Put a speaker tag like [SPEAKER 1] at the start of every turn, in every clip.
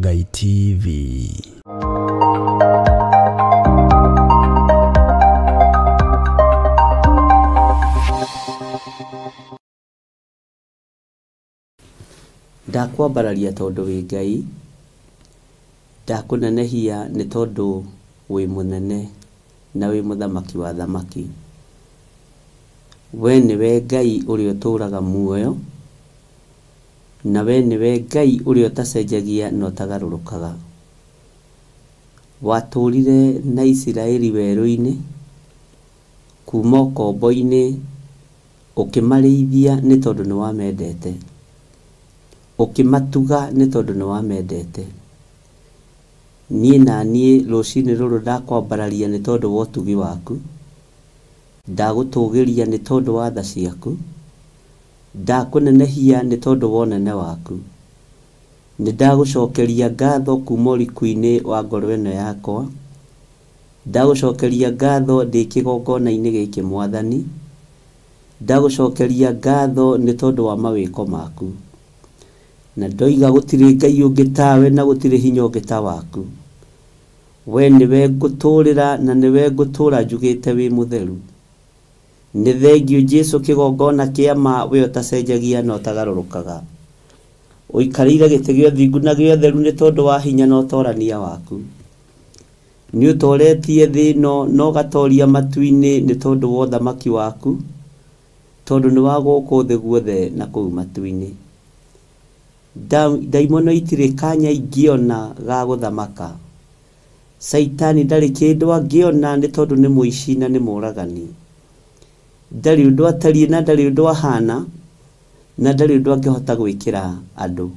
[SPEAKER 1] Ngai TV.
[SPEAKER 2] Ndakwambararia tondũ wĩ Ngai, ndakũnenehia nĩ tondũ wĩ mũnene na wĩ mũthamaki wa thamaki. We nĩwe Ngai ũrĩa ũtũũraga muoyo, na we nĩwe Ngai ũrĩa ũtacenjagia na ũtagarũrũkaga. Watũũrire na Isiraeli werũ-inĩ, kuma ũkombo-inĩ, ũkĩmarĩithia nĩ tondũ nĩ wamendete, ũkĩmatuga nĩ tondũ nĩ wamendete. Niĩ na niĩ rũcinĩ rũrũ ndakwambararia nĩ tondũ wa ũtugi waku, ndagũtũgĩria nĩ tondũ wa tha ciaku, ndakũnenehia nĩ tondũ wa ũnene waku. Nĩ ndagũcokeria ngatho kuma ũriku-inĩ wa ngoro ĩno yakwa, ndagũcokeria ngatho ndĩ kĩgongona-inĩ gĩkĩ Mwathani, ndagũcokeria ngatho nĩ tondũ wa mawĩko maku. Na ndoiga gũtirĩ Ngai ũngĩ tawe na gũtirĩ hinya ũngĩ ta waku. We nĩwe ngũtũũrĩra na nĩwe ngũtũũra njugĩte wĩ mũtheru. Nĩ thengiũ Jesũ kĩgongona kĩa ma we ũtacenjagia na ũtagarũrũkaga. Ũikarĩire gĩtĩ gĩa ũthingu na gĩa ũtheru nĩ tondũ wa hinya na ũtorania waku. Nĩ ũtoretie thĩ ĩno na ũgatoria matu-inĩ nĩ tondũ wa ũthamaki waku, tondũ nĩ wa gũkũ thĩ guothe na kũu matu-inĩ. Ndaimono itirĩ kanya ingĩona ga gũthamaka. Caitani ndarĩ kĩndũ angĩona nĩ tondũ nĩ mũici na nĩ mũragani. Ndarĩ ũndũ atariĩ na ndarĩ ũndũ ahana na ndarĩ ũndũ angĩhota gwĩkĩra andũ.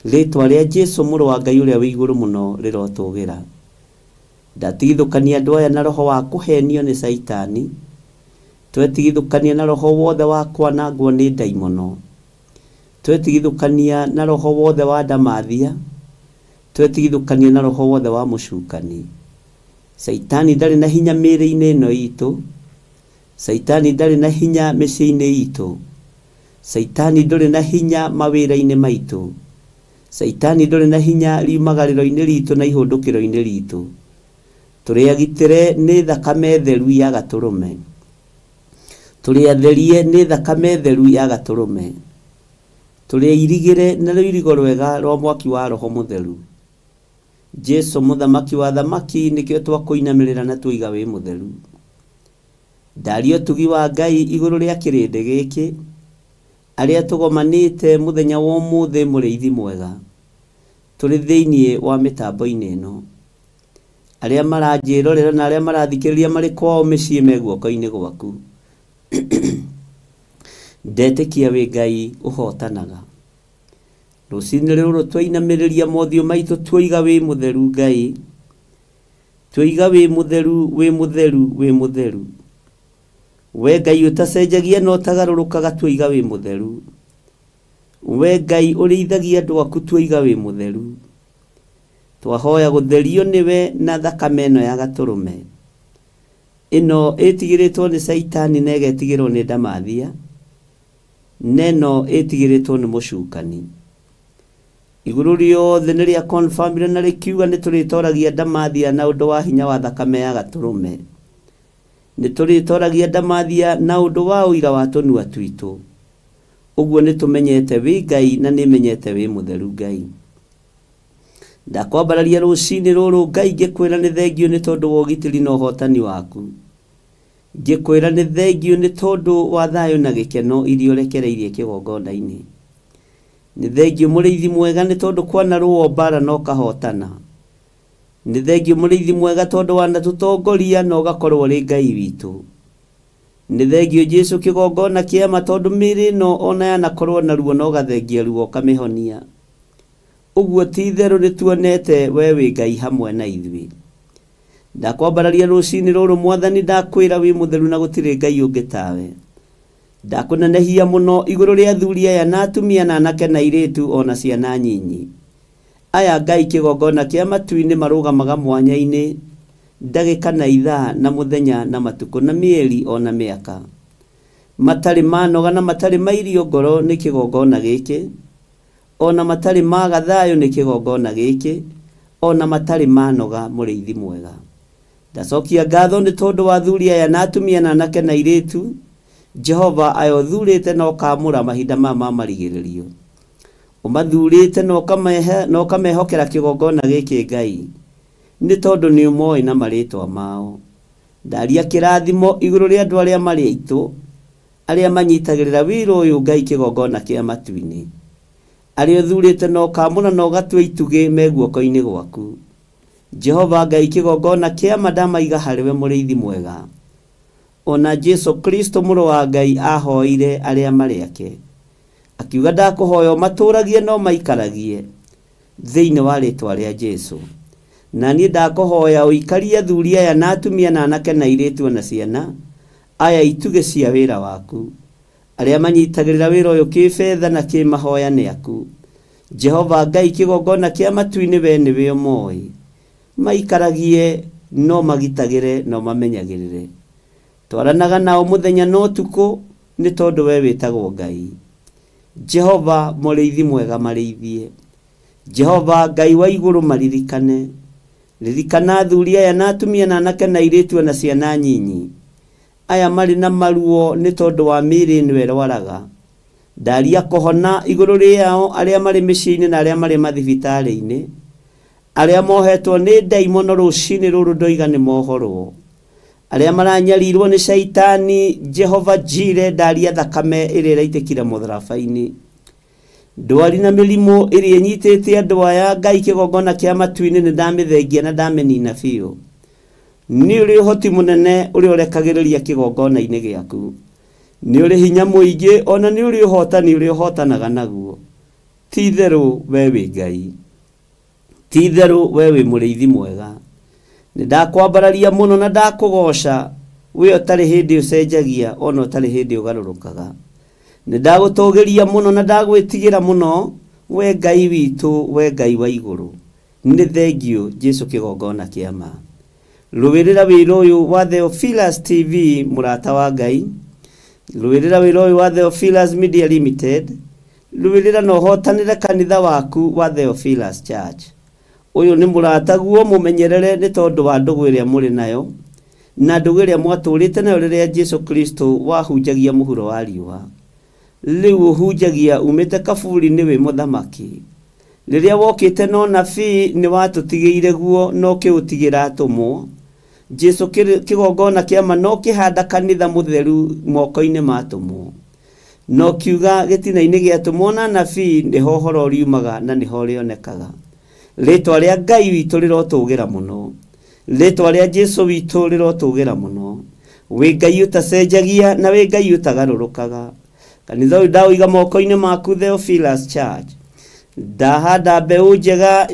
[SPEAKER 2] Rĩtwa rĩa Jesũ mũrũ wa Ngai ũrĩa wĩ igũrũ mũno rĩrotũgĩra. Ndatigithũkania andũ aya na roho wa kũhenio nĩ Caitani, twetigithũkania na roho wothe wa kwanangwo nĩ ndaimono, twetigithũkania na roho wothe wa ndamathia, twetigithũkania na roho wothe wa mũcukani. Caitani ndarĩ na hinya mĩĩrĩ-inĩ ĩno itũ, Caitani ndarĩ na hinya mĩciĩ-inĩ itũ, Caitani ndũrĩ na hinya mawĩra-inĩ maitũ, Caitani ndũrĩ na hinya riumagarĩro-inĩ ritũ na ihũndũkĩro-inĩ ritũ. Tũrĩ agitĩre nĩ thakame theru ya gatũrũme, tũrĩ atherie nĩ thakame theru ya gatũrũme, tũrĩ airigĩre na rũirigo rwega rwa mwaki wa roho mũtheru. Jesũ mũthamaki wa thamaki nĩkĩo twakũinamĩrĩra na tuiga wĩ mũtheru. Ndaria ũtugi wa Ngai igũrũ rĩa kĩrĩndĩ gĩkĩ, arĩa tũgomanĩte mũthenya wa ũmũthĩ mũrĩithi mwega, tũrĩ thĩinĩ wa mĩtambo-inĩ ĩno. Arĩa maranjĩrorera na arĩa marathikĩrĩria marĩ kwao mĩciĩ me guoko-inĩ gwaku. Ndetĩkia wĩ Ngai ũhotanaga. Rũcinĩ rũrũ twainamĩrĩria mothiũ maitũ tuoiga wĩ mũtheru Ngai, tuoiga wĩ mũtheru, wĩ mũtheru, wĩ mũtheru. We Ngai ũtacenjagia na ũtagarũrũkaga tuoiga wĩ mũtheru. We Ngai ũrĩithagia andũ aku tuoiga wĩ mũtheru. Twahoya gũtherio nĩwe na thakame ĩno ya gatũrũme, ĩno ĩtigĩrĩtwo nĩ Caitani na ĩgetigĩrwo nĩ ndamathia, na ĩno ĩtigĩrĩtwo nĩ mũcukani. Igũrũ rĩothe nĩ rĩa confirmire na rĩkiuga nĩ tũrĩtoragia ndamathia na ũndũ wa hinya wa thakame ya gatũrũme, nĩ tũrĩtoragia ndamathia na ũndũ wa ũira wa tũnua twitũ. Ũguo nĩ tũmenyete wĩ Ngai na nĩ menyete wĩ mũtheru Ngai. Ndakwambararia rũcinĩ rũrũ Ngai ngĩkwĩra nĩ thengiũ nĩ tondũ wa ũgitĩri na ũhotani waku, ngĩkwĩra nĩ thengiũ nĩ tondũ wa thayũ na gĩkeno iria ũrekereirie kĩgongona-inĩ. Nĩ thengiũ mũrĩithi mwega nĩ tondũ kwanarũo mbara na ũkahotana. Nĩ thengiũ mũrĩithi mwega tondũ wanatũtongoria na ũgakorwo ũrĩ Ngai witũ. Nĩ thengiũ Jesũ kĩgongona kĩa ma tondũ mĩĩrĩ ĩno ona yanakorwo na ruo na ũgathengia ruo ũkamĩhonia. Ũguo ti itherũ nĩ tuonete we wĩ Ngai hamwe na ithuĩ. Ndakwambararia rũcinĩ rũrũ Mwathani, ndakwĩra wĩ mũtheru na gũtirĩ Ngai ũngĩ tawe. Ndakũnenehia mũno igũrũ rĩa athuri aya na atumia na anake na airĩtu ona ciana nyinyi. Aya Ngai kĩgongona kĩa matu-inĩ marũgamaga mwanya-inĩ ndagĩka na ithaa na mũthenya na matukũ na mĩeri ona mĩaka. Matarĩ manoga na matarĩ mairio ngoro nĩ kĩgongona gĩkĩ, Ona matarĩ maga thayũ nĩ kĩgongona gĩkĩ, ona matarĩ manoga mũrĩithi mwega. Ndacokia ngatho nĩ tondũ wa athuri aya na atumia na anake na airĩtu, Jehova aya ũthurĩte na ũkamũra mahinda maya ma marigĩrĩrio. Ũmathurĩte na ũkamehokera kĩgongona gĩkĩ Ngai, nĩ tondũ nĩ ũmoĩ na marĩtwa mao. Ndaria kĩrathimo igũrũ rĩa andũ arĩa marĩ aitũ, arĩa manyitagĩrĩra wĩra ũyũ Ngai kĩgongona kĩa matu-inĩ. Arĩa ũthurĩte na ũkamũra na ũgatua itugĩ me guoko-inĩ gwaku. Jehova Ngai kĩgongona kĩa ma ndamaiga harĩwe mũrĩithi mwega. Ona Jesu Kristo mũrũ wa Ngai ahoire arĩa marĩ ake, akiuga ndakũhoya ũmatũragie no maikaragie thĩinĩ wa rĩtwa rĩa Jesu. Na niĩ ndakũhoya ũikarie athuri aya na atumia na anake na airĩtu na ciana aya itugĩ cia wĩra waku, arĩa manyitagĩrĩra wĩra ũyũ kĩbetha na kĩmahoya nĩ aku. Jehova Ngai kĩgongona kĩa matu-inĩ we nĩwe ũmoĩ, maikaragie no magitagĩre no mamenyagĩrĩre. Twaranaga nao mũthenya na ũtukũ nĩ tondũ we wĩtagwo Ngai. Jehova mũrĩithi mwega marĩithie. Jehova Ngai wa igũrũ maririkane. Ririkana athuri aya na atumia na anake na airĩtu na ciana nyinyi, aya marĩ na maruo nĩ tondũ wa mĩĩrĩ ĩno ĩrwaraga. Ndaria kũhona igũrũ rĩao arĩa marĩ mĩciĩ-inĩ na arĩa marĩ mathibitarĩ-inĩ, arĩa mohetwo nĩ ndaimono rũcinĩ rũrũ ndoiga nĩ mohorwo, arĩa maranyarirwo nĩ caitani. Jehova Jire, ndaria thakame ĩrĩa ĩraitĩkire mũtharaba-inĩ. Ndwari na mĩrimũ ĩrĩa ĩnyitĩte andũ aya Ngai kĩgongona kĩa matu-inĩ nĩ ndamĩthengia na ndamĩnina biũ. Nĩ ũrĩ ũhoti mũnene ũrĩa ũrekagĩrĩria kĩgongona-inĩ gĩaku, nĩ ũrĩ hinya mũingĩ, ona nĩ ũrĩ ũhotani ũrĩa ũhotanaga naguo. Ti itherũ we wĩ Ngai, ti itherũ we wĩ mũrĩithi mwega. Nĩ ndakwambararia mũno na ndakũgoca, we ũtarĩ hĩndĩ ũcenjagia ona ũtarĩ hĩndĩ ũgarũrũkaga. Nĩ ndagũtũgĩria mũno na ndagwĩtigĩra mũno, we Ngai witũ, we Ngai wa igũrũ. Nĩ thengiũ Jesu kĩgongona kĩa ma. Rũĩrĩra wĩra ũyũ wa Theophilus TV, mũrata wa Ngai. Rũĩrĩra wĩra ũyũ wa Theophilus Media Limited. Rũĩrĩra na ũhotanĩre kanitha waku wa Theophilus Church. Ũyũ nĩ mũrataguo, mũmenyerere nĩ tondũ wa ndũgũ ĩrĩa mũrĩ nayo, na ndũgũ ĩrĩa mwatũrĩte nayo rĩrĩa Jesu Kristo wahunjagia mũhuro wa riũa. Rĩu ũhunjagia umĩte kaburi-inĩ wĩ mũthamaki. Rĩrĩa wokĩte na ũnabii nĩ watũtigĩire guo na ũkĩũtigĩra atũmwo. Jesu kĩgongona kĩa ma no kĩhanda kanitha mũtheru moko-inĩ ma atũmwo, no kiuga gĩtina-inĩ gĩa atũmwo na anabii nĩho ũhoro ũriumaga na nĩho ũrĩonekaga. Rĩtwa rĩa Ngai witũ rĩrotũgĩra mũno, rĩtwa rĩa Jesu witũ rĩrotũgĩra mũno. Wĩ Ngai ũtacenjagia na wĩ Ngai ũtagarũrũkaga. Kanitha ũyũ ndaũiga moko-inĩ maku Theophilus Church. Ndahanda mbeũ njega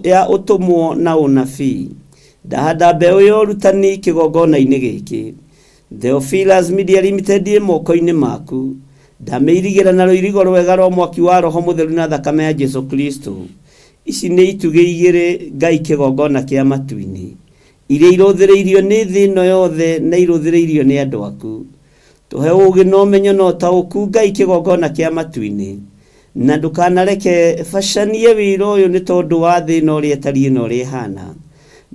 [SPEAKER 2] ya ũtũmwo na ũnabii, ndahanda mbeũ ya ũrutani kĩgongona-inĩ gĩkĩ. Theophilus Media Limited ĩ moko-inĩ maku. Ndamĩirigĩra na rũirigo rwega rwa mwaki wa Roho Mũtheru na thakame ya Jesu Kristo. Ici nĩ itugĩ igĩrĩ Ngai kĩgongona kĩa matu-inĩ, iria irũthĩrĩirio nĩ thĩ ĩno yothe na irũthĩrĩirio nĩ andũ aku. Tũhe ũũgĩ na ũmenyo na ũtaũku Ngai kĩgongona kĩa matu-inĩ, na ndũkanareke bacanie wĩra ũyũ nĩ tondũ wa thĩ ĩno ũrĩa ĩtariĩ na ũrĩa ĩhana.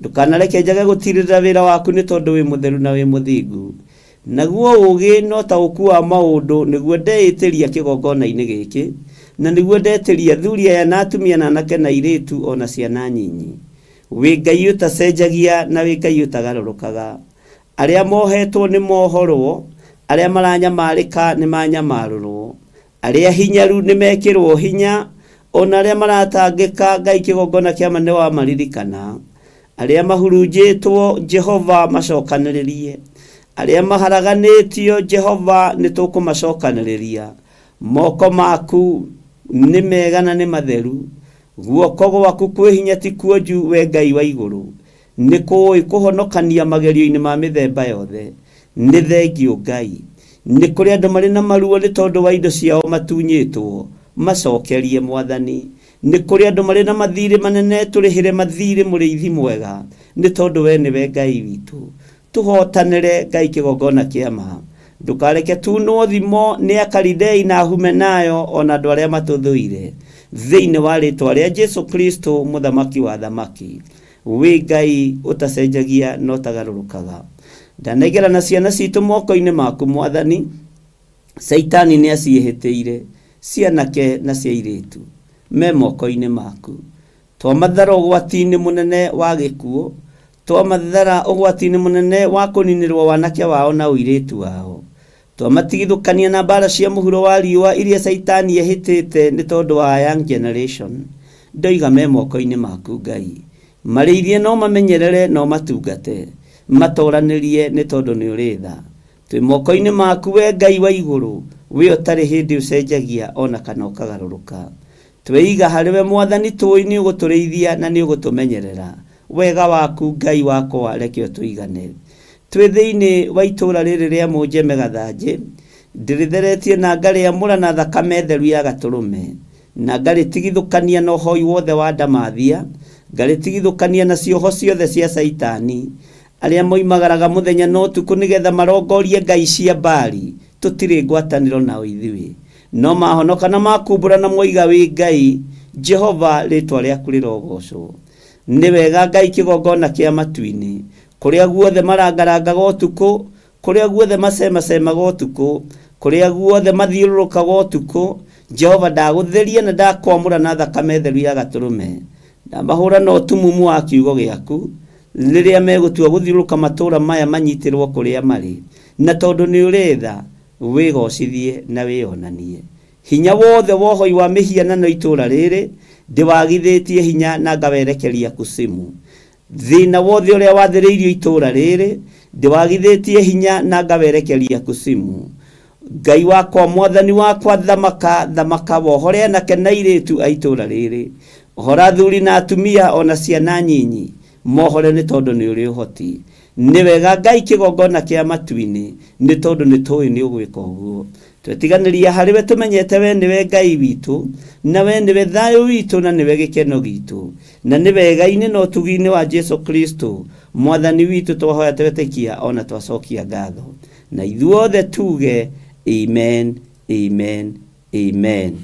[SPEAKER 2] Ndũkanareke njage gũtirĩrĩra wĩra waku nĩ tondũ wĩ mũtheru na wĩ mũthingu. Naguo ũũgĩ na ũtaũku wa maũndũ nĩguo ndeĩtĩria kĩgongona-inĩ gĩkĩ, na nĩguo ndetĩria athuri aya na atumia na anake na airĩtu ona ciana nyinyi. Wĩ Ngai ũtacenjagia na wĩ Ngai ũtagarũrũkaga. Arĩa mohetwo nĩ mohorwo, arĩa maranyamarĩka nĩ manyamarũrwo, arĩa hinyaru nĩ mekĩrwo hinya, ona arĩa maratangĩka Ngai kĩgongona kĩa ma nĩ wamaririkana. Arĩa mahurunjĩtwo Jehova macokanĩrĩrie, arĩa maharaganĩtio Jehova nĩ tũkũmacokanĩrĩria. Moko maku nĩ mega na nĩ matheru, guoko gwaku kwĩ hinya ti kuonju, we Ngai wa igũrũ. Nĩ kũũĩ kũhonokania magerio-inĩ ma mĩthemba yothe. Nĩ thengiũ Ngai. Nĩ kũrĩ andũ marĩ na maruo nĩ tondũ wa indo ciao matunyĩtwo, macokerie Mwathani. Nĩ kũrĩ andũ marĩ na mathirĩ manene, tũrĩhĩre mathirĩ mũrĩithi mwega, nĩ tondũ we nĩwe Ngai witũ. Tũhotanĩre Ngai kĩgongona kĩa ma. Ndũkareke tunwo thimo nĩ Akaridei na Ahumenayo ona andũ arĩa matũthũire. Thĩinĩ wa rĩtwa rĩa Jesu Kristo mũthamaki wa thamaki, wĩ Ngai ũtacenjagia na ũtagarũrũkaga. Ndanengera na ciana citũ moko-inĩ maku Mwathani. Caitani nĩ aciĩhĩtĩire, cianake na cia airĩtu me moko-inĩ maku. Twamathara ũgwati-inĩ mũnene wa gĩkuũ, twamathara ũgwati-inĩ mũnene wa kũninĩrwo wanake wao na ũirĩtu wao. Twamatigithũkania na mbara cia mũhuro wa riũa iria Caitani ehĩtĩte nĩ tondũ wa young generation. Ndoiga me moko-inĩ maku Ngai, marĩithie no mamenyerere no matungate, matoranĩrie nĩ tondũ nĩ ũrĩ tha. Twĩ moko-inĩ maku we Ngai wa igũrũ, we ũtarĩ hĩndĩ ũcenjagia ona kana ũkagarũrũka. Tweiga harĩ we Mwathani, tũĩ nĩ ũgũtũrĩithia na nĩ ũgũtũmenyerera. Wega waku Ngai wakwa reke ũtũigane. Twĩ thĩinĩ wa itũũra rĩrĩ rĩa Mũnjeme Gathanjĩ, ndĩrĩtheretie na ngarĩamũra na thakame theru ya gatũrũme, na ngarĩtigithũkania na ũhoi wothe wa ndamathia, ngarĩtigithũkania na cioho ciothe cia Caitani arĩa moimagaraga mũthenya na ũtukũ nĩgetha marongorie ngai cia Baali. Tũtirĩ ngwatanĩro nao ithuĩ, no mahonoka na makumbũra na moiga wĩ Ngai Jehova, rĩtwa rĩaku rĩrogocwo. Nĩ wega Ngai kĩgongona kĩa matu-inĩ, kũrĩa guothe marangarangaga ũtukũ, kũrĩa guothe macemacemaga ũtukũ, kũrĩa guothe mathiũrũrũkaga ũtukũ, Jehova ndagũtheria na ndakwamũra na thakame theru ya gatũrũme. Ndamahũra na ũtumumu wa kiugo gĩaku rĩrĩa megũtua gũthiũrũrũka matũũra maya manyitĩrwo kũrĩa marĩ, na tondũ nĩ ũrĩ tha, wĩgocithie na wĩonanie. Hinya wothe wohoi wa mĩhianano itũũra rĩrĩ ndĩwagithĩtie hinya na ngawerekeria kusimu. Thĩna wothe ũrĩa wathĩrĩirio itũũra rĩrĩ ndĩwagithĩtie hinya na ngawerekeria kusimu. Ngai wakwa, Mwathani wakwa, thamaka thamaka wohore anake na airĩtu a itũũra rĩrĩ, ohora athuri na atumia ona ciana nyinyi, mohore nĩ tondũ nĩ ũrĩ ũhoti. Nĩ wega Ngai kĩgongona kĩa matu-inĩ, nĩ tondũ nĩ tũĩ nĩ ũgwĩka ũguo. Twetiganĩria harĩ we tũmenyete we nĩwe Ngai witũ, na we nĩwe thayũ witũ, na nĩwe gĩkeno gitũ, na nĩ wega-inĩ na ũtugi-inĩ wa Jesu Kristo Mwathani witũ twahoya twetĩkia ona twacokia ngatho, na ithuothe tuge amen, amen, amen.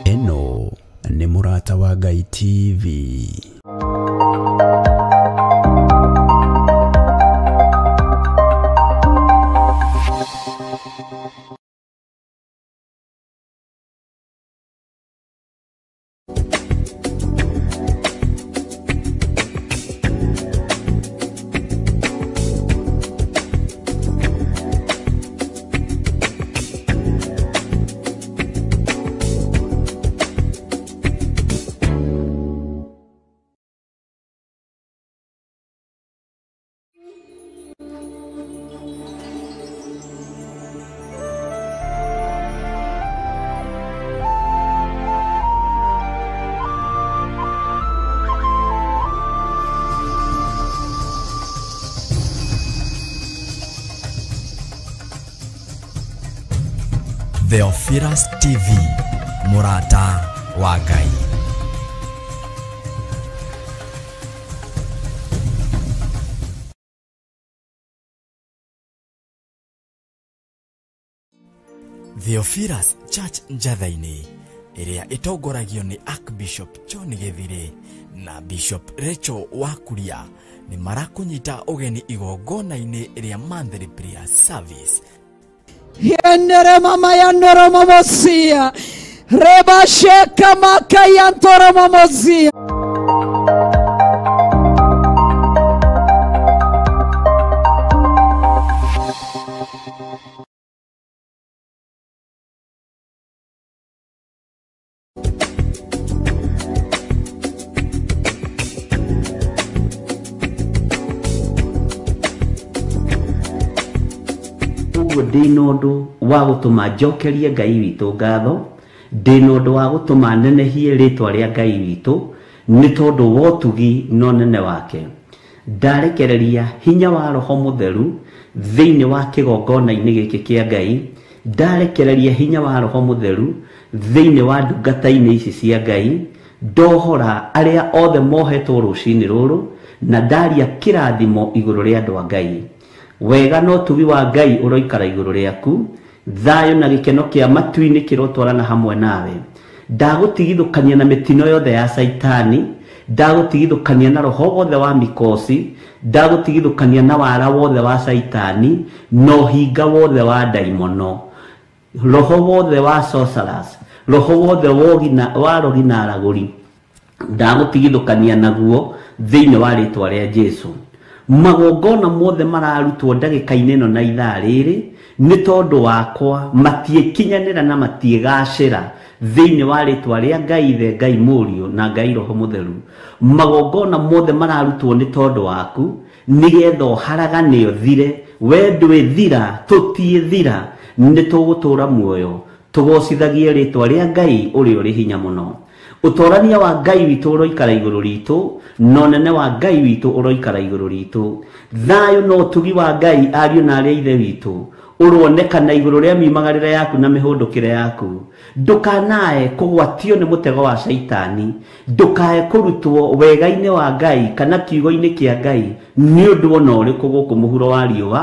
[SPEAKER 1] Ĩno nĩ Mũrata wa Ngai TV. Theophilus TV, Mũrata wa Ngai. Theophilus Church Njatha-inĩ ĩrĩa ĩtongoragio nĩ Archbishop John Gĩthirĩ na Bishop Rachel Wakuria nĩ marakũnyita ũgeni igongona-inĩ rĩa monthly prayer service.
[SPEAKER 3] Yenere mama yanoro mamosia reba sheka maka yantoro mamosia.
[SPEAKER 2] Ndĩna ũndũ wa gũtũma njokerie Ngai witũ ngatho, ndĩna ũndũ wa gũtũma nenehie rĩtwa rĩa Ngai witũ nĩ tondũ wa ũtugi na ũnene wake. Ndarekereria hinya wa Roho Mũtheru thĩinĩ wa kĩgongona-inĩ gĩkĩ kĩa Ngai, ndarekereria hinya wa Roho Mũtheru thĩinĩ wa ndungata-inĩ ici cia Ngai, ndohora arĩa othe mohetwo rũcinĩ rũrũ, na ndaria kĩrathimo igũrũ rĩa andũ a Ngai. Wega na ũtugi wa Ngai ũroikara igũrũ rĩaku, thayũ na gĩkeno kĩa matu-inĩ kĩrotwarana hamwe nawe. Ndagũtigithũkania na mĩtino yothe ya Caitani, ndagũtigithũkania na roho wothe wa mikosi, ndagũtigithũkania na wara wothe wa Caitani, na ũhinga wothe wa ndaimono, roho wothe wa sorcerers, roho wothe wa rogi na aragũri, ndagũtigithũkania naguo thĩinĩ wa rĩtwa rĩa Jesu. Magongona mothe mararutwo ndagĩka-inĩ ĩno na ithaa rĩrĩ nĩ tondũ wakwa matiĩkinyanĩra na matiĩgacĩra thĩinĩ wa rĩtwa rĩa Ngai Ithe, Ngai Mũriũ na Ngai Roho Mũtheru. Magongona mothe mararutwo nĩ tondũ waku nĩgetha ũharagane ũthire, we ndwĩthira, tũtiĩthira, nĩ tũgũtũra muoyo tũgocithagie rĩtwa rĩa Ngai ũrĩa ũrĩ hinya mũno. Ũtorania wa Ngai witũ ũroikara igũrũ ritũ, na ũnene wa Ngai witũ ũroikara igũrũ ritũ. Thayũ na ũtugi wa Ngai ariũ na arĩa ithe witũ ũronekana igũrũ rĩa miumagarĩre yaku na mĩhũndũkĩre yaku. Ndũkanae kũgwatio nĩ mũtego wa Caitani, ndũkae kũrutwo wega-inĩ wa Ngai kana kiugo-inĩ kĩa Ngai nĩ ũndũ ona ũrĩkũ gũkũ mũhuro wa riũa,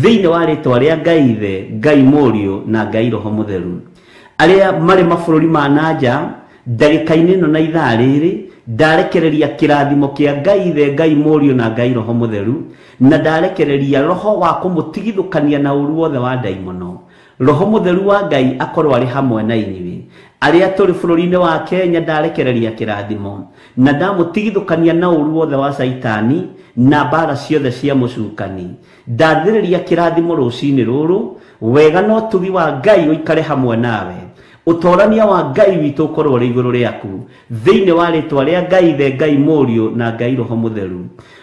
[SPEAKER 2] thĩinĩ wa rĩtwa rĩa Ngai Ithe, Ngai Mũriũ na Ngai Roho Mũtheru. Arĩa marĩ mabũrũri ma nanja ndagĩka-inĩ ĩno na ithaa rĩrĩ ndarekereria kĩrathimo kĩa Ngai Ithe, Ngai Mũriũ na Ngai Roho Mũtheru, na ndarekereria roho wa kũmũtigithũkania na ũru wothe wa ndaimono. Roho Mũtheru wa Ngai akorwo arĩ hamwe na inyuĩ. Arĩa tũrĩ bũrũri-inĩ wa Kenya ndarekereria kĩrathimo na ndamũtigithũkania na ũru wothe wa Caitani na mbara ciothe cia mũcukani. Ndathĩrĩria kĩrathimo rũcinĩ rũrũ, wega na ũtugi wa Ngai ũikare hamwe nawe, ũtorania wa Ngai witũ ũkorwo ũrĩ igũrũ rĩaku thĩinĩ wa rĩtwa rĩa Ngai Ithe, Ngai Mũriũ na Ngai Roho Mũtheru.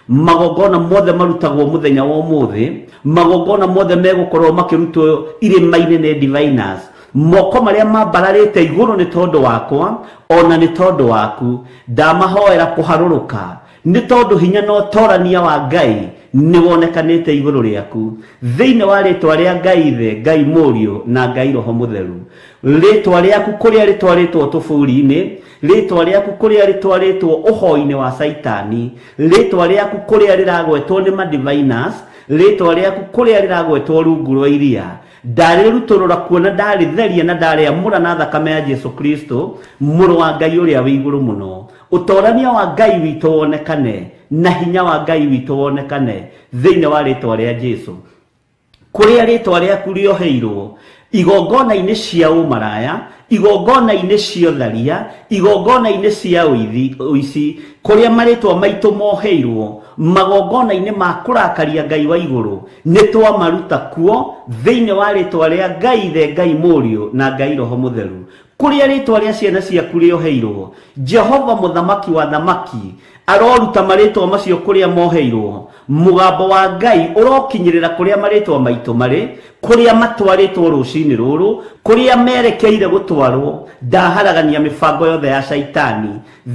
[SPEAKER 2] Magongona mothe marutagwo mũthenya wa ũmũthĩ, magongona mothe megũkorwo makĩrutwo irĩma-inĩ nĩ diviners, moko marĩa mambararĩte igũrũ nĩ tondũ wakwa ona nĩ tondũ waku, ndamahoera kũharũrũka nĩ tondũ hinya na ũtorania wa Ngai nĩ wonekanĩte igũrũ rĩaku thĩinĩ wa rĩtwa rĩa Ngai Ithe, Ngai Mũriũ na Ngai Roho Mũtheru. Rĩtwa rĩaku kũrĩa rĩtwarĩtwo tũburi-inĩ, rĩtwa rĩaku kũrĩa rĩtwarĩtwo ũhoi-inĩ wa Caitani, rĩtwa rĩaku kũrĩa rĩragwetwo nĩ madiviners, rĩtwa rĩaku kũrĩa rĩragwetwo rungu rwa iria, ndarĩrutũrũra kuona ndarĩtheria na ndarĩamũra na thakame ya Jesu Kristo mũrũ wa Ngai ũrĩa wĩ igũrũ mũno. Ũtorania wa Ngai witũ wonekane na hinya wa Ngai witũ wonekane thĩinĩ wa rĩtwa rĩa Jesu. Kũrĩa rĩtwa rĩaku rĩoheirwo igongona-inĩ cia ũmaraya, igongona-inĩ cia ũtharia, igongona-inĩ cia ũici, kũrĩa marĩtwa maitũ moheirwo magongona-inĩ ma kũrakaria Ngai wa igũrũ, nĩ twamaruta kuo thĩinĩ wa rĩtwa rĩa Ngai Ithe, Ngai Mũriũ na Ngai Roho Mũtheru. Kũrĩa rĩtwa rĩa ciana ciaku rĩoheirwo, Jehova mũthamaki wa thamaki aroruta marĩtwa macio kũrĩa moheirwo. Mũgambo wa Ngai ũrokinyĩrĩra kũrĩa marĩtwa maitũ marĩ, kũrĩa matwarĩtwo rũcinĩ rũrũ, kũrĩa merekeire gũtwarwo. Ndaharagania mĩbango yothe ya Caitani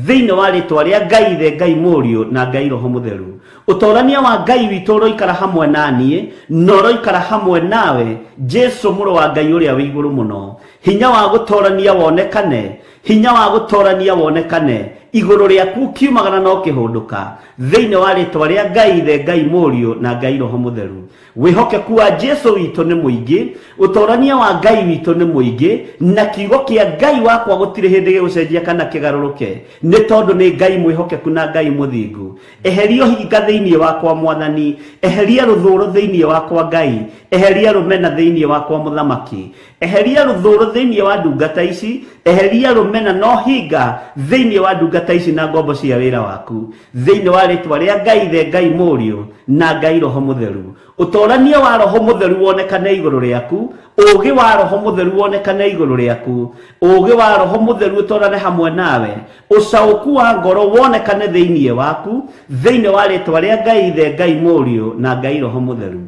[SPEAKER 2] thĩinĩ wa rĩtwa rĩa Ngai Ithe, Ngai Mũriũ na Ngai Roho Mũtheru. Ũtorania wa Ngai witũ ũroikara hamwe na niĩ na ũroikara hamwe nawe, Jesu mũrũ wa Ngai ũrĩa wĩ igũrũ mũno. Hinya wa gũtorania wonekane, hinya wa gũtorania wonekane igũrũ rĩaku kiumagana no kĩhũndũka thĩinĩ wa rĩtwa rĩa Ngai Ithe, Ngai Mũriũ na Ngai Roho Mũtheru. Wĩhokeku wa Jesu witũ nĩ mũingĩ, ũtorania wa Ngai witũ nĩ mũingĩ, na kiugo kĩa Ngai wakwa gũtirĩ hĩndĩ gĩgũcenjia kana kĩgarũrũke, nĩ tondũ nĩ Ngai mwĩhokeku na Ngai mũthingu. Eheria ũhinga thĩinĩ wakwa Mwathani, eheria rũthũũro thĩinĩ wakwa Ngai, eheria rũmena thĩinĩ wakwa Mũthamaki, eheria rũthũũro thĩinĩ wa ndungata ici, eheria rũmena na ũhinga thĩinĩ wa ndungata ici na ngombo cia wĩra waku thĩinĩ wa rĩtwa rĩa Ngai Ithe, Ngai Mũriũ na Ngai Roho Mũtheru. Ũtorania wa Roho Mũtheru wonekane igũrũ rĩaku, ũũgĩ wa Roho Mũtheru wonekane igũrũ rĩaku, ũũgĩ wa Roho Mũtheru ũtorane hamwe nawe, ũcaũku wa ngoro wonekane thĩinĩ waku thĩinĩ wa rĩtwa rĩa Ngai Ithe, Ngai Mũriũ na Ngai Roho Mũtheru.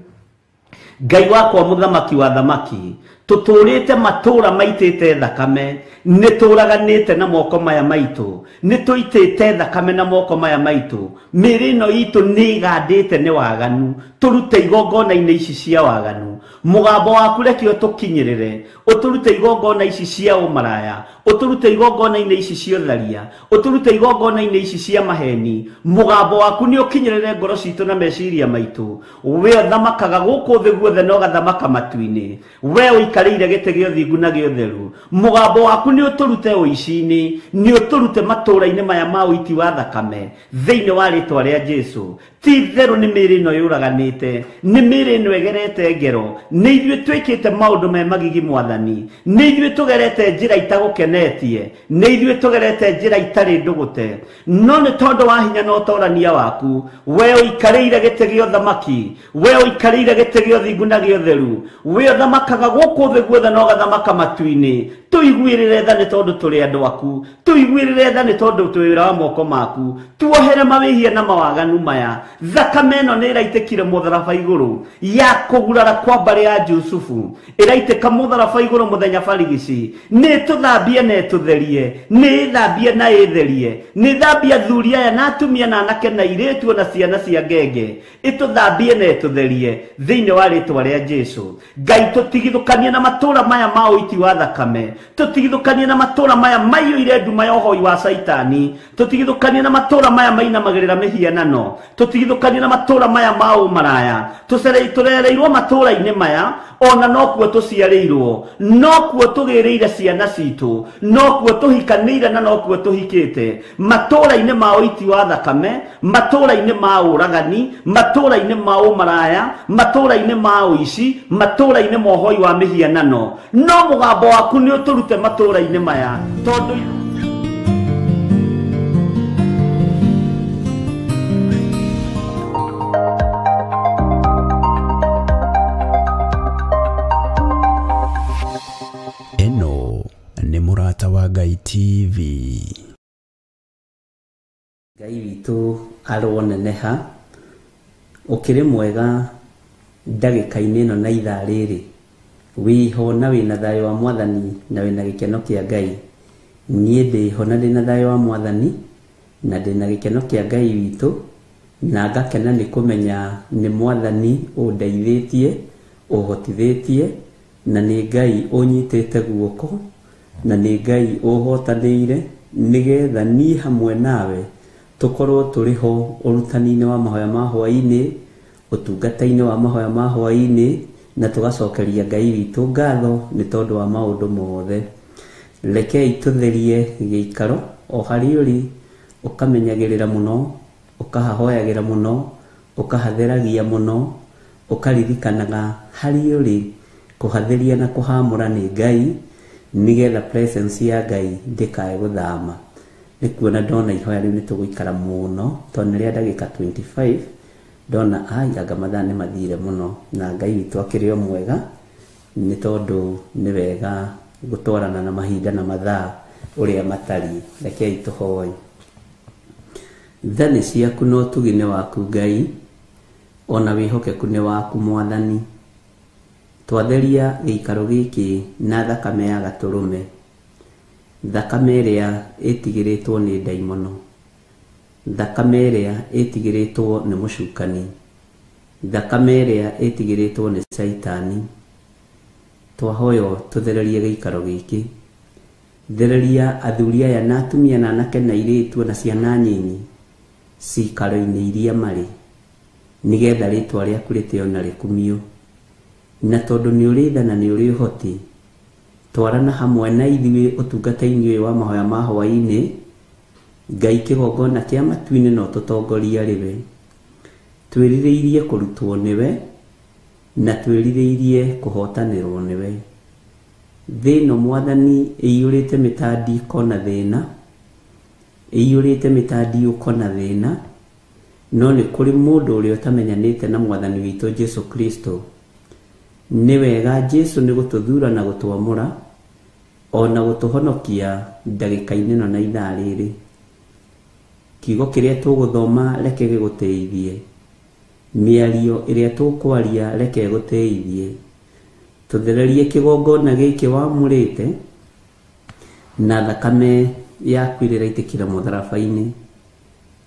[SPEAKER 2] Ngai wakwa mũthamaki wa thamaki, tũtũrĩte matũra maitĩte thakame, nĩ tũraganĩte na moko maya maitũ, nĩ tũitĩte thakame na moko maya maitũ, mĩĩrĩ ĩno itũ nĩ ĩgandĩte nĩ waganu, tũrute igongona-inĩ ici cia waganu. Mũgambo waku reke ũtũkinyĩrĩre, ũtũrute igongona ici cia ũmaraya, ũtũrute igongona-inĩ ici cia ũtharia, ũtũrute igongona-inĩ ici cia maheni. Mũgambo waku nĩ ũkinyĩrĩre ngoro citũ na meciria maitũ. We ũthamakaga gũkũ thĩ guothe na ũgathamaka matu-inĩ, we ũikarĩire gĩtĩ gĩa ũthingu na gĩa ũtheru. Mũgambo waku nĩ ũtũrute ũici-inĩ, nĩ ũtũrute matũũra-inĩ maya ma ũiti wa thakame thĩinĩ wa rĩtwa rĩa Jesu. Ti itherũ nĩ mĩĩrĩ ĩno yũraganĩte, nĩ mĩĩrĩ ĩno ĩgerete ngero, nĩ ithuĩ twĩkĩte maũndũ me magigi Mwathani, nĩ ithuĩ tũgerete njĩra itagũkenetie, nĩ ithuĩ tũgerete njĩra itarĩ ndũgũte, no nĩ tondũ wa hinya na ũtorania waku, we ũikarĩire gĩtĩ gĩa ũthamaki, we ũikarĩire gĩtĩ gĩa ũthingu na gĩa ũtheru, we ũthamakaga gũkũ thĩ guothe na ũgathamaka matu-inĩ. Tũiguĩrĩre tha nĩ tondũ tũrĩ andũ aku, tũiguĩrĩre tha nĩ tondũ twĩ wĩra wa moko maku, tuohere mawĩhia na mawaganu maya. Thakame ĩno nĩ ĩraitĩkire mũtharaba igũrũ ya kũgurara kwa mbarĩ ya Jusufu, ĩraitĩka mũtharaba igũrũ mũthenya barigici. Nĩ tũthambie na ĩtũtherie, nĩ ĩthambie na ĩtherie, nĩ ĩthambie athuri aya na atumia na anake na airĩtu na ciana cia ngenge, ĩtũthambie na ĩtũtherie thĩinĩ wa rĩtwa rĩa Jesu. Ngai, tũtigithũkanie na matũũra maya ma ũiti wa thakame, tũtigithũkanie na matũũra maya maiyũire nduma ya ũhoi wa Caitani, tũtigithũkanie na matũũra maya mainamagĩrĩra mĩhianano, tũtigithũkanie na matũũra maya ma ũmaraya. Tũrereirwo matũũra-inĩ maya, ona nokuo tũciarĩirwo, nokuo tũgĩrĩire ciana citũ, nokuo tũhikanĩire na nokuo tũhikĩte, matũũra-inĩ ma ũiti wa thakame, matũũra-inĩ ma ũragani, matũũra-inĩ ma ũmaraya, matũũra-inĩ ma ũici, matũũra-inĩ ma ũhoi wa mĩhianano. No mũgambo waku nĩ ũtũrute matũũra-inĩ maya tondũ
[SPEAKER 4] Ĩno nĩ Mũrata wa Ngai TV.
[SPEAKER 2] Ngai witũ aroneneha, ũkĩrĩ mwega ndagĩka-inĩ ĩno na ithaa rĩrĩ, wĩho na wĩna thayũ wa Mwathani na wĩna gĩkeno kĩa Ngai. Niĩ ndĩho na ndĩna thayũ wa Mwathani na ndĩna gĩkeno kĩa Ngai witũ, na ngakena nĩ kũmenya nĩ Mwathani ũndeithĩtie, ũhotithĩtie, na nĩ Ngai ũnyitĩte guoko, na nĩ Ngai ũhotanĩire, nĩgetha niĩ hamwe nawe tũkorwo tũrĩ ho ũrutani-inĩ wa mahoya ma hwaĩ-inĩ, ũtungata-inĩ wa mahoya ma hwaĩ-inĩ, na tũgacokeria Ngai witũ ngatho nĩ tondũ wa maũndũ mothe. Rekei tũtherie gĩikaro o harĩa ũrĩ, ũkamenyagĩrĩra mũno, ũkahahoyagĩra mũno, ũkahatheragia mũno, ũkaririkanaga harĩa ũrĩ kũhatheria na kũhamũra nĩ Ngai, nĩgetha presence ya Ngai ndĩkae gũthama. Nĩ kuona ndona ihoya rĩu nĩ tũgũikara mũno, tondũ nĩ rĩa ndagĩka 25, ndona ai anga mathaa nĩ mathire mũno, na Ngai witũ akĩrĩ o mwega, nĩ tondũ nĩ wega gũtwarana na mahinda na mathaa ũrĩa matariĩ. Rekei tũhoe. Tha nĩ ciaku na ũtugi nĩ waku Ngai, ona wĩhokeku nĩ waku Mwathani. Twatheria gĩikaro gĩkĩ na thakame ya gatũrũme, thakame ĩrĩa ĩtigĩrĩtwo nĩ ndaimono, thakame ĩrĩa ĩtigĩrĩtwo nĩ mũcukani, thakame ĩrĩa ĩtigĩrĩtwo nĩ Caitani. Twahoywo tũthererie gĩikaro gĩkĩ, thereria athuri aya na atumia na anake na airĩtu na ciana nyinyi cikaro-inĩ iria marĩ, nĩgetha rĩtwa rĩaku rĩtĩo na rĩkumio. Na tondũ nĩ ũrĩ tha na nĩ ũrĩ ũhoti, twarana hamwe na ithuĩ ũtungata-inĩ ũyũ wa mahoya ma hwaĩ-inĩ. Ngai kĩgongona kĩa matu-inĩ no tũtongorie arĩ we. Twĩrirĩirie kũrutwo nĩwe, na twĩrirĩirie kũhotanĩrwo nĩwe. Thĩ ĩno Mwathani ĩiyũrĩte mĩtandĩko na thĩna, ĩiyũrĩte mĩtandiũko na thĩna, no nĩ kũrĩ mũndũ ũrĩa ũtamenyanĩte na Mwathani witũ Jesu Kristo. Nĩ wega Jesu nĩ gũtũthura na gũtwamũra, ona gũtũhonokia ndagĩka-inĩ ĩno na ithaa rĩrĩ. Kiugo kĩrĩa tũgũthoma reke gĩgũteithie, mĩario ĩrĩa tũkwaria reke ĩgũteithie. Tũthererie kĩgongona gĩkĩ wamũrĩte na thakame yaku ĩrĩa ĩraitĩkĩra mũtharaba-inĩ.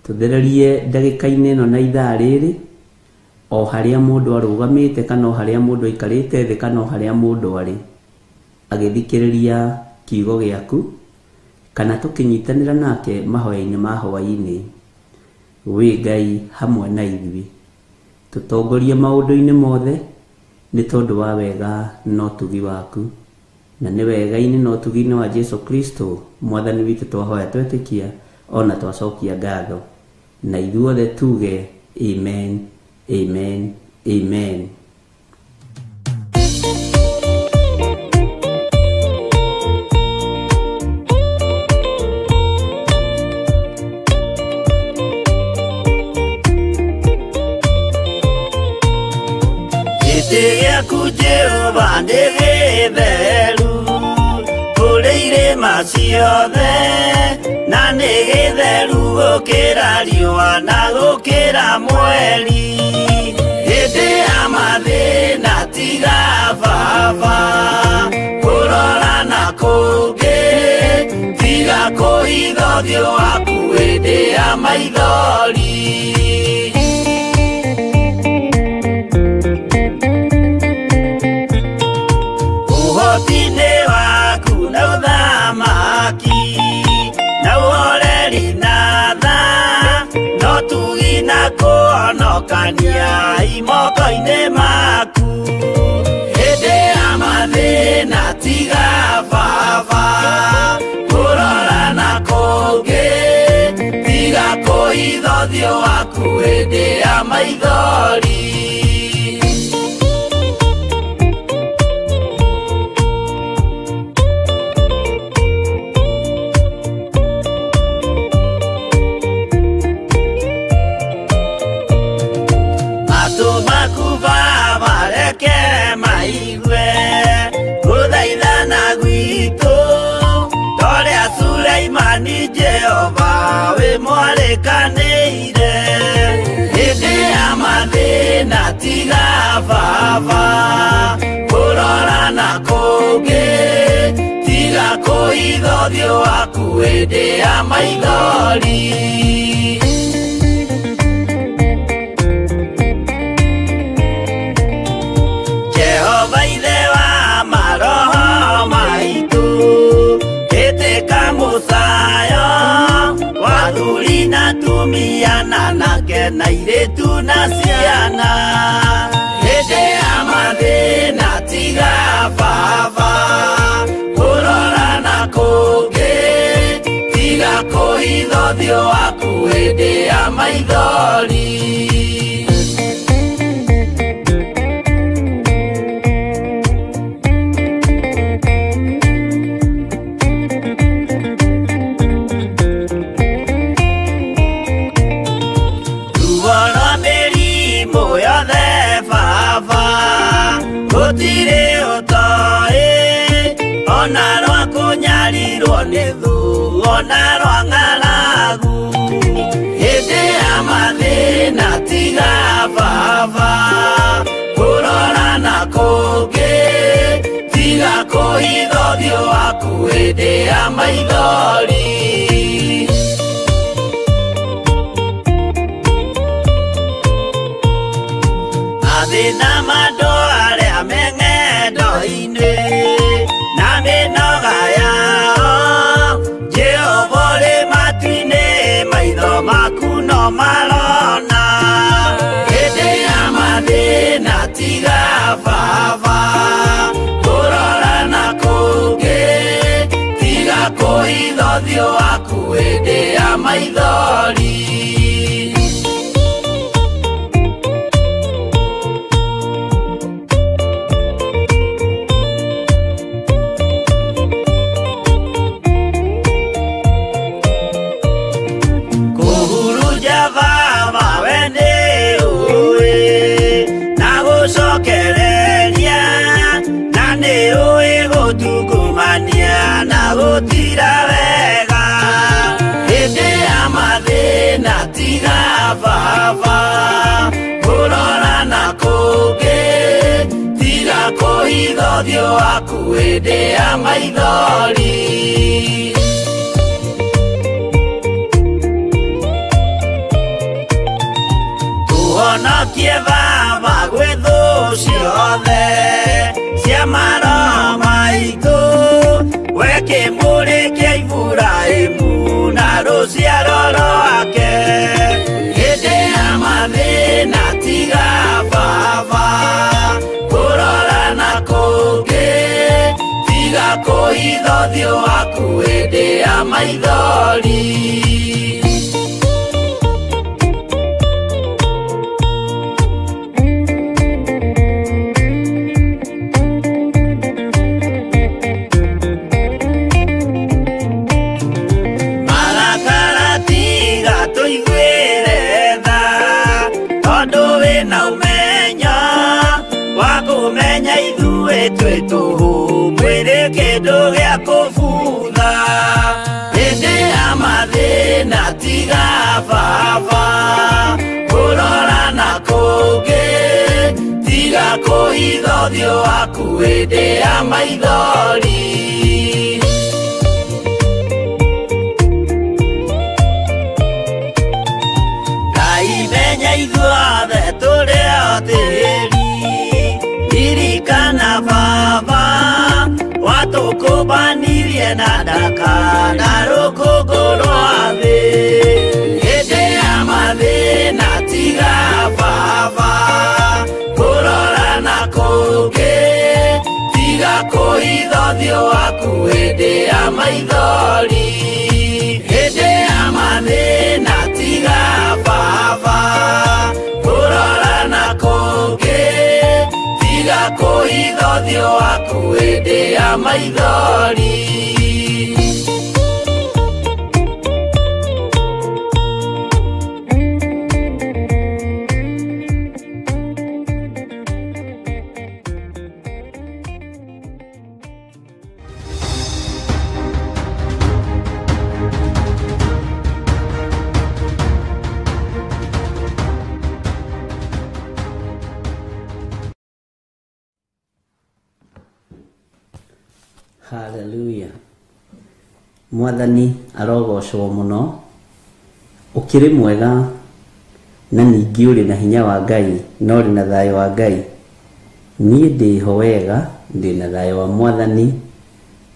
[SPEAKER 2] Tũthererie ndagĩka-inĩ ĩno na ithaa rĩrĩ, O harĩa mũndũ arũgamĩte kana o harĩa mũndũ aikarĩte thĩ kana o harĩa mũndũ arĩ agĩthikĩrĩria kiugo gĩaku kana tũkĩnyitanĩra nake mahoya-inĩ ma hwaĩ-inĩ. Wĩ Ngai hamwe na ithuĩ, tũtongorie maũndũ-inĩ mothe nĩ tondũ wa wega na ũtugi waku, na nĩ wega-inĩ na ũtugi-inĩ wa Jesu Kristo mwathani witũ twahoya twetĩkia ona twacokia ngatho, na ithuothe tuge amen, amen, amen.
[SPEAKER 5] Gĩtĩ gĩaku Jehova nĩ gĩtheru kũrĩ irĩma ciothe, na nĩ gĩtheru gũkĩra riũa na gũkĩra mweri. Hĩndĩ ya mathĩna tiga baba kũrora na kũngĩ, tiga kũhitha ũthiũ waku hĩndĩ ya maithori. Ũhoti-inĩ waku na ũthamaki na ũhoreri na tha, no tugi na kũhonokania imoko-inĩ maku. Hĩndĩ ya mathĩna tiga baba kũrora na kũngĩ, tiga kũhitha ũthiũ waku hĩndĩ ya maithori. Matũ maku baba reke maigue gũthaithana gwitũ, torĩa Suleimani Jehova wĩ mwarĩkanĩire. Hĩndĩ ya mathĩna tiga baba kũrora na kũngĩ, tiga kũhitha ũthiũ waku hĩndĩ ya maithori. Jehova ithe wa maroho maitũ, ĩtĩka mũcayo wa athuri na atumia na anake na airĩtu na ciana. Hĩndĩ ya mathĩna tiga baba kũrora na kũngĩ, tiga kũhitha ũthiũ waku hĩndĩ ya maithori. Ruo rwa mĩrimũ yothe baba gũtirĩ ũtoĩ, ona rwa kũnyarirwo nĩ thũ ona rwa ng'aragu. Hĩndĩ ya mathĩna tiga baba kũrora na kũngĩ, tiga kũhitha ũthiũ waku hĩndĩ ya maithori. Mathĩna ma andũ arĩa me ng'endo-inĩ na mĩnoga yao, Jehova ũrĩ matu-inĩ maitho maku no marona. Hĩndĩ ya mathĩna tiga baba kũrora na kũngĩ, tiga kũhitha ũthiũ waku hĩndĩ ya maithori. Kũhurunja baba we nĩ ũĩ na gũcokereria, na nĩ ũĩ gũtungumania na gũtira wega. Hĩndĩ ya mathĩna tiga baba kũrora na kũngĩ, tiga kũhitha ũthiũ waku hĩndĩ ya maithori. Honokie baba gwĩ thũ ciothe cia maroho maitũ, we kĩmũrĩ kĩa Iburahĩmu na rũciaro rwake. Hĩndĩ ya mathĩna tiga baba kũrora na kũngĩ, tiga kũhitha ũthiũ waku hĩndĩ ya maithori. Marakara tiga tũiguĩre tha, tondũ wĩna ũmenyo wa kũmenya ithuĩ twĩ tũhũ, mwĩrĩ kĩndũ gĩa kũbutha. Hĩndĩ ya mathĩna tiga baba kũrora na kũngĩ, tiga kũhitha ũthiũ waku hĩndĩ ya maithori. Ngai menya ithuothe tũrĩ o tĩri, ririkana baba watũkũmbanirie na ndaka na rũkũngũ rwa thĩ. Hĩndĩ ya mathĩna tiga baba kũrora na kũngĩ, tiga kũhitha ũthiũ waku hĩndĩ ya maithori. Hĩndĩ ya mathĩna tiga baba kũrora na kũngĩ, tiga kũhitha ũthiũ waku hĩndĩ ya maithori.
[SPEAKER 2] Hallelujah. Mwathani arogocwo mũno, ũkĩrĩ mwega na ningĩ ũrĩ na hinya wa Ngai na ũrĩ na thayũ wa Ngai. Niĩ ndĩho wega, ndĩ na thayũ wa Mwathani,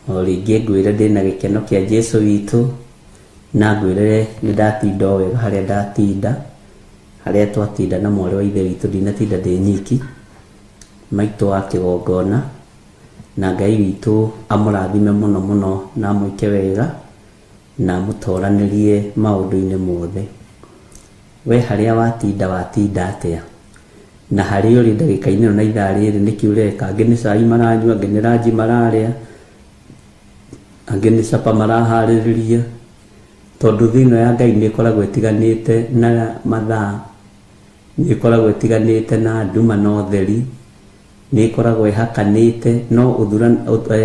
[SPEAKER 2] o rĩngĩ ngwĩre ndĩ na gĩkeno kĩa Jesũ witũ, na ngwĩre nĩ ndatinda o wega harĩa ndatinda, harĩa twatinda na mwarĩ wa ithe witũ, ndinatinda ndĩ nyiki, maitũ wa kĩgongona, na Ngai witũ amũrathime mũno mũno na amwĩke wega na amũtoranĩrie maũndũ-inĩ mothe. We harĩa watinda watinda atĩa? Na harĩa ũrĩ ndagĩka-inĩ ĩno na ithaa rĩrĩ nĩkĩ ũreka? Angĩ nĩ cai maranyua, angĩ nĩ ranji mararĩa, angĩ nĩ capa maraharĩrĩria, tondũ thĩ ĩno ya Ngai nĩ ĩkoragwo ĩtiganĩte na mathaa, nĩ ĩkoragwo ĩtiganĩte na nduma na ũtheri, nĩ ĩkoragwo ĩhakanĩte no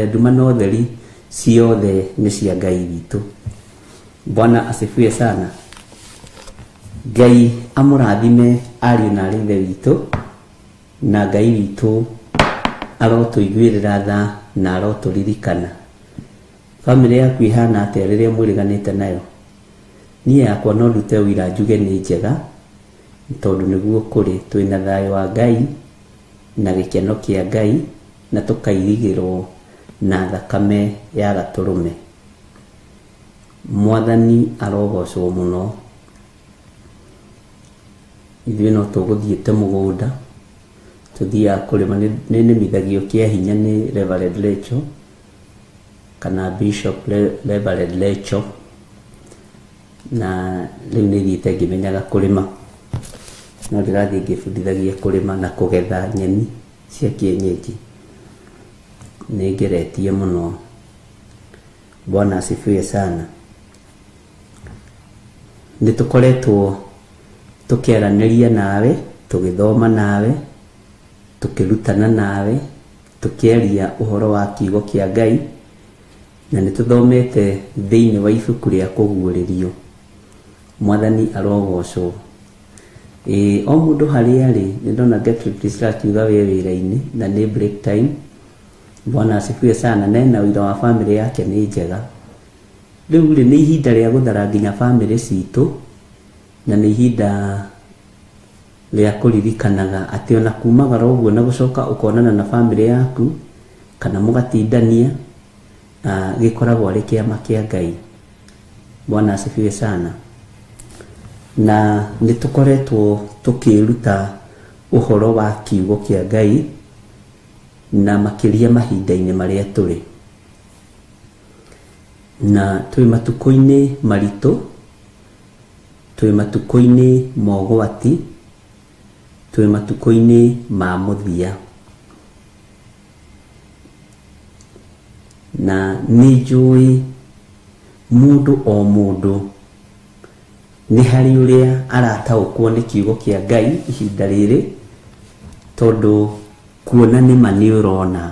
[SPEAKER 2] nduma na ũtheri ciothe nĩ cia Ngai witũ. Bwana asifiwe sana. Ngai amũrathime ariũ na arĩ ithe witũ, na Ngai witũ arotũiguĩrĩra tha na arotũririkana. Bamĩrĩ yaku ĩhana atĩa rĩrĩa mwĩrĩganĩte nayo? Niĩ yakwa no ndute ũira njuge nĩ njega, tondũ nĩguo kũrĩ, twĩna thayũ wa Ngai na gĩkeno kĩa Ngai, na tũkairigĩrwo na thakame ya gatũrũme. Mwathani arogocwo mũno. Ithuĩ no tũgũthiĩte mũgũnda, tũthiaga kũrĩma, nĩ nĩmithagio kĩa hinya nĩ Reverend Lecho kana Bishop Reverend Lecho, na rĩu nĩ thiĩte ngĩmenyaga kũrĩma, no ndĩrathiĩ ngĩbundithagia kũrĩma na kũgetha nyeni cia kienyeji. Nĩ ngeretie mũno. Bwana asifiwe sana. Nĩ tũkoretwo tũkĩaranĩria nawe, tũgĩthoma nawe, tũkĩrutana nawe, tũkĩaria ũhoro wa kiugo kĩa Ngai, na nĩ tũthomete thĩinĩ wa ibuku rĩa kũguũrĩrio. Mwathani arogocwo. O mũndũ harĩa arĩ, nĩ ndona Gertrude Priscilla akiuga wĩ wĩra-inĩ na nĩ break time. Bwana asifiwe sana. Na ena ũira wa bamĩrĩ yake nĩ njega. Rĩu rĩ, nĩ ihinda rĩa gũthara nginya bamĩrĩ citũ, na nĩ ihinda rĩa kũririkanaga atĩ ona kumagara ũguo na gũcoka ũkonana na bamĩrĩ yaku kana mũgatindania, gĩkoragwo arĩ kĩama kĩa Ngai. Bwana asifiwe sana. Na nĩ tũkoretwo tũkĩruta ũhoro wa kiugo kĩa Ngai na makĩria mahinda-inĩ marĩa tũrĩ, na twĩ matukũ-inĩ maritũ, twĩ matukũ-inĩ ma ũgwati, twĩ matukũ-inĩ ma mũthia. Na nĩ njũĩ mũndũ o mũndũ nĩ harĩ ũrĩa arataũkwo nĩ kiugo kĩa Ngai ihinda rĩrĩ, tondũ kuona nĩ ma nĩ ũrona,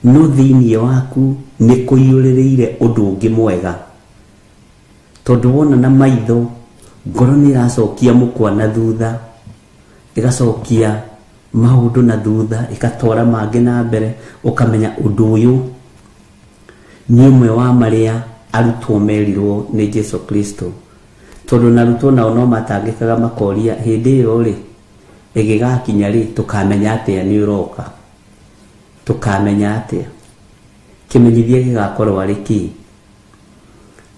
[SPEAKER 2] no thĩinĩ waku nĩ kũiyũrĩrĩire ũndũ ũngĩ mwega, tondũ wona na maitho ngoro nĩ ĩracokia mũkwa na thutha, ĩgacokia maũndũ na thutha, ĩgatwara mangĩ na mbere, ũkamenya ũndũ ũyũ nĩ ũmwe wa marĩa arutwo merirwo nĩ Jesu Kristo, tondũ na arutwo nao no matangĩkaga makoria hĩndĩ ĩyo rĩ ĩgĩgakinya rĩ tũkamenya atĩa nĩ ũroka, tũkamenya atĩa kĩmenyithia gĩgakorwo arĩ kĩĩ.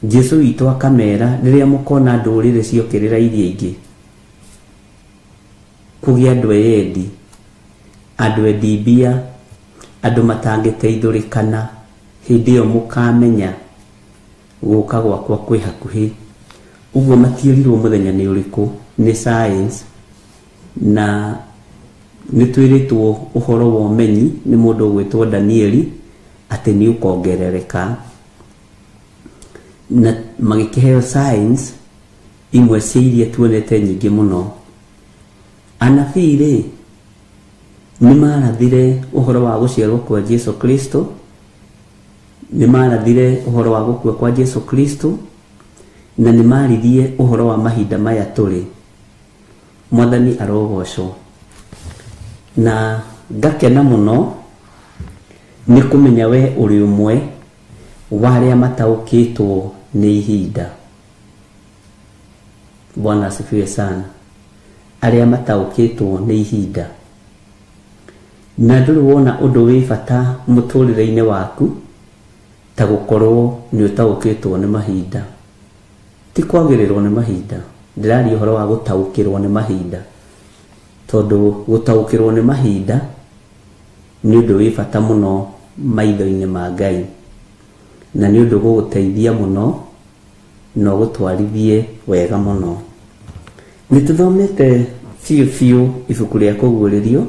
[SPEAKER 2] Jesu witũ akamera rĩrĩa mũkona ndũrĩrĩ ciokĩrĩra iria ingĩ, kũgĩa andũ eyendi, andũ endi mbia, andũ matangĩteithũrĩkana, hĩndĩ ĩyo mũkamenya gũka gwakwa kwĩ hakuhĩ. Ũguo matierirwo mũthenya nĩ ũrĩkũ, nĩ science, na nĩ twĩrĩtwo ũhoro wa ũmenyi nĩ mũndũ ũgwĩtwo Danieli atĩ nĩ ũkongerereka, na magĩkĩheo science imwe cia iria tuonete nyingĩ mũno. Anabii rĩ nĩ marathire ũhoro wa gũciarwo kwa Jesu Kristo, nĩ marathire ũhoro wa gũkua kwa Jesu Kristo, na nĩ maririe ũhoro wa mahinda maya tũrĩ. Mwathani arogocwo. Na ngakena mũno nĩ kũmenya we ũrĩ ũmwe wa arĩa mataũkĩtwo nĩ ihinda. Bwana asifiwe sana. Arĩa mataũkĩtwo nĩ ihinda. Na ndũrĩ wona ũndũ wĩ bata mũtũrĩre-inĩ waku ta gũkorwo nĩ ũtaũkĩtwo nĩ mahinda. Ti kwagĩrĩrwo nĩ mahinda, ndĩraria ũhoro wa gũtaũkĩrwo nĩ mahinda, tondũ gũtaũkĩrwo nĩ mahinda nĩ ũndũ wĩ bata mũno maitho-inĩ ma Ngai, na nĩ ũndũ gũgũteithia mũno na ũgũtwarithie wega mũno. Nĩ tũthomete biũ biũ ibuku rĩa kũguũrĩrio,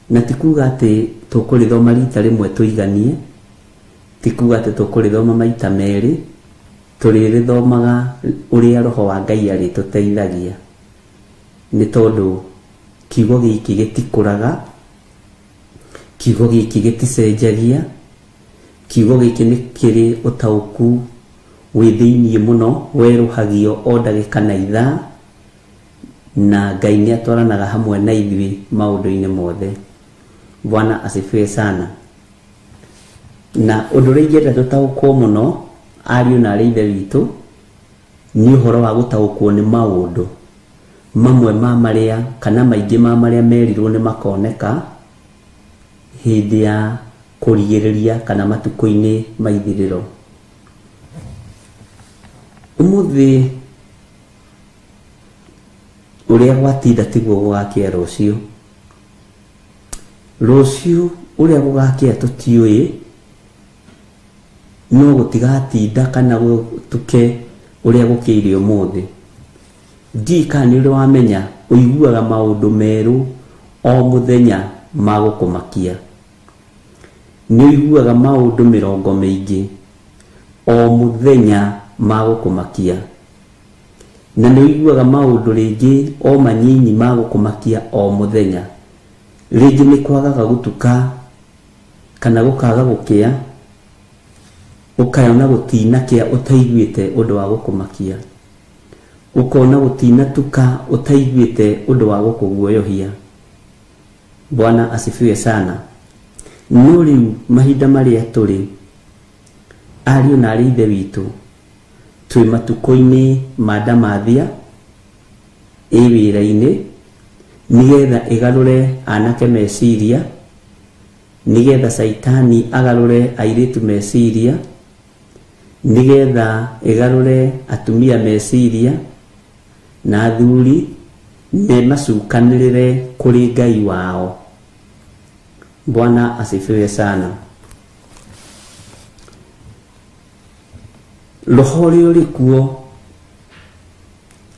[SPEAKER 2] na ti kuga atĩ tũkũrĩthoma rita rĩmwe tũiganie, ti kuga atĩ tũkũrĩthoma maita merĩ, tũrĩrĩthomaga ũrĩa roho wa Ngai arĩtũteithagia, nĩ tondũ kiugo gĩkĩ gĩtikũraga, kiugo gĩkĩ gĩticenjagia, kiugo gĩkĩ nĩ kĩrĩ ũtaũku wĩ thĩiniĩ mũno, werũhagio o ndagĩka na ithaa, na Ngai nĩ atwaranaga hamwe na ithuĩ maũndũ-inĩ mothe. Bwana asifiwe sana. Na ũndũ ũrĩa ingĩenda tũtaũkwo mũno ariũ na arĩ ithe witũ nĩ ũhoro wa gũtaũkwo nĩ maũndũ mamwe ma marĩa kana maingĩ ma marĩa merirwo nĩ makoneka hĩndĩ ya kũrigĩrĩria kana matukũ-inĩ ma ithirĩro. Ũmũthĩ ũrĩa gwatinda tiguo gũgakĩa rũciũ. Rũciũ ũrĩa gũgakĩa tũtiũĩ, no gũtigatinda kana gũtuke ũrĩa gũkĩire ũmũthĩ. Ndiũĩ kana nĩ ũrĩ wamenya ũiguaga maũndũ merũ o mũthenya ma gũkũmakia. Nĩ ũiguaga maũndũ mĩrongo mĩingĩ o mũthenya ma gũkũmakia, na nĩ ũiguaga maũndũ rĩngĩ o manyinyi ma gũkũmakia o mũthenya. Rĩngĩ nĩ kwagaga gũtuka kana gũkaga gũkĩa, ũkayona gũtinakĩa ũtaiguĩte ũndũ wa gũkũmakia, ũkona gũtinatuka ũtaiguĩte ũndũ wa gũkũguoyohia. Bwana asifiwe sana. No rĩu mahinda marĩa tũrĩ, ariũ na arĩ ithe witũ, twĩ matukũ-inĩ ma ndamathia, Ĩ wĩra-inĩ nĩgetha ĩgarũre anake meciria, nĩgetha caitani agarũre airĩtu meciria, nĩgetha ĩgarũre atumia meciria na athuri nĩ macukanĩrĩre kũrĩ Ngai wao. Bwana asifiwe sana. Roho ũrĩa ũrĩ kuo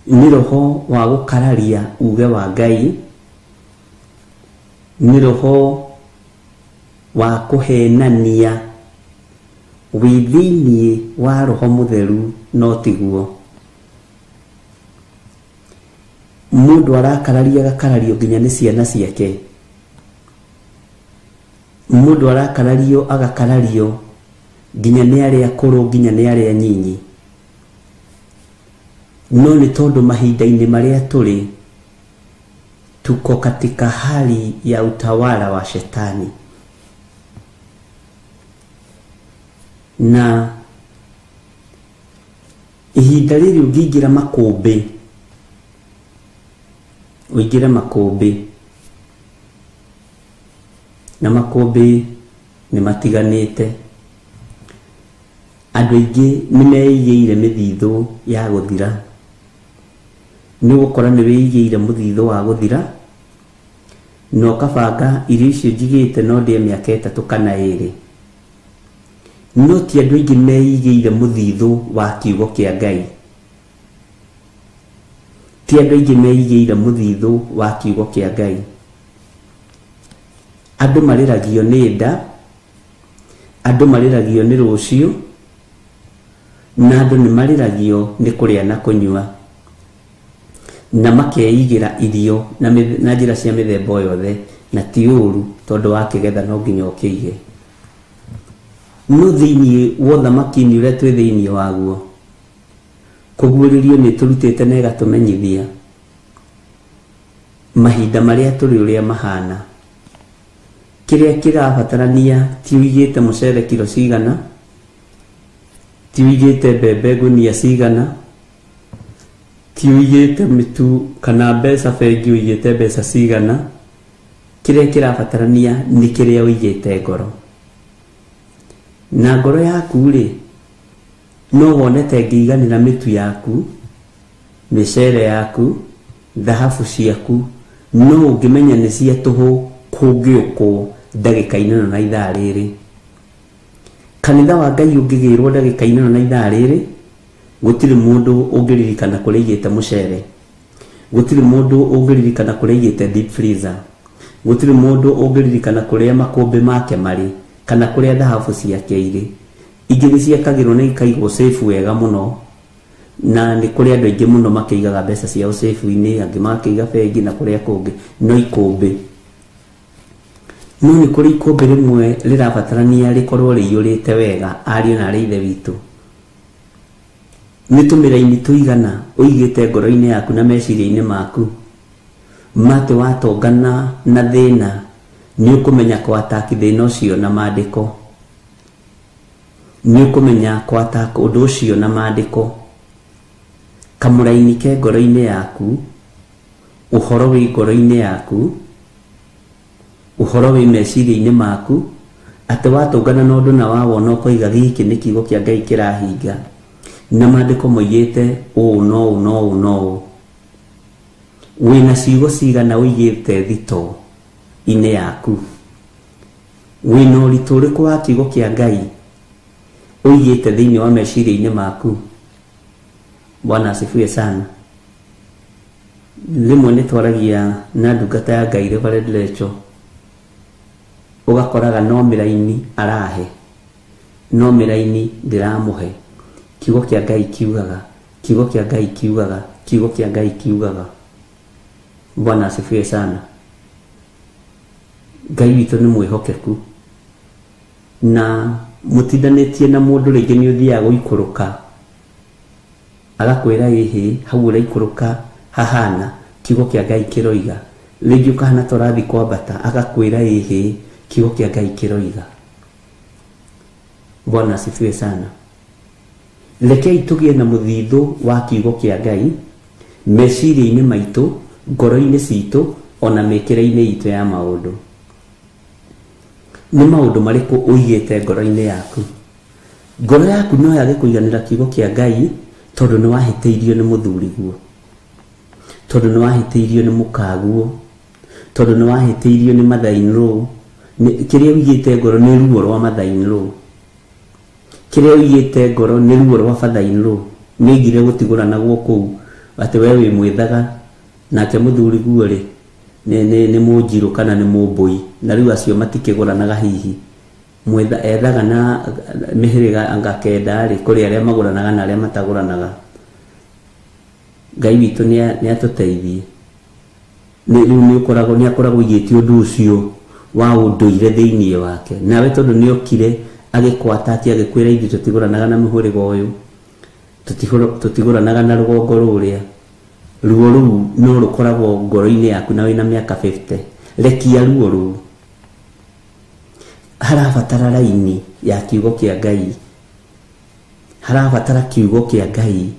[SPEAKER 2] nĩ roho wa gũkararia uge wa Ngai, nĩ roho wa kũhenania wĩ thĩiniĩ wa roho mũtheru, no tiguo. Mũndũ arakararia agakarario nginya nĩ ciana ciake, mũndũ arakarario agakarario nginya nĩ arĩa akũrũ, nginya nĩ arĩa nyinyi. No nĩ tondũ mahinda-inĩ marĩa tũrĩ tuko katika hali ya utawala wa shetani, na ihinda rĩrĩ ũngĩingĩra makũmbĩ, ũingĩre makũmbĩ, na makũmbĩ nĩ matiganĩte. Andũ aingĩ nĩ meigĩire mĩthithũ ya gũthira. Nĩ ũgũkora nĩ wĩigĩire mũthithũ wa gũthira na ũkabanga irio icio njigĩte no ndĩe mĩaka 3 kana 2. No ti andũ aingĩ meigĩire mũthithũ wa kiugo kĩa Ngai. Ti andũ aingĩ meigĩire mũthithũ wa kiugo kĩa Ngai. Andũ marĩragio nĩ nda, andũ marĩragio nĩ rũciũ, na andũ nĩ marĩragio nĩ kũrĩa na kũnyua, na makeigĩra irio na njĩra cia mĩthemba yothe, na ti ũru tondũ wakĩgetha no nginya ũkĩige. No thĩiniĩ wa ũthamaki-inĩ ũrĩa twĩ thĩiniĩ waguo, kũguũrĩrio nĩ tũrutĩte na ĩgatũmenyithia mahinda marĩa tũrĩ ũrĩa mahana. Kĩrĩa kĩrabatarania ti ũigĩte mũcere kiro cigana, ti ũigĩte mbembe ngũnia cigana, ti ũigĩte mĩtu kana mbeca bengi ũigĩte mbeca cigana. Kĩrĩa kĩrabatarania nĩ kĩrĩa ũigĩte ngoro. Na ngoro yaku rĩ, no wone ta ĩngĩiganĩra mĩtu yaku, mĩcere yaku, thahabu ciaku, no ũngĩmenya nĩ cia tũhũ kũngĩũkwo ndagĩka-inĩ ĩno na ithaa rĩrĩ. Kanitha wa Ngai ũngĩgĩrwo ndagĩka-inĩ ĩno na ithaa rĩrĩ, gũtirĩ mũndũ ũngĩririkana kũrĩa aigĩte mũcere, gũtirĩ mũndũ ũngĩririkana kũrĩa aigĩte deep freezer, gũtirĩ mũndũ ũngĩririkana kũrĩa makũmbĩ make marĩ, kana kũrĩa thahabu ciake irĩ. Ingĩ nĩ ciakagĩrwo na ikaigwo safe wega mũno, na nĩ kũrĩ andũ aingĩ mũno makĩigaga mbeca ciao safe-inĩ, angĩ makĩiga bengi na kũrĩa kũngĩ, no ikũmbĩ. No nĩ kũrĩ ikũmbĩ rĩmwe rĩrabatarania rĩkorwo rĩiyũrĩte wega, ariũ na arĩ ithe witũ. Nĩ tũmĩraini tũigana ũigĩte ngoro-inĩ yaku na meciria-inĩ maku, matĩ watongana na thĩna nĩ ũkũmenya kwataki thĩna ũcio na maandĩko, nĩ ũkũmenya kwataka ũndũ ũcio na maandĩko. Kamũraini ke ngoro-inĩ yaku, ũhoro wĩ ngoro-inĩ yaku, ũhoro wĩ meciria-inĩ maku, atĩ watũngana na ũndũ na wawona ũkoiga gĩkĩ nĩ kiugo kĩa Ngai kĩrahinga, na maandĩko moigĩte ũũ no ũũ no ũũ no ũũ. Wĩna ciugo cigana ũigĩte thito-inĩ yaku? Wĩna ũritũ ũrĩkũ wa kiugo kĩa Ngai ũigĩte thĩinĩ wa meciria-inĩ maku? Bwana asifiwe sana. Rĩmwe nĩ twaragia na ndungata ya Ngai Reverend Lecho, ũgakoraga no mĩraini arahe, no mĩraini ndĩramũhe. Kiugo kĩa Ngai kiugaga, kiugo kĩa Ngai kiugaga, kiugo kĩa Ngai kiugaga. Bwana asifiwe sana. Ngai witũ nĩ mwĩhokeku, na mũtindanĩtie na mũndũ rĩngĩ nĩ ũthiaga gũikũrũka agakwĩra ĩhĩ hau ũraikũrũka hahana kiugo kĩa Ngai kĩroiga, rĩngĩ ũkahana ta ũrathiĩ kwambata agakwĩra ĩhĩ kiugo kĩa Ngai kĩroiga. Bwana asifiwe sana. Rekei tũgĩe na mũthithũ wa kiugo kĩa Ngai, Meciria-inĩ maitũ, ngoro-inĩ citũ, ona mĩkĩre-inĩ itũ ya maũndũ. Nĩ maũndũ marĩkũ ũigĩte ngoro-inĩ yaku? Ngoro yaku no yage kũiganĩra kiugo kĩa Ngai tondũ nĩ wahĩtĩirio nĩ mũthuriguo, tondũ nĩ wahĩtĩirio nĩ mũkaguo, tondũ nĩ wahĩtĩirio nĩ mother-in-law. Kĩrĩa ũigĩte ngoro nĩ ruo rwa mother-in-law, kĩrĩa ũigĩte ngoro nĩ ruo rwa father-in-law. Nĩ ngire gũtigũranagwo kũu atĩ we wĩ mwĩthaga nake mũthuriguo rĩ nĩ mũnjirũ kana nĩ mũmbũi, na rĩu acio matikĩgũranaga hihi. Mwetha ethaga na mĩhĩrĩga anga kenda rĩ, kũrĩ arĩa magũranaga na arĩa matagũranaga. Ngai witũ nĩ atũteithie. Rĩu nĩ akoragwo aigĩte ũndũ ũcio wa ũndũire thĩinĩ wake, nawe tondũ nĩ okire agĩkwata atĩ agĩkwĩra ithuĩ tũtigũranaga na mũhĩrĩga ũyũ, tũtigũranaga na rũgongo rũrĩa. Ruo rũu no rũkoragwo ngoro-inĩ yaku na wĩna mĩaka 50. Rekia ruo rũu. Harabatara raini ya kiugo kĩa Ngai, harabatara kiugo kĩa Ngai.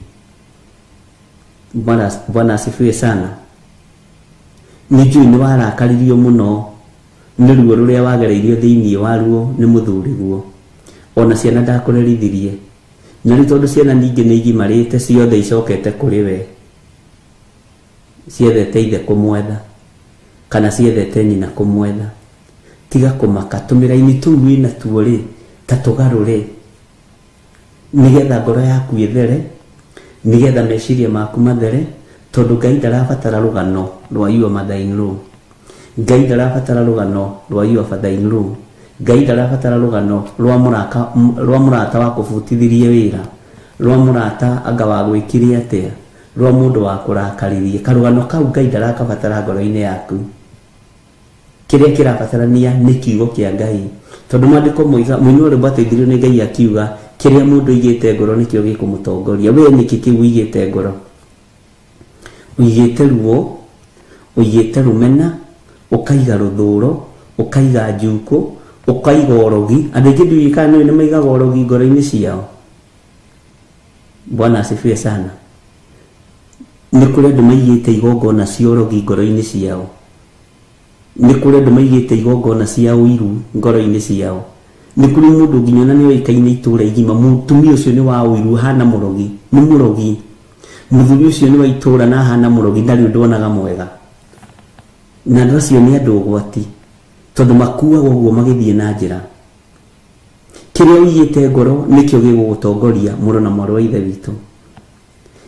[SPEAKER 2] Bwana asifiwe sana. Nĩ njũĩ nĩ warakaririo mũno nĩ ruo rũrĩa wagereirio thĩinĩ wa ruo nĩ mũthuriguo, ona ciana ndakũrerithirie, na rĩu tondũ ciana ningĩ nĩ igimarĩte ciothe icokete kũrĩ we, ciethete ithe kũmwetha kana ciethete nyina kũmwetha. Tiga kũmaka, tũmĩraini tũu wĩna tuo rĩ ta tũgarũre nĩgetha ngoro yaku ĩthere, nĩgetha meciria maku mathere, tondũ Ngai ndarabatara rũgano rwa your mother-in-law, Ngai ndarabatara rũgano rwa your father-in-law, Ngai ndarabatara rũgano rwa mũrata wa kũbutithirie wĩra, rwa mũrata anga wa gwĩkire atĩa, rwa mũndũ wa kũrakaririe. Karũgano kau Ngai ndarakabatara ngoro-inĩ yaku. Kĩrĩa kĩrabatarania nĩ kiugo kĩa Ngai, tondũ maandĩko moiga mũini wa rwĩmbo ateithirio nĩ Ngai akiuga kĩrĩa mũndũ aigĩte ngoro nĩkĩo gĩkũmũtongoria. We nĩkĩ kĩu ũigĩte ngoro? Ũigĩte ruo, ũigĩte rũmena, ũkaiga rũthũro, ũkaiga njukũ, ũkaiga ũrogi. Andũ aingĩ ndiũĩ kana nĩ maigaga ũrogi ngoro-inĩ ciao. Bwana asifiwe sana. Nĩ kũrĩ andũ maigĩte igongona cia ũrogi ngoro-inĩ ciao, nĩ kũrĩ andũ maigĩte igongona cia ũiru ngoro-inĩ ciao, nĩ kũrĩ mũndũ nginya ona nĩ oĩkaine itũũra igima, mũtumia ũcio nĩ wa ũiru, hana mũrogi, nĩ mũrogi. Mũthuri ũcio nĩ wa itũũra na hana mũrogi, ndarĩ ũndũ onaga mwega. Na andũ acio nĩ andũ ũgwati, tondũ makuaga ũguo magĩthiĩ na njĩra. Kĩrĩa ũigĩte ngoro nĩkĩo gĩgũgũtongoria, mũrũ na mwarĩ wa ithe witũ.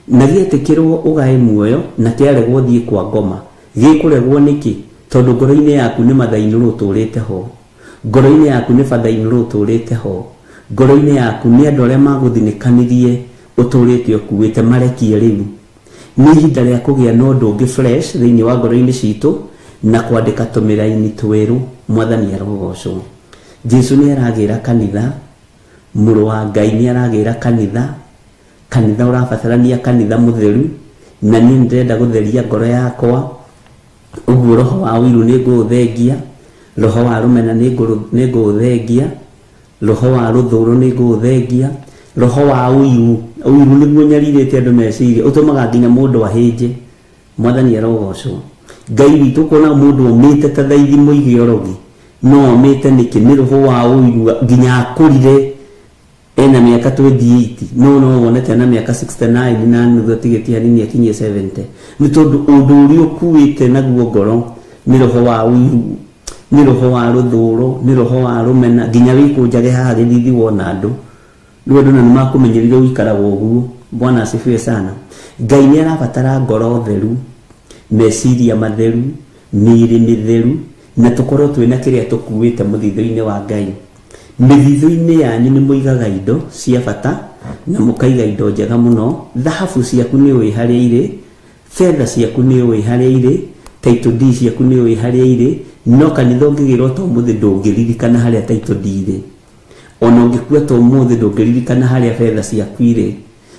[SPEAKER 2] Na gĩetĩkĩrwo ũgae muoyo, na kĩaregwo thiĩ kwa ngoma. Gĩkũregwo nĩkĩ? Tondũ ngoro-inĩ yaku nĩ mother-in-law ũtũrĩte ho, ngoro-inĩ yaku nĩ father-in-law ũtũrĩte ho, ngoro-inĩ yaku nĩ andũ arĩa magũthinĩkanirie ũtũrĩte ũkuĩte, marekie rĩu. Nĩ ihinda rĩa kũgĩa na ũndũ ũngĩ fresh thĩinĩ wa ngoro-inĩ citũ na kwandĩka tũmĩraini twerũ. Mwathani arogocwo. Jesu nĩ aragĩra kanitha, mũrũ wa Ngai nĩ aragĩra kanitha, kanitha ũrabatarania kanitha mũtheru, na niĩ ndĩrenda gũtheria ngoro yakwa. Ũguo roho wa ũiru nĩ ngũũthengia, roho wa rũmena nĩ ngũũthengia, roho wa rũthũro nĩ ngũũthengia, roho wa ũiru. Ũiru nĩguo nyarirĩte andũ meciria, ũtũmaga nginya mũndũ ahĩnje. Mwathani arogocwo. Ngai witũ kuona mũndũ omĩte ta thaithi mũige ũrogi, no omĩte nĩkĩ? Nĩ roho wa ũiru nginya akũrire ena mĩaka 28, no wonete ena mĩaka 69 na nuthu atigĩtie hanini akinyie 70. Nĩ tondũ ũndũ ũrĩa ũkuĩte naguo ngoro nĩ roho wa ũiru, nĩ roho wa rũthũro, nĩ roho wa rũmena, nginya wĩkũnjage haha gĩthithi wona andũ. Rĩu andũ na nĩ makũmenyerire ũikaraga ũguo. Bwana asifiwe sana. Ngai nĩ arabatara ngoro theru, meciria matheru, mĩĩrĩ mĩtheru, na tũkorwo twĩna kĩrĩa tũkuĩte mũthithũ-inĩ wa Ngai. Mĩthithũ-inĩ yanyu nĩ mũigaga indo cia bata na mũkaiga indo njega mũno. Thahabu ciaku nĩ ũĩ harĩa irĩ, betha ciaku nĩ ũĩ harĩa irĩ, title deed ciaku nĩ ũĩ harĩa irĩ, no kanitha ũngĩgĩrwo ta ũmũthĩ ndũngĩririkana harĩa title deed irĩ. Ona ũngĩkua ta ũmũthĩ ndũngĩririkana harĩa betha ciaku irĩ,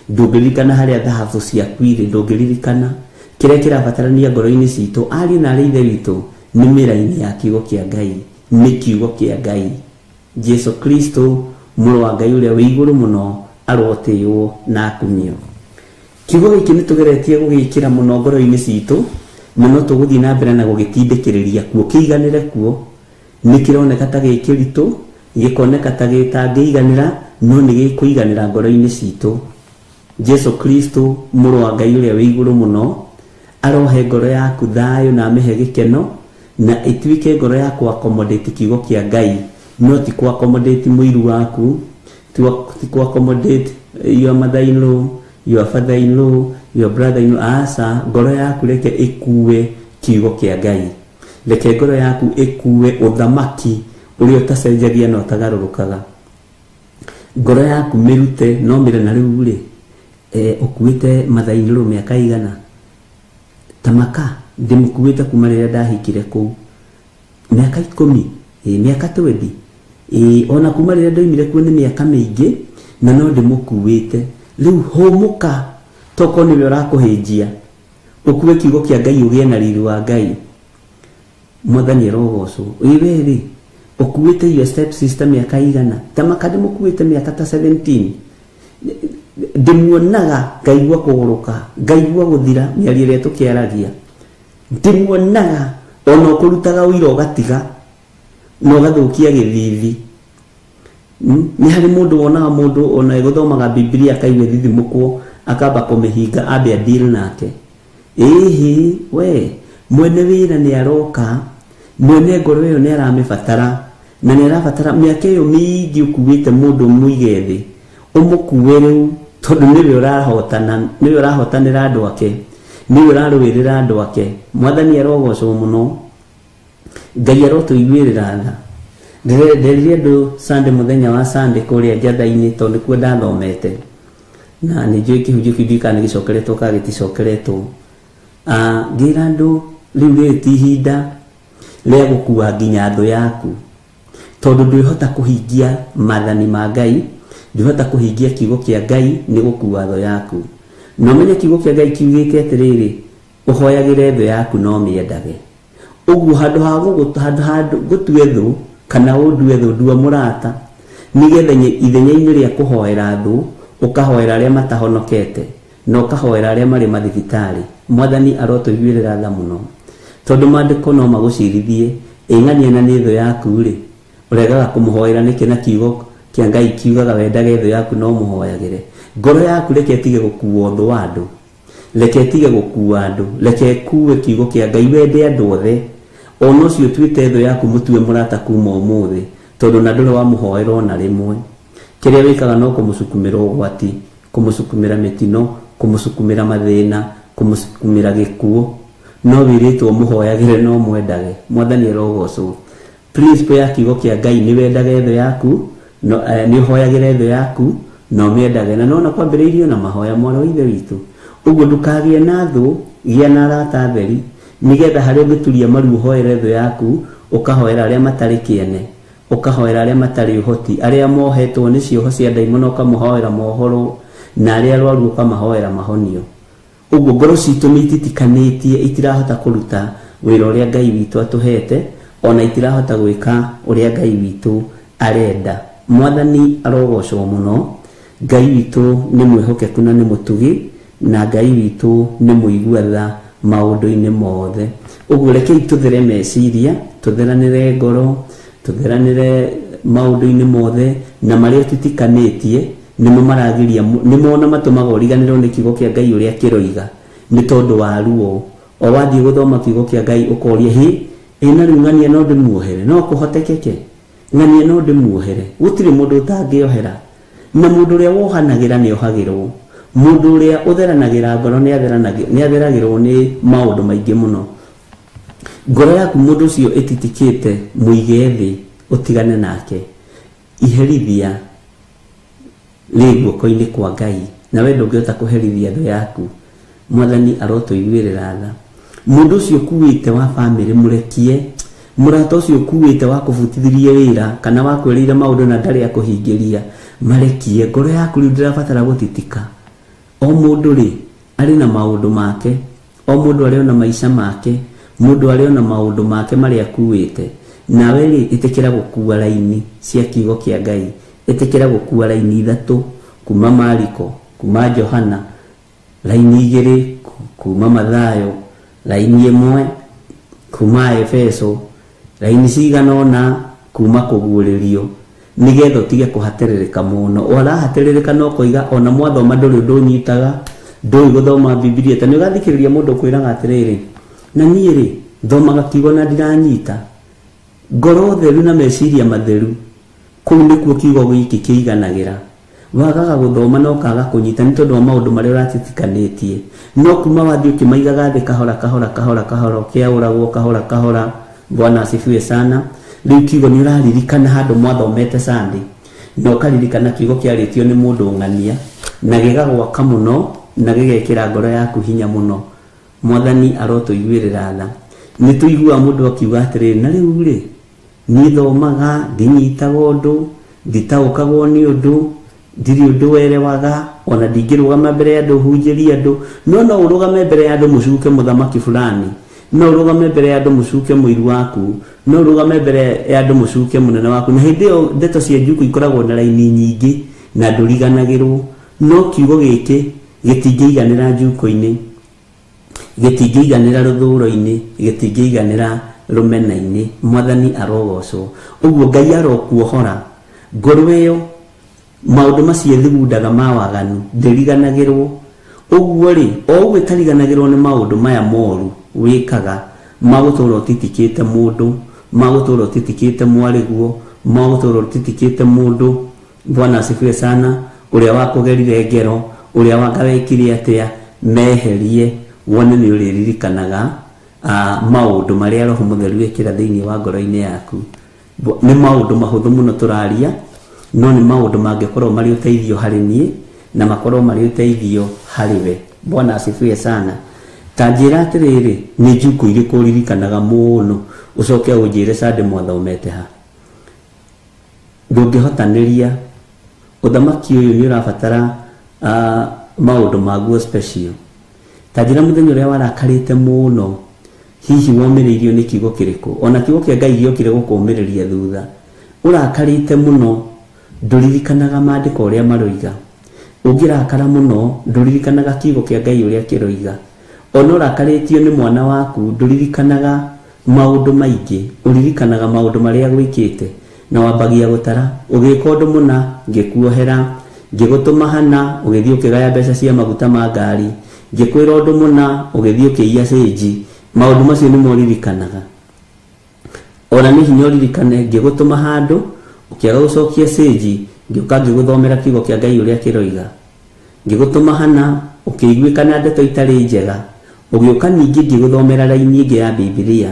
[SPEAKER 2] ndũngĩririkana harĩa thahabu ciaku irĩ, ndũngĩririkana. Kĩrĩa kĩrabatarania ngoro-inĩ citũ, ariũ na aarĩ ithe witũ, nĩ mĩraini ya kiugo kĩa Ngai, nĩ kiugo kĩa Ngai. Jesu Kristo mũrũ wa Ngai ũrĩa wĩ igũrũ mũno arotĩĩwo na akumio. Kiugo gĩkĩ nĩ tũgeretie gũgĩkĩra mũno ngoro-inĩ citũ, na no tũgũthiĩ na mbere na gũgĩtindĩkĩrĩria kuo kĩiganĩre kuo. Nĩ kĩroneka ta gĩ kĩritũ, gĩkoneka ta gĩtangĩiganĩra, no nĩ gĩkũiganĩra ngoro-inĩ citũ. Jesu Kristo mũrũ wa Ngai ũrĩa wĩ igũrũ mũno arohe ngoro yaku thayũ na amĩhe gĩkeno, na ĩtuĩke ngoro ya kũ accommodate kiugo kĩa Ngai, no ti kũ accommodate mũiru waku, ti kũ accommodate your mother-in-law, your father-in-law, your brother-in-law. Aca, ngoro yaku reke ĩkue kiugo kĩa Ngai, reke ngoro yaku ĩkue ũthamaki ũrĩa ũtacenjagia na ũtagarũrũkaga. Ngoro yaku mĩrute no mĩre na rĩu rĩ, ũkuĩte mother-in-law mĩaka igana tamaka ndĩmũkuĩte kuma rĩrĩa ndahikire kũu mĩaka 10, mĩaka 20, ona kuma rĩrĩa ndoimire kuo nĩ mĩaka mĩingĩ na no ndĩmũkuĩte. Rĩu hũmũka, tokorwo nĩwe ũrakũhĩnjia, ũkue kiugo kĩa Ngai ũgĩe na riri wa Ngai. Mwathani arogocwo. Ĩ we rĩ, ũkuĩte your step sister mĩaka igana tamaka ndĩmũkuĩte mĩaka ta 17, ndĩmuonaga ngaigua kũgũrũka, ngaigua gũthira mĩario ĩrĩa tũkĩaragia, ndĩmuonaga ona ũkũrutaga ũira ũgatiga na ũgathũkia gĩthithi. Nĩ harĩ mũndũ wonaga mũndũ ona ĩgũthomaga Bibilia akaigua ĩthithimũkwo akamba kũmĩhinga ambe a deal nake. Ĩhĩ we mwene wĩra nĩ aroka, mwene ngoro ĩyo nĩ aramĩbatara, na nĩ arabatara mĩaka ĩyo mĩingĩ ũkuĩte mũndũ mũige thĩ ũmũkue rĩu, tondũ nĩwe ũrahotana, nĩwe ũrahotanĩra andũ ake, nĩwe ũrarũĩrĩra andũ ake. Mwathani arogocwo mũno, Ngai arotũiguĩrĩra tha. Nderire andũ Sunday, mũthenya wa Sunday kũrĩa Njatha-inĩ, tondũ nĩkuo ndathomete, na nĩ njũĩ kĩhunjio kĩu ndiũĩ kana nĩ gĩcokeretwo kana gĩticokeretwo. Ngĩra andũ rĩu rĩrĩ ti ihinda rĩa gũkua nginya thũ yaku, tondũ ndwĩhota kũhingia maathani ma Ngai, ndwĩhota kũhingia kiugo kĩa Ngai nĩ gũkua thũ yaku. Na ũmenye kiugo kĩa Ngai kiugĩte atĩrĩrĩ, ũhoyagĩre thũ yaku no mĩendage. Ũguo handũ ha gũtue thũ kana ũndue thũ, ndua mũrata, nĩgetha ithenya-inĩ rĩa kũhoera thũ ũkahoera arĩa matahonokete na ũkahoera arĩa marĩ mathibitarĩ. Mwathani arotũiguĩrĩra tha mũno, tondũ maandĩko no magũcirithie. Ĩng'ania na nĩ thũ yaku rĩ, ũregaga kũmũhoera nĩkĩ? Na kiugo kĩa Ngai kiugaga wendage thũ yaku no mũhoyagĩre. Ngoro yaku reke ĩtige gũkuo thũ wa andũ, reke ĩtige gũkua andũ, reke ĩkue kiugo kĩa Ngai, wende andũ othe. Ona ũcio ũtuĩte thũ yaku mũtue mũrata kuma ũmũthĩ, tondũ na ndũrĩ wamũhoera ona rĩmwe. Kĩrĩa wĩkaga no kũmũcukumĩra ũgwati, kũmũcukumĩra mĩtino, kũmũcukumĩra mathĩna, kũmũcukumĩra gĩkuũ. No wĩrĩtwo mũhoyagĩre no mwendage. Mwathani arogocwo. Principle ya kiugo kĩa Ngai nĩ wendage thũ yaku, no nĩ ũhoyagĩre thũ yaku na ũmĩendage. Na nona kwambĩrĩirio na mahoya mwarĩ wa Ithe witũ. Ũguo ndũkagĩe na thũ, gĩa na arata atheri, nĩgetha harĩa ũngĩturia maru ũhoere thũ yaku, ũkahoera arĩa matarĩ kĩene, ũkahoera arĩa matarĩ ũhoti, arĩa mohetwo nĩ cioho cia ndaimono ũkamũhoera mohoro, na arĩa arwaru ũkamahoera mahonio. Ũguo ngoro citũ nĩ ititikanĩtie, itirahota kũruta wĩra ũrĩa Ngai witũ atũhete, ona itirahota gwĩka ũrĩa Ngai witũ arenda. Mwathani arogocwo mũno. Ngai witũ nĩ mwĩhokeku na nĩ mũtugi, na Ngai witũ nĩ mũigua tha maũndũ-inĩ mothe. Ũguo rekei tũthere meciria, tũtheranĩre ngoro, tũtheranĩre maũndũ-inĩ mothe, na marĩa tũtikanĩtie nĩmo maragiria, nĩmo ona matũmaga ũriganĩrwo nĩ kiugo kĩa Ngai ũrĩa kĩroiga, nĩ tondũ wa ruo. O wathiĩ gũthoma kiugo kĩa Ngai ũkoria, hĩ, ĩ na rĩu ng'ania no ndĩmuohere? No kũhotekeke ng'ania no ndĩmuohere? Gũtirĩ mũndũ ũtangĩohera, na mũndũ ũrĩa wohanagĩra nĩ ohagĩrwo, mũndũ ũrĩa ũtheranagĩra ngoro nĩ atheragĩrwo nĩ maũndũ maingĩ mũno. Ngoro yaku mũndũ ũcio ĩtitikĩte, mũige thĩ, ũtigane nake. Iherithia rĩ guoko-inĩ kwa Ngai, na we ndũngĩhota kũherithia thũ yaku. Mwathani arotũiguĩrĩra tha. Mũndũ ũcio ũkuĩte wa bamĩrĩ mũrekie, mũrata ũcio ũkuĩte wa kũbutithirie wĩra kana wa kwĩrĩire maũndũ na ndarĩ akũhingĩria, marekie. Ngoro yaku rĩu ndĩrabatara gũtitika. O mũndũ rĩ arĩ na maũndũ make, o mũndũ arĩ ona maica make, mũndũ arĩ ona maũndũ make marĩa akuĩte. Nawe rĩ, ĩtĩkĩra gũkua raini cia kiugo kĩa Ngai, ĩtĩkĩra gũkua raini ithatũ, kuma Mariko, kuma Johana, Raini 2 kuma Mathayo, raini 1 kuma Efeso, raini cigana ũna kuma kũguũrĩrio, nĩgetha ũtige kũhatĩrĩrĩka mũno. Ũrahatĩrĩrĩka no kũiga ona mwathoma ndũrĩ ũndũ ũnyitaga, ndũĩ gũthoma Bibilia. Ta nĩ ũgathikĩrĩria mũndũ ũkwĩraga atĩrĩrĩ, na niĩ rĩ thomaga kiugo na ndiranyita. Ngoro theru na meciria matheru, kũu nĩkuo kiugo gĩkĩ kĩiganagĩra. Wagaga gũthoma na ũkaga kũnyita nĩ tondũ wa maũndũ marĩa ũratitikanĩtie. No kuma wathiĩ ũkĩmaigaga thĩ kahora kahora kahora kahora, ũkĩaũragwo kahora kahora. Bwana asifiwe sana. Rĩu kiugo nĩ ũraririkana handũ mwathomete Sunday, na ũkaririkana kiugo kĩarĩtio nĩ mũndũ ng'ania, na gĩgagwaka mũno na gĩgekĩra ngoro yaku hinya mũno. Mwathani arotũiguĩrĩra tha. Nĩ tũiguaga mũndũ akiuga atĩrĩrĩ, na rĩu rĩ niĩ thomaga ndinyitaga ũndũ, nditaũkagwo nĩ ũndũ, ndirĩ ũndũ werewaga, ona ndingĩrũgama mbere ya andũ hunjĩrie andũ. No no ũrũgame mbere ya andũ mũcuke mũthamaki fulani, no ũrũgame mbere ya andũ mũcuke mũiru waku, no ũrũgame mbere ya andũ mũcuke mũnene waku. Na hĩndĩ ĩyo ndeto cia njuku ikoragwo na raini nyingĩ na ndũriganagĩrwo. No kiugo gĩkĩ gĩtingĩiganĩra njuko-inĩ, gĩtingĩiganĩra rũthũro-inĩ, gĩtingĩiganĩra rũmena-inĩ. Mwathani arogocwo. Ũguo Ngai arokuohora ngoro ĩyo, maũndũ macio thugundaga ma waganu ndĩriganagĩrwo. Ũguo rĩ, o ũguo ĩtariganagĩrwo nĩ maũndũ maya moru wĩkaga, ma gũtũũra ũtitikĩte mũndũ, ma gũtũũra ũtitikĩte mwarĩguo, ma gũtũũra ũtitikĩte mũndũ. Bwana asifiwe sana. Ũrĩa wakũgerire ngero, ũrĩa wanga wekire atĩa, meherie, wone nĩ ũrĩririkanaga maũndũ marĩa Roho Mũtheru ekĩra thĩinĩ wa ngoro-inĩ yaku. Nĩ maũndũ mahũthũ mũno tũraria, no nĩ maũndũ mangĩkorwo marĩ ũteithio harĩ niĩ na makorwo marĩ ũteithio harĩ we. Bwana asifiwe sana. Ta njĩra atĩrĩrĩ, nĩ njuku irĩkũ ũririkanaga mũno ũcoke ũnjĩre Sunday mwathomete ha? Ndũngĩhotanĩria. Ũthamaki ũyũ nĩ ũrabatara maũndũ maguo special. Ta njĩra mũthenya ũrĩa warakarĩte mũno, hihi womĩrĩirio nĩ kiugo kĩrĩkũ? Ona kiugo kĩa Ngai gĩokire gũkũmĩrĩria thutha. Ũrakarĩte mũno, ndũririkanaga maandĩko ũrĩa maroiga. Ũngĩrakara mũno, ndũririkanaga kiugo kĩa Ngai ũrĩa kĩroiga. Ona ũrakarĩtio nĩ mwana waku, ndũririkanaga maũndũ maingĩ, ũririkanaga maũndũ marĩa gwĩkĩte na wambagia gũtara. Ũgĩka ũndũ mũna, ngĩkuohera, ngĩgũtũma hana, ũgĩthiĩ ũkĩgaya mbeca cia maguta ma ngari, ngĩkwĩra ũndũ mũna, ũgĩthiĩ ũkĩiya cĩnji. Maũndũ macio nĩmo ũririkanaga. Ona nĩ hinya ũririkane ngĩgũtũma handũ, ũkĩaga gũcokia cĩnji, ngĩũka ngĩgũthomera kiugo kĩa Ngai ũrĩa kĩroiga. Ngĩgũtũma hana, ũkĩiguĩka na ndeto itarĩ njega, ũgĩũka ningĩ ngĩgũthomera raini ĩngĩ ya Bibilia,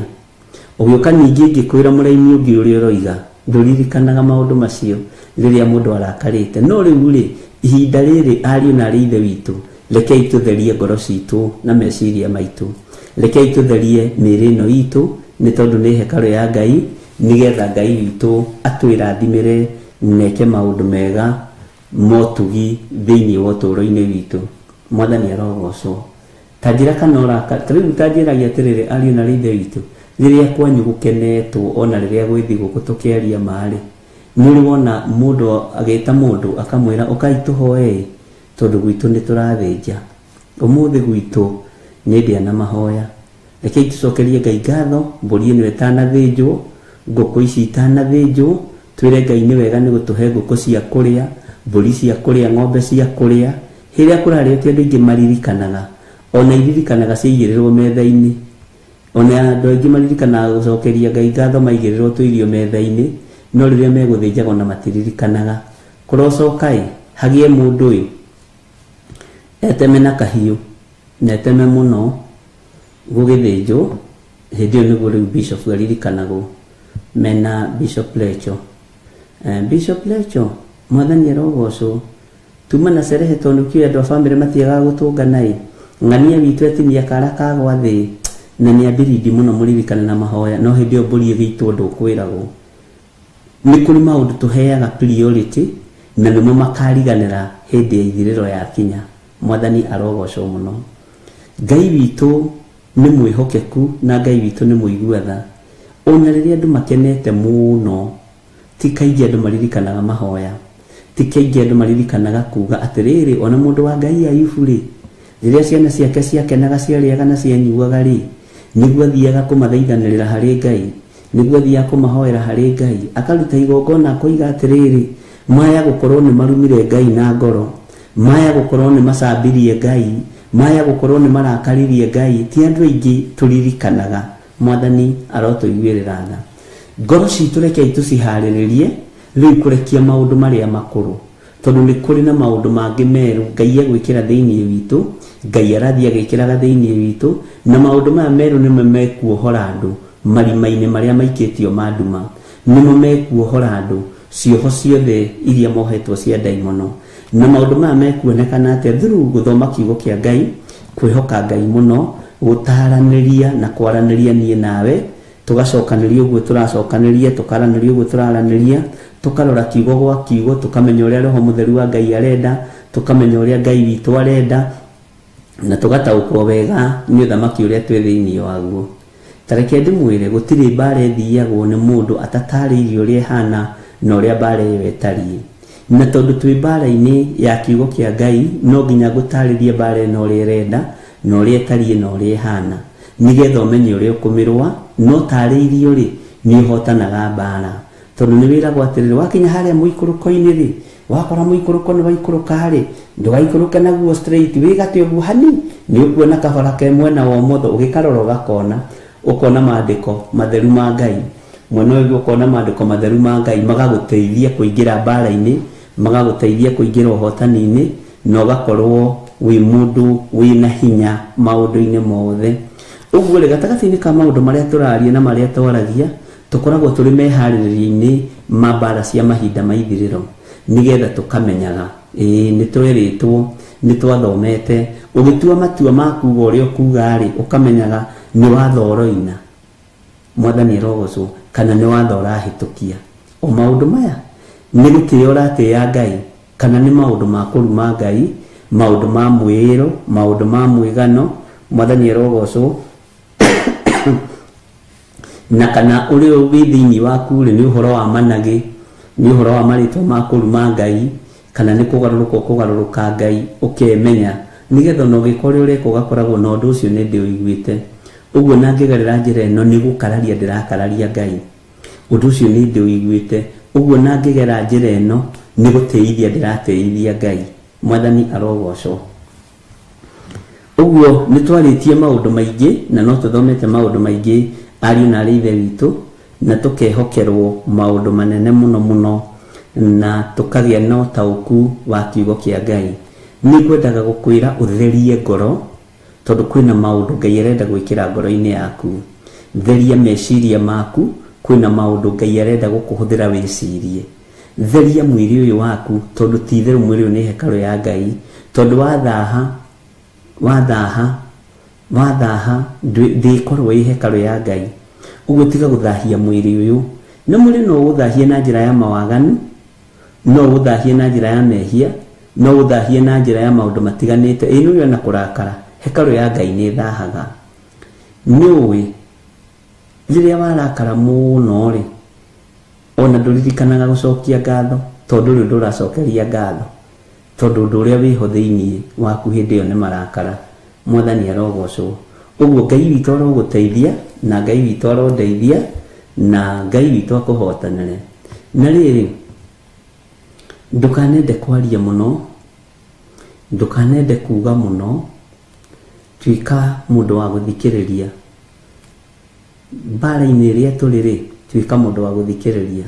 [SPEAKER 2] ũgĩũka ningĩ ngĩkwĩra mũraini ũngĩ ũrĩa ũroiga. Ndũririkanaga maũndũ macio rĩrĩa mũndũ arakarĩte. No rĩu rĩ, ihinda rĩrĩ ariũ na arĩ ithe witũ, rekei tũtherie ngoro citũ na meciria maitũ, rekei tũtherie mĩĩrĩ ĩno itũ, nĩ tondũ nĩ hekarũ ya Ngai, nĩgetha Ngai witũ atwĩrathimĩre neke maũndũ mega motugi thĩinĩ wa ũtũũro-inĩ witũ. Mwathani arogocwo. Ta njĩra kana ũraka, ta rĩu ta njĩragia atĩrĩrĩ, ariũ na arĩ ithe witũ, rĩrĩa kwanyu gũkenetwo ona rĩrĩa gwĩ thigũkũ tũkĩaria marĩ, nĩ ũrĩ wona mũndũ agĩta mũndũ akamwĩra ũkai tũhoe, tondũ gwitũ nĩ tũrathĩnja. Ũmũthĩ gwitũ nĩ ndĩa na mahoya. Rekei tũcokerie Ngai ngatho, mbũri ĩno ĩtanathĩnjwo, ngũkũ ici itanathĩnjwo, twĩre Ngai nĩ wega nĩ gũtũhe ngũkũ cia kũrĩa, mbũri cia kũrĩa, ng'ombe cia kũrĩa. Rĩrĩa kũrarĩo ti andũ aingĩ maririkanaga, ona iririkanaga ciaigĩrĩrwo metha-inĩ. Ona andũ aingĩ maririkanaga gũcokeria Ngai ngatho maigĩrĩrwo tũirio metha-inĩ, no rĩrĩa megũthĩnjaga ona matiririkanaga. Kũrocoka-ĩ, hagĩe mũndũ ĩ eteme na kahiũ, na eteme mũno gũgĩthĩnjwo. Hĩndĩ ĩyo nĩguo rĩu Bishop aririkanagwo mena Bishop Lecho. Bishop Lecho, Mwathani arogocwo. Tuma na cerehe tondũ kĩũĩ andũ a bamĩrĩ matiagaga gũtũngana ĩ. Ng'ania witũ etinia kara kagwa thĩ, na nĩ ambirindi mũno mũririkane na mahoya, no hĩndĩ ĩyo mbũri ĩgĩitwo ndũkwĩragwo. Nĩ kũrĩ maũndũ tũheaga priority na nĩmo makariganĩra hĩndĩ ya ithirĩro yakinya. Mwathani arogocwo mũno. Ngai witũ nĩ mwĩhokeku na Ngai witũ nĩ mũigua tha. Ona rĩrĩa andũ makenete mũno, ti kaingĩ andũ maririkanaga mahoya, ti kaingĩ andũ maririkanaga kuga atĩrĩrĩ, ona mũndũ wa Ngai Ayubu rĩ, Rĩrĩa ciana ciake ciakenaga, ciarĩaga na cianyuaga rĩ, nĩguo athiaga kũmathaithanĩrĩra harĩ Ngai, nĩguo athiaga kũmahoera harĩ Ngai, akaruta igongona akoiga atĩrĩrĩ, maya gũkorwo nĩ marumire Ngai na ngoro, maya gũkorwo nĩ macambirie Ngai, maya gũkorwo nĩ marakaririe Ngai. Ti andũ aingĩ tũririkanaga. Mwathani arotũiguĩrĩra tha. Ngoro citũ rekei tũciharĩrĩrie rĩu kũrekia maũndũ marĩa makũrũ, tondũ nĩ kũrĩ na maũndũ mangĩ merũ Ngai egwĩkĩra thĩinĩ witũ, Ngai arathiĩ agĩkĩraga thĩinĩ witũ, na maũndũ maya merũ nĩmo mekuohora andũ marima-inĩ marĩa maikĩtio ma nduma, nĩmo mekuohora andũ cioho ciothe iria mohetwo cia ndaimono. Na maũndũ maya mekuonekana atĩa? Through gũthoma kiugo kĩa Ngai, kwĩhoka Ngai mũno, gũtaranĩria na kwaranĩria niĩ nawe, tũgacokanĩria ũguo tũracokanĩria, tũkaranĩria ũguo tũraranĩria, tũkarora kiugo gwa kiugo, tũkamenya ũrĩa Roho Mũtheru wa Ngai arenda, tũkamenya ũrĩa Ngai witũ arenda, na tũgataũkwo wega nĩ ũthamaki ũrĩa twĩ thĩinĩ waguo. Ta reke ndĩmwĩre, gũtirĩ mbara ĩthiagwo nĩ mũndũ atatarĩirie ũrĩa ĩhana na ũrĩa mbara ĩyo ĩtariĩ. Na tondũ twĩ mbara-inĩ ya kiugo kĩa Ngai, no nginya ngũtarĩrie mbara ĩno ũrĩa ĩrenda na ũrĩa ĩtariĩ na ũrĩa ĩhana, nĩgetha ũmenye ũrĩa ũkũmĩrũa. No tarĩirio rĩ, nĩ ũhotanaga mbara, tondũ nĩ wĩragwo atĩrĩrĩ, wakinya harĩa mũikũrũko-inĩ rĩ, wakora mũikũrũko nĩ waikũrũka rĩ, ndũgaikũrũke naguo straight, wĩgate ũguo hani, nĩ ũkuona kabara ke mwena wa ũmotho, ũgĩkarora ũgakona, ũkona maandĩko matheru ma Ngai. Mwena ũyũ ũkona maandĩko matheru ma Ngai magagũteithia kũingĩra mbara-inĩ, magagũteithia kũingĩra ũhotani-inĩ, na ũgakorwo wĩ mũndũ wĩna hinya maũndũ-inĩ mothe. Ũguo rĩ, gatagatĩ-inĩ ka maũndũ marĩa tũraria na marĩa twaragia, tũkoragwo tũrĩ meharĩrĩria-inĩ ma mbara cia mahinda ma ithirĩro, nĩgetha tũkamenyaga ĩĩ nĩ twerĩtwo, nĩ twathomete. Ũgĩtua matua ma kuga ũrĩa ũkuga rĩ, ũkamenyaga nĩ watho ũroina, Mwathani arogocwo, kana nĩ watho ũrahĩtũkia. O maũndũ maya nĩ gũtĩĩa ũratĩĩa Ngai, kana nĩ maũndũ ma kũruma Ngai, maũndũ ma mwĩĩro, maũndũ ma mwĩgano. Mwathani arogocwo. Na kana ũrĩa wĩ thĩinĩ waku rĩ, nĩ ũhoro wa managĩ, nĩ ũhoro wa marĩtwa ma kũruma Ngai, kana nĩ kũgarũrũka ũkũgarũrũka Ngai, ũkemenya, nĩgetha ona ũgĩka ũrĩa ũreka ũgakoragwo na ũndũ ũcio nĩ ndĩũiguĩte. Ũguo na ngĩgerera njĩra ĩno nĩ gũkararia ndĩrakararia Ngai, ũndũ ũcio nĩ ndĩũiguĩte. Ũguo na ngĩgera njĩra ĩno nĩ gũtĩithia ndĩratĩithia Ngai. Mwathani arogocwo. Ũguo nĩ twarĩtie maũndũ maingĩ, na no tũthomete maũndũ maingĩ ariũ na arĩ ithe witũ, na tũkehokerwo maũndũ manene mũno mũno, na tũkagĩa na ũtaũku wa kiugo kĩa Ngai. Nĩ ngwendaga gũkwĩra ũtherie ngoro, tondũ kwĩna maũndũ Ngai arenda gwĩkĩra ngoro-inĩ yaku. Theria meciria maku, kwĩna maũndũ Ngai arenda gũkũhũthĩra wĩcirie. Theria mwĩrĩ ũyũ waku, tondũ ti itherũ mwĩrĩ ũyũ nĩ hekarũ ya Ngai. Tondũ wathaha wathaha ndĩkorwo ĩ hekarũ ya Ngai. Ũguo tiga gũthahia mwĩrĩ ũyũ. Na mwĩrĩ no ũgũthahie na njĩra ya mawaganu, no ũgũthahie na njĩra ya mehia, no ũgũthahie na njĩra ya maũndũ matiganĩte. Ĩ nĩ na kũrakara, hekarũ ya Ngai nĩ ĩthahaga. Nĩ ũĩ rĩrĩa warakara mũno rĩ, ona ndũririkanaga gũcokia ngatho, tondũ rĩu ndũracokeria ngatho, tondũ ũndũ ũrĩa wĩho thĩinĩ waku hĩndĩ ĩyo nĩ marakara. Mwathani arogocwo. Ũguo Ngai witũ arogũteithia, na Ngai witũ arondeithia, na Ngai witũ akũhotanĩre. Na rĩrĩ, ndũkanende kwaria mũno, ndũkanende kuga mũno, tuĩka mũndũ wa gũthikĩrĩria. Mbara-inĩ ĩrĩa tũrĩ rĩ, tuĩka mũndũ wa gũthikĩrĩria,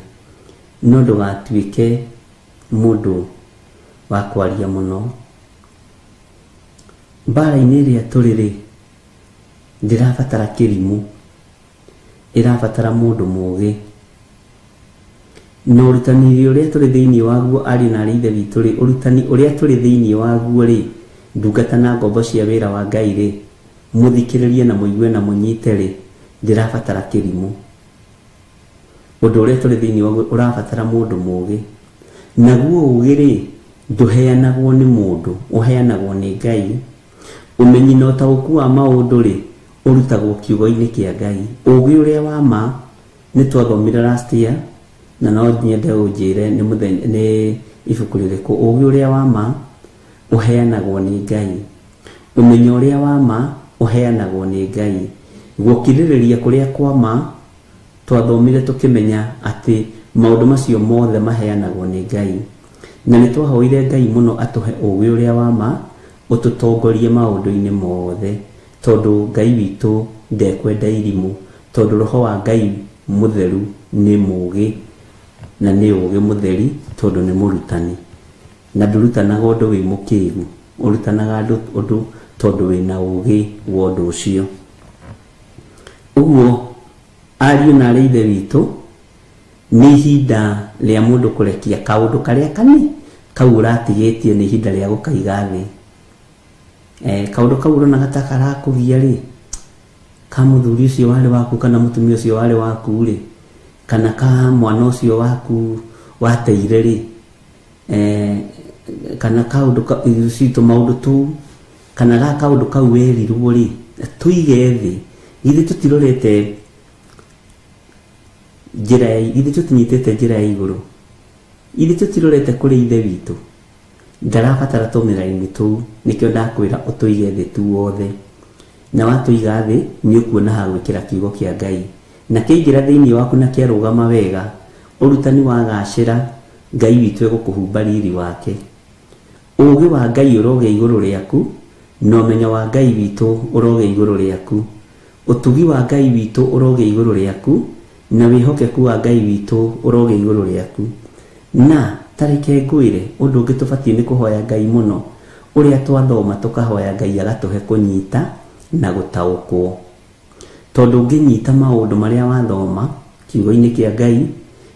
[SPEAKER 2] no ndũgatuĩke mũndũ wa kwaria mũno. Mbara-inĩ ĩrĩa tũrĩ rĩ, ndĩrabatara kĩrimũ, ĩrabatara mũndũ mũũgĩ. Na ũrutani ũrĩa tũrĩ thĩinĩ waguo, ariũ na arĩ ithe witũ rĩ, ũrutani ũrĩa tũrĩ thĩinĩ waguo rĩ, ndungata na ngombo cia wĩra wa Ngai rĩ, mũthikĩrĩrie na mũigue na mũnyite rĩ, ndĩrabatara kĩrimũ. Ũndũ ũrĩa tũrĩ thĩinĩ waguo ũrabatara mũndũ mũũgĩ. Naguo ũũgĩ rĩ, ndũheanagwo nĩ mũndũ, ũheanagwo nĩ Ngai. Ũmenyi na ũtaũku wa maũndũ rĩ, ũrutagwo kiugo-inĩ kĩa Ngai. Ũũgĩ ũrĩa wa ma nĩ twathomire last year, na no nyende ũnjĩre nĩ mũthenya, nĩ ibuku rĩrĩkũ. Ũũgĩ ũrĩa wa ma ũheanagwo nĩ Ngai. Ũmenyo ũrĩa wa ma ũheanagwo nĩ Ngai. Gũkirĩrĩria kũrĩa kwa ma twathomire tũkĩmenya atĩ maũndũ macio mothe maheanagwo nĩ Ngai. Na nĩ twahoire Ngai mũno atũhe ũũgĩ ũrĩa wa ma ũtũtongorie maũndũ-inĩ mothe, tondũ Ngai witũ ndekwenda irimũ, tondũ roho wa Ngai mũtheru nĩ mũũgĩ na nĩ ũũgĩ mũtheri, tondũ nĩ mũrutani. Na ndũrutanaga ũndũ wĩ mũkĩgu, ũrutanaga ũndũ tondũ wĩna ũũgĩ wa ũndũ ũcio. Ũguo ariũ na arĩ ithe witũ, nĩ ihinda rĩa mũndũ kũrekia kaũndũ karĩa kani kau ũratigĩtie, nĩ ihinda rĩa gũkaiga thĩ. Kaũndũ kau ũronaga ta karakũgia rĩ, ka mũthuri ũcio warĩ waku kana mũtumia ũcio warĩ waku rĩ, kana ka mwana ũcio waku wateire rĩ, kana kaũndũ citũ maũndũ tũu, kana ga kaũndũ kau werirwo rĩ, tũige thĩ. Githĩ tũtirorete njĩra ya, githĩ tũtinyitĩte njĩra ya igũrũ, githĩ tũtirorete kũrĩ ithe witũ. Ndarabatara tũmĩraini tũu, nĩkĩo ndakwĩra ũtũige thĩ tu wothe. Na watũiga thĩ nĩ ũkuona ha gwĩkĩra kiugo kĩa Ngai, na kĩaingĩra thĩinĩ waku na kĩarũgama wega, ũrutani wagacĩra, Ngai witũ egũkũhumba riri wake. Ũũgĩ wa Ngai ũrogĩa igũrũ rĩaku, na ũmenyo wa Ngai witũ ũrogĩa igũrũ rĩaku. Ũtugi wa Ngai witũ ũrogĩa igũrũ rĩaku, na wĩhokeku wa Ngai witũ ũrogĩa igũrũ rĩaku. Na tareke ngwĩre ũndũ ũngĩ tũbatiĩ nĩ kũhoya Ngai mũno, ũrĩa twathoma tũkahoya Ngai agatũhe kũnyita na gũtaũkwo. Tondũ ũngĩnyita maũndũ marĩa wathoma kiugo-inĩ kĩa Ngai,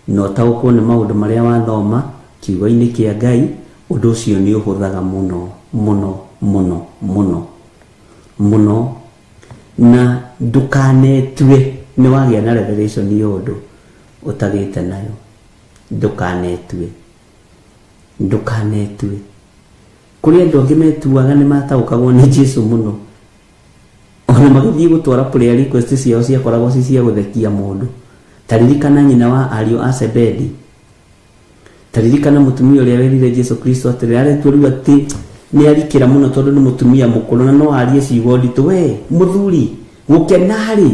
[SPEAKER 2] na ũtaũkwo nĩ maũndũ marĩa wathoma kiugo-inĩ kĩa Ngai, ũndũ ũcio nĩ ũhũthaga mũno mũno mũno mũno mũno. Na ndũkanetue nĩ wagĩa na revelation ya ũndũ ũtagĩte nayo. Ndũkanetue, ndũkanetue. Kũrĩ andũ angĩ metuaga nĩ mataũkagwo nĩ Jesu mũno, ona magĩthiĩ gũtwara prayer request ciao ciakoragwo ci cia gũthekia mũndũ. Taririkana nyina wa ariũ a Zebedi, taririkana mũtumia ũrĩa werire Jesu Kristo atĩrĩ, aretua rĩu atĩ nĩ arikĩra mũno tondũ nĩ mũtumia mũkũrũ na no arie ciugo nditũ, we mũthuri gũkena rĩ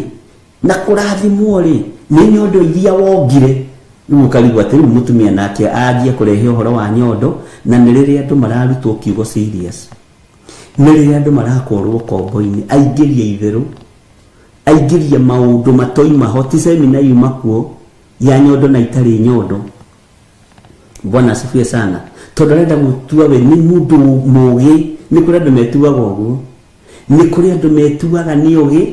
[SPEAKER 2] na kũrathimwo rĩ nĩ nyondo iria wongire. Rĩu ũkarigwo atĩ rĩu mũtumia nake anjie kũrehe ũhoro wa nyondo, na nĩ rĩrĩa andũ mararutwo kiugo serious, nĩ rĩrĩa andũ marakorwo kombo-inĩ, aingĩrie itherũ, aingĩrie maũndũ matoima ho, ti semina yuma kuo ya nyondo na itarĩ nyondo. Bwana asifiwe sana. Tondũ arenda gũtua we nĩ mũndũ mũũgĩ. Nĩ kũrĩ andũ metuaga ũguo, nĩ kũrĩ andũ metuaga nĩ ũgĩ,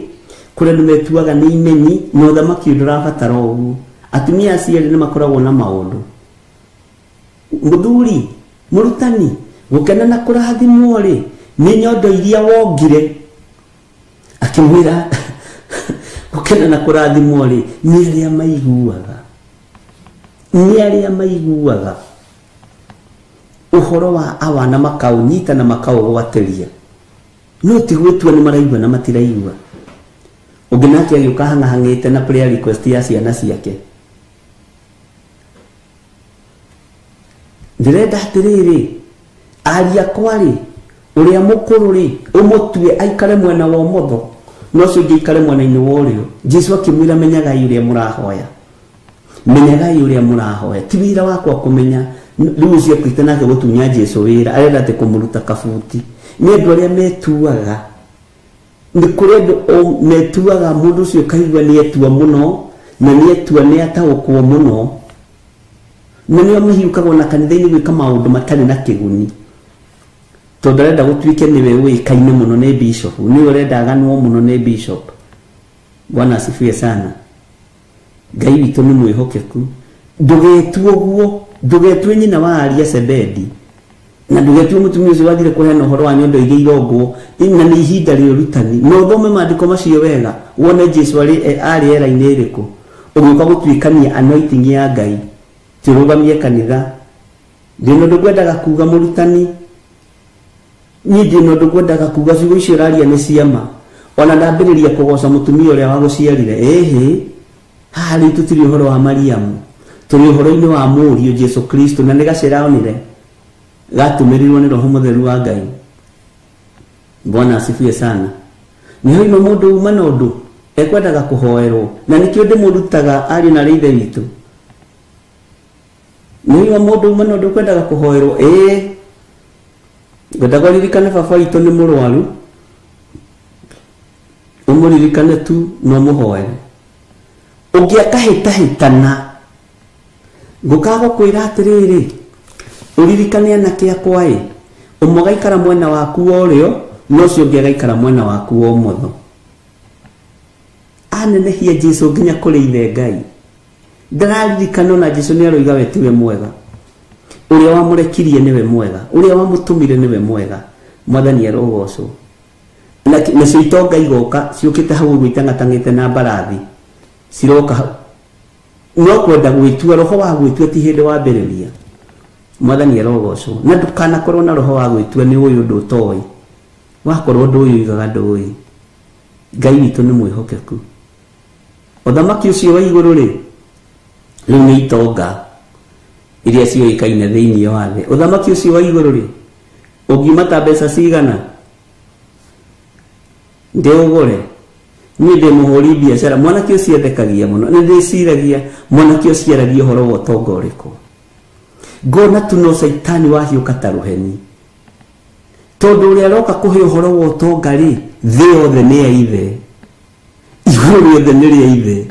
[SPEAKER 2] kũrĩ andũ metuaga nĩ imenyi, na ũthamaki ndũrabatara ũguo. Atumia acio erĩ nĩ makoragwo na maũndũ. Mũthuri, mũrutani, gũkena na kũrathimwo rĩ nĩ nyondo iria wongire. Akĩmwĩra gũkena na kũrathimwo rĩ nĩ arĩa maiguaga, nĩ arĩa maiguaga ũhoro wa awa na makaũnyita na makaũgwatĩria. No ti gwĩtua nĩ maraigua na matiraigua. Ũngĩ nake agĩũka hang'ahang'ĩte na prayer request ya ciana ciake. Ndĩrenda atĩrĩrĩ, aria akwa rĩ, ũrĩa mũkũrũ rĩ, ũmũtue aikare mwena wa ũmotho, na ũcio ũngĩ aikare mwena-inĩ wa ũrĩo. Jesu akĩmwĩra, menyagai ũrĩa mũrahoya, menyagai ũrĩa mũrahoya. Ti wĩra wakwa kũmenya. Rĩu ũcio akuĩte nake gũtunya Jesu wĩra, arenda atĩ kũmũruta kabuti. Nĩ andũ arĩa metuaga, nĩ kũrĩ andũ metuaga, mũndũ ũcio ũkaigua nĩ etua mũno, na nĩ etua nĩ ataũkwo mũno, na nĩo mahiũkagwo na kanitha-inĩ gwĩka maũndũ matarĩ na kĩguni, tondũ arenda gũtuĩke nĩwe ũĩkaine mũno nĩ bishop, nĩwe ũrenda aganwo mũno nĩ bishop. Bwana asifiwe sana. Ngai witũ nĩ mwĩhokeku. Ndũgetue ũguo, ndũgetue nyina wa aria Zebedi, na ndũgetue mũtumia ũcio wathire kũheana ũhoro wa nyondo iria irongwo, na nĩ ihinda rĩa ũrutani. Na ũthome maandĩko macio wega, wone Jesu arĩ era-inĩ ĩrĩkũ, ũgĩũka gũtuĩkania anointing ya Ngai, tũrũgamie kanitha. Ndĩna ũndũ ngwendaga kuga mũrutani, niĩ ndĩna ũndũ ngwendaga kuga, ciugo icio ũraria nĩ ciama. Ona ndambĩrĩria kũgoca mũtumia ũrĩa wagũciarire, ĩhĩ, haha rĩu tũtirĩ ũhoro wa Mariamu, tũrĩ ũhoro-inĩ wa mũriũ Jesu Kristo, na nĩ gacĩra onire gatũmĩrirwo nĩ Roho Mũtheru wa Ngai. Bwana asifiwe sana. Nĩ hoima mũndũ uma na ũndũ ekwendaga kũhoerwo, na nĩkĩo ndĩmũrutaga ariũ na ithe witũ. Nĩ hoima mũndũ uma na ũndũ ekwendaga kũhoerwo, ĩĩ ngwendaga ũririkane baba witũ nĩ mũrwaru, ũmũririkane tu na ũmũhoere. Ũngĩ akahĩtahĩtana, ngũkaga gũkwĩra atĩrĩrĩ, ũririkane anake akwa ĩ, ũmwe agaikara mwena waku wa ũrĩo na ũcio ũngĩ agaikara mwena waku wa ũmotho. Anenehia Jesu nginya kũrĩ ithe Ngai. Ndararirikana ona Jesu nĩ aroiga we tiwe mwega, ũrĩa wamũrekirie nĩwe mwega, ũrĩa wamũtũmire nĩwe mwega. Mwathani arogocwo. Nacio itonga igoka ciũkĩte hau ũguo itang'atang'ĩte na mbarathi, ciroka hau no kwenda gwĩtua, roho wa gwĩtua ti hĩndĩ wambĩrĩria. Mwathani arogocwo. Na ndũkanakorwo na roho wa gwĩtua nĩ ũyũ ũndũ ũtoĩ, wakorwo ũndũ ũyũ ugaga ndũĩ. Ngai witũ nĩ mwĩhokeku. Ũthamaki ũcio wa igũrũ rĩ, rĩu nĩ itonga iria ciũĩkaine thĩinĩ wa thĩ. Ũthamaki ũcio wa igũrũ rĩ, ũngiuma ta mbeca cigana ndĩũgũre? Niĩ ndĩ mũhũri biacara, mwanake ũcio ethekagia mũno, nĩ ndĩciragia mwanake ũcio aragia ũhoro wa ũtonga ũrĩkũ. Ngona tu no caitani wahiũka ta rũheni, tondũ ũrĩa aroka kũhe ũhoro wa ũtonga rĩ, thĩ yothe nĩ ya ithe, igũrũ rĩothe nĩ rĩa ithe.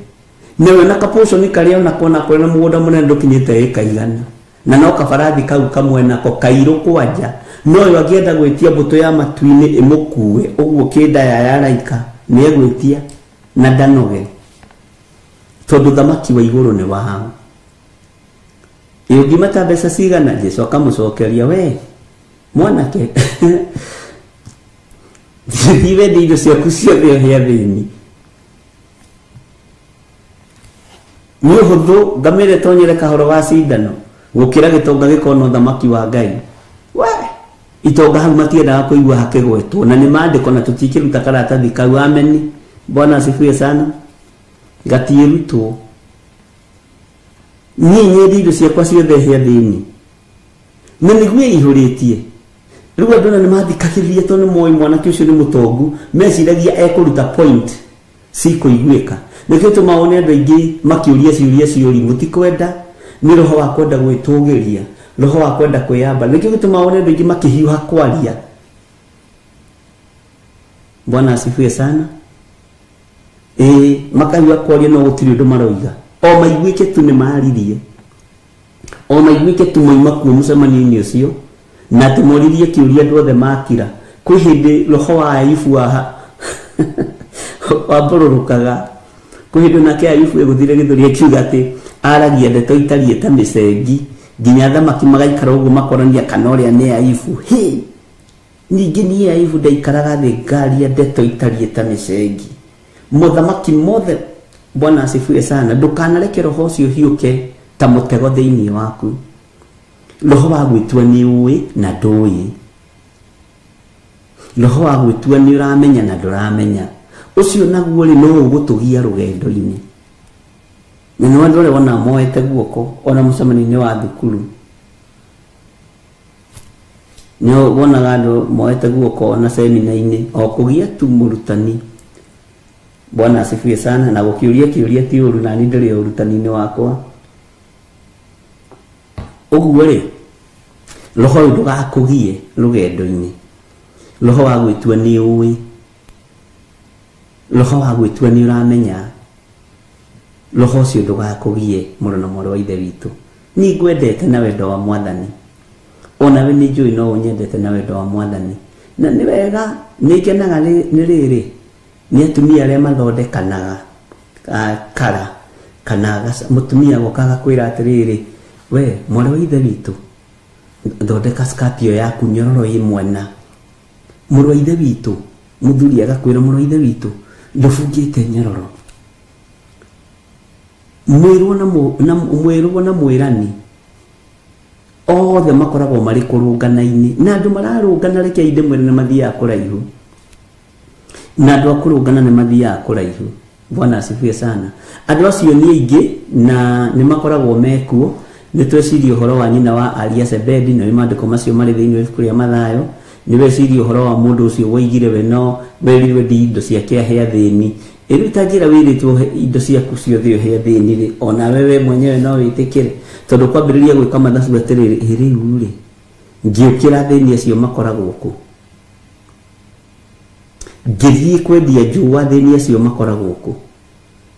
[SPEAKER 2] Nawe na kaportion karĩa onako na kũrĩ na mũgũnda mũnene ndũkinyĩte ĩka igana, na no kabarathi kau kamwe nako kairũ kwanja, no yo angĩenda gwĩtia mbũtũ ya matu-inĩ ĩmũkue ũguo kĩnda ya yaraika nĩ egwĩtia na ndanoge, tondũ thamaki wa igũrũ nĩ wao. Ĩ ũngiuma ta mbeca cigana? Jesu akamũcokeria, we mwanake, thiĩ wendie indo ciaku ciothe ũhe athĩni. Nĩ ũhũthũ ngamĩra ĩtonyere kahoro ga cindano gũkĩra gĩtonga gĩkona ũthamaki wa Ngai. We itonga hau matiendaga kũigua hakĩgwetwo, na nĩ maandĩko na tũtikĩruta karatathi kau. Ameni. Bwana asifiwe sana. Gatiĩrutwo. Niĩ nyendie indo ciakwa ciothe he athĩni, na nĩguo ĩihũrĩtie. Rĩu andũ ona nĩ mathikagĩrĩria tondũ nĩ moĩ mwanake ũcio nĩ mũtongu, meciragia ekũruta point cikũiguĩka. Nĩkĩo tũmaga wone andũ aingĩ makĩũria ciũria ciũrimũ, ti kwenda, nĩ roho wa kwenda gwĩtũgĩria, roho wa kwenda kwĩyamba. Nĩkĩo gĩtũmaga wone andũ aingĩ makĩhiũha kwaria. Bwana asifiwe sana. Ĩĩ, makahiũha kwaria no gũtirĩ ũndũ maroiga, o maiguĩke tu nĩ maririe, o maiguĩke tu moima kuo mũcemanio-inĩ ũcio, na atĩ moririe kĩũria andũ othe makira. Kwĩ hĩndĩ roho wa Ayubu wambũrũrũkaga. Kwĩ hĩndĩ nake Ayubu egũthire gĩthũri akiuga atĩ aragia ndeto itariĩ ta mĩcengi, nginya athamaki magaikara ũguo makorania kana ũrĩa nĩ Ayubu. Hĩ, ningĩ niĩ Ayubu ndaikaraga thĩ ngaria ndeto itariĩ ta mĩcengi. Mothamaki mothe. Bwana asifiwe sana. Ndũkanareke roho ũcio ũhiũke ta mũtego thĩinĩ waku. Roho wa gwĩtua nĩ ũĩ na ndũĩ, roho wa gwĩtua nĩ ũramenya na ndũramenya. Ũcio naguo rĩ, no ũgũtũgia rũgendo-inĩ. Na nĩ andũ arĩa wona moete guoko ona mũcemanio-inĩ wa thukuru, nĩ wonaga andũ moete guoko ona semina-inĩ, o kũgia tu mũrutani. Bwana asifiwe sana. Na gũkĩũria kĩũria ti ũru, na niĩ ndĩrĩ ũrutani-inĩ wakwa. Ũguo rĩ, roho ũyũ ndũgakũgie rũgendo-inĩ. Roho wa gwĩtua nĩ ũĩ, roho wa gwĩtua nĩ ũramenya, roho ũcio ndũgakũgie mũrũ na mwarĩ wa ithe witũ. Niĩ ngwendete na wendo wa Mwathani, onawe nĩ njũĩ no ũnyendete na wendo wa Mwathani. Na nĩ wega, nĩ ngenaga nĩ rĩrĩ, nĩ atumia arĩa mathondekanaga kara, kana mũtumia agoka agakwĩra atĩrĩrĩ, we mwarĩ wa ithe witũ, thondeka skirt ĩyo yaku nyororo ĩ mwena. Mũrũ wa ithe witũ, mũthuri agakwĩra mũrũ wa ithe witũ, ndũbungĩte nyororo. Mwĩrwo na mwĩrwo na mwĩrani othe makoragwo marĩ kũrũngana-inĩ, na andũ mararũngana, reke ndĩmwĩre nĩ mathiaga kũraihu, na andũ a kũrũngana nĩ mathiaga kũraihu. Bwana asifiwe sana. Andũ acio nĩ aingĩ na nĩ makoragwo mekuo. Nĩ tweciria ũhoro wa nyina wa Aria Sebedi, na maandĩko macio marĩ thĩinĩ wa ibuku rĩa Mathayo. Nĩ weciria ũhoro wa mũndũ ũcio woigire we no werirwe ndi indo ciake ahe athĩni. Ĩrĩu ta njĩra wĩrĩtwo indo ciaku ciothe ũhe athĩni rĩ, onawe we mwenyewe no wĩtĩkĩre, tondũ kwambĩrĩria gwĩka mathabu atĩrĩrĩ, ĩ rĩu rĩ ngĩũkĩra athĩni acio makoragwo kũ, ngĩthiĩ kwendia njũa athĩni acio makoragwo kũ,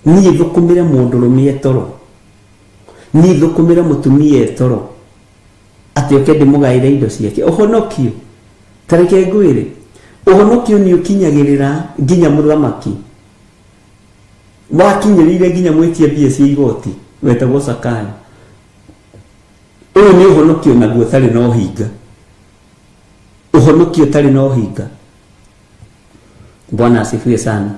[SPEAKER 2] niĩ thũkũmĩre mũndũrũme etoro, niĩ thũkũmĩre mũtumia etoro, atĩ oke ndĩmũgaĩre indo ciake. Ũhonokio, ta reke ngwĩre, ũhonokio nĩ ũkinyagĩrĩra nginya mũthamaki, wakinyĩrĩire nginya mwĩtia mbia cia igoti wetagwo Zakayo. Ũyũ nĩ ũhonokio naguo ũtarĩ na ũhinga, ũhonokio ũtarĩ na ũhinga. Bwana asifiwe sana.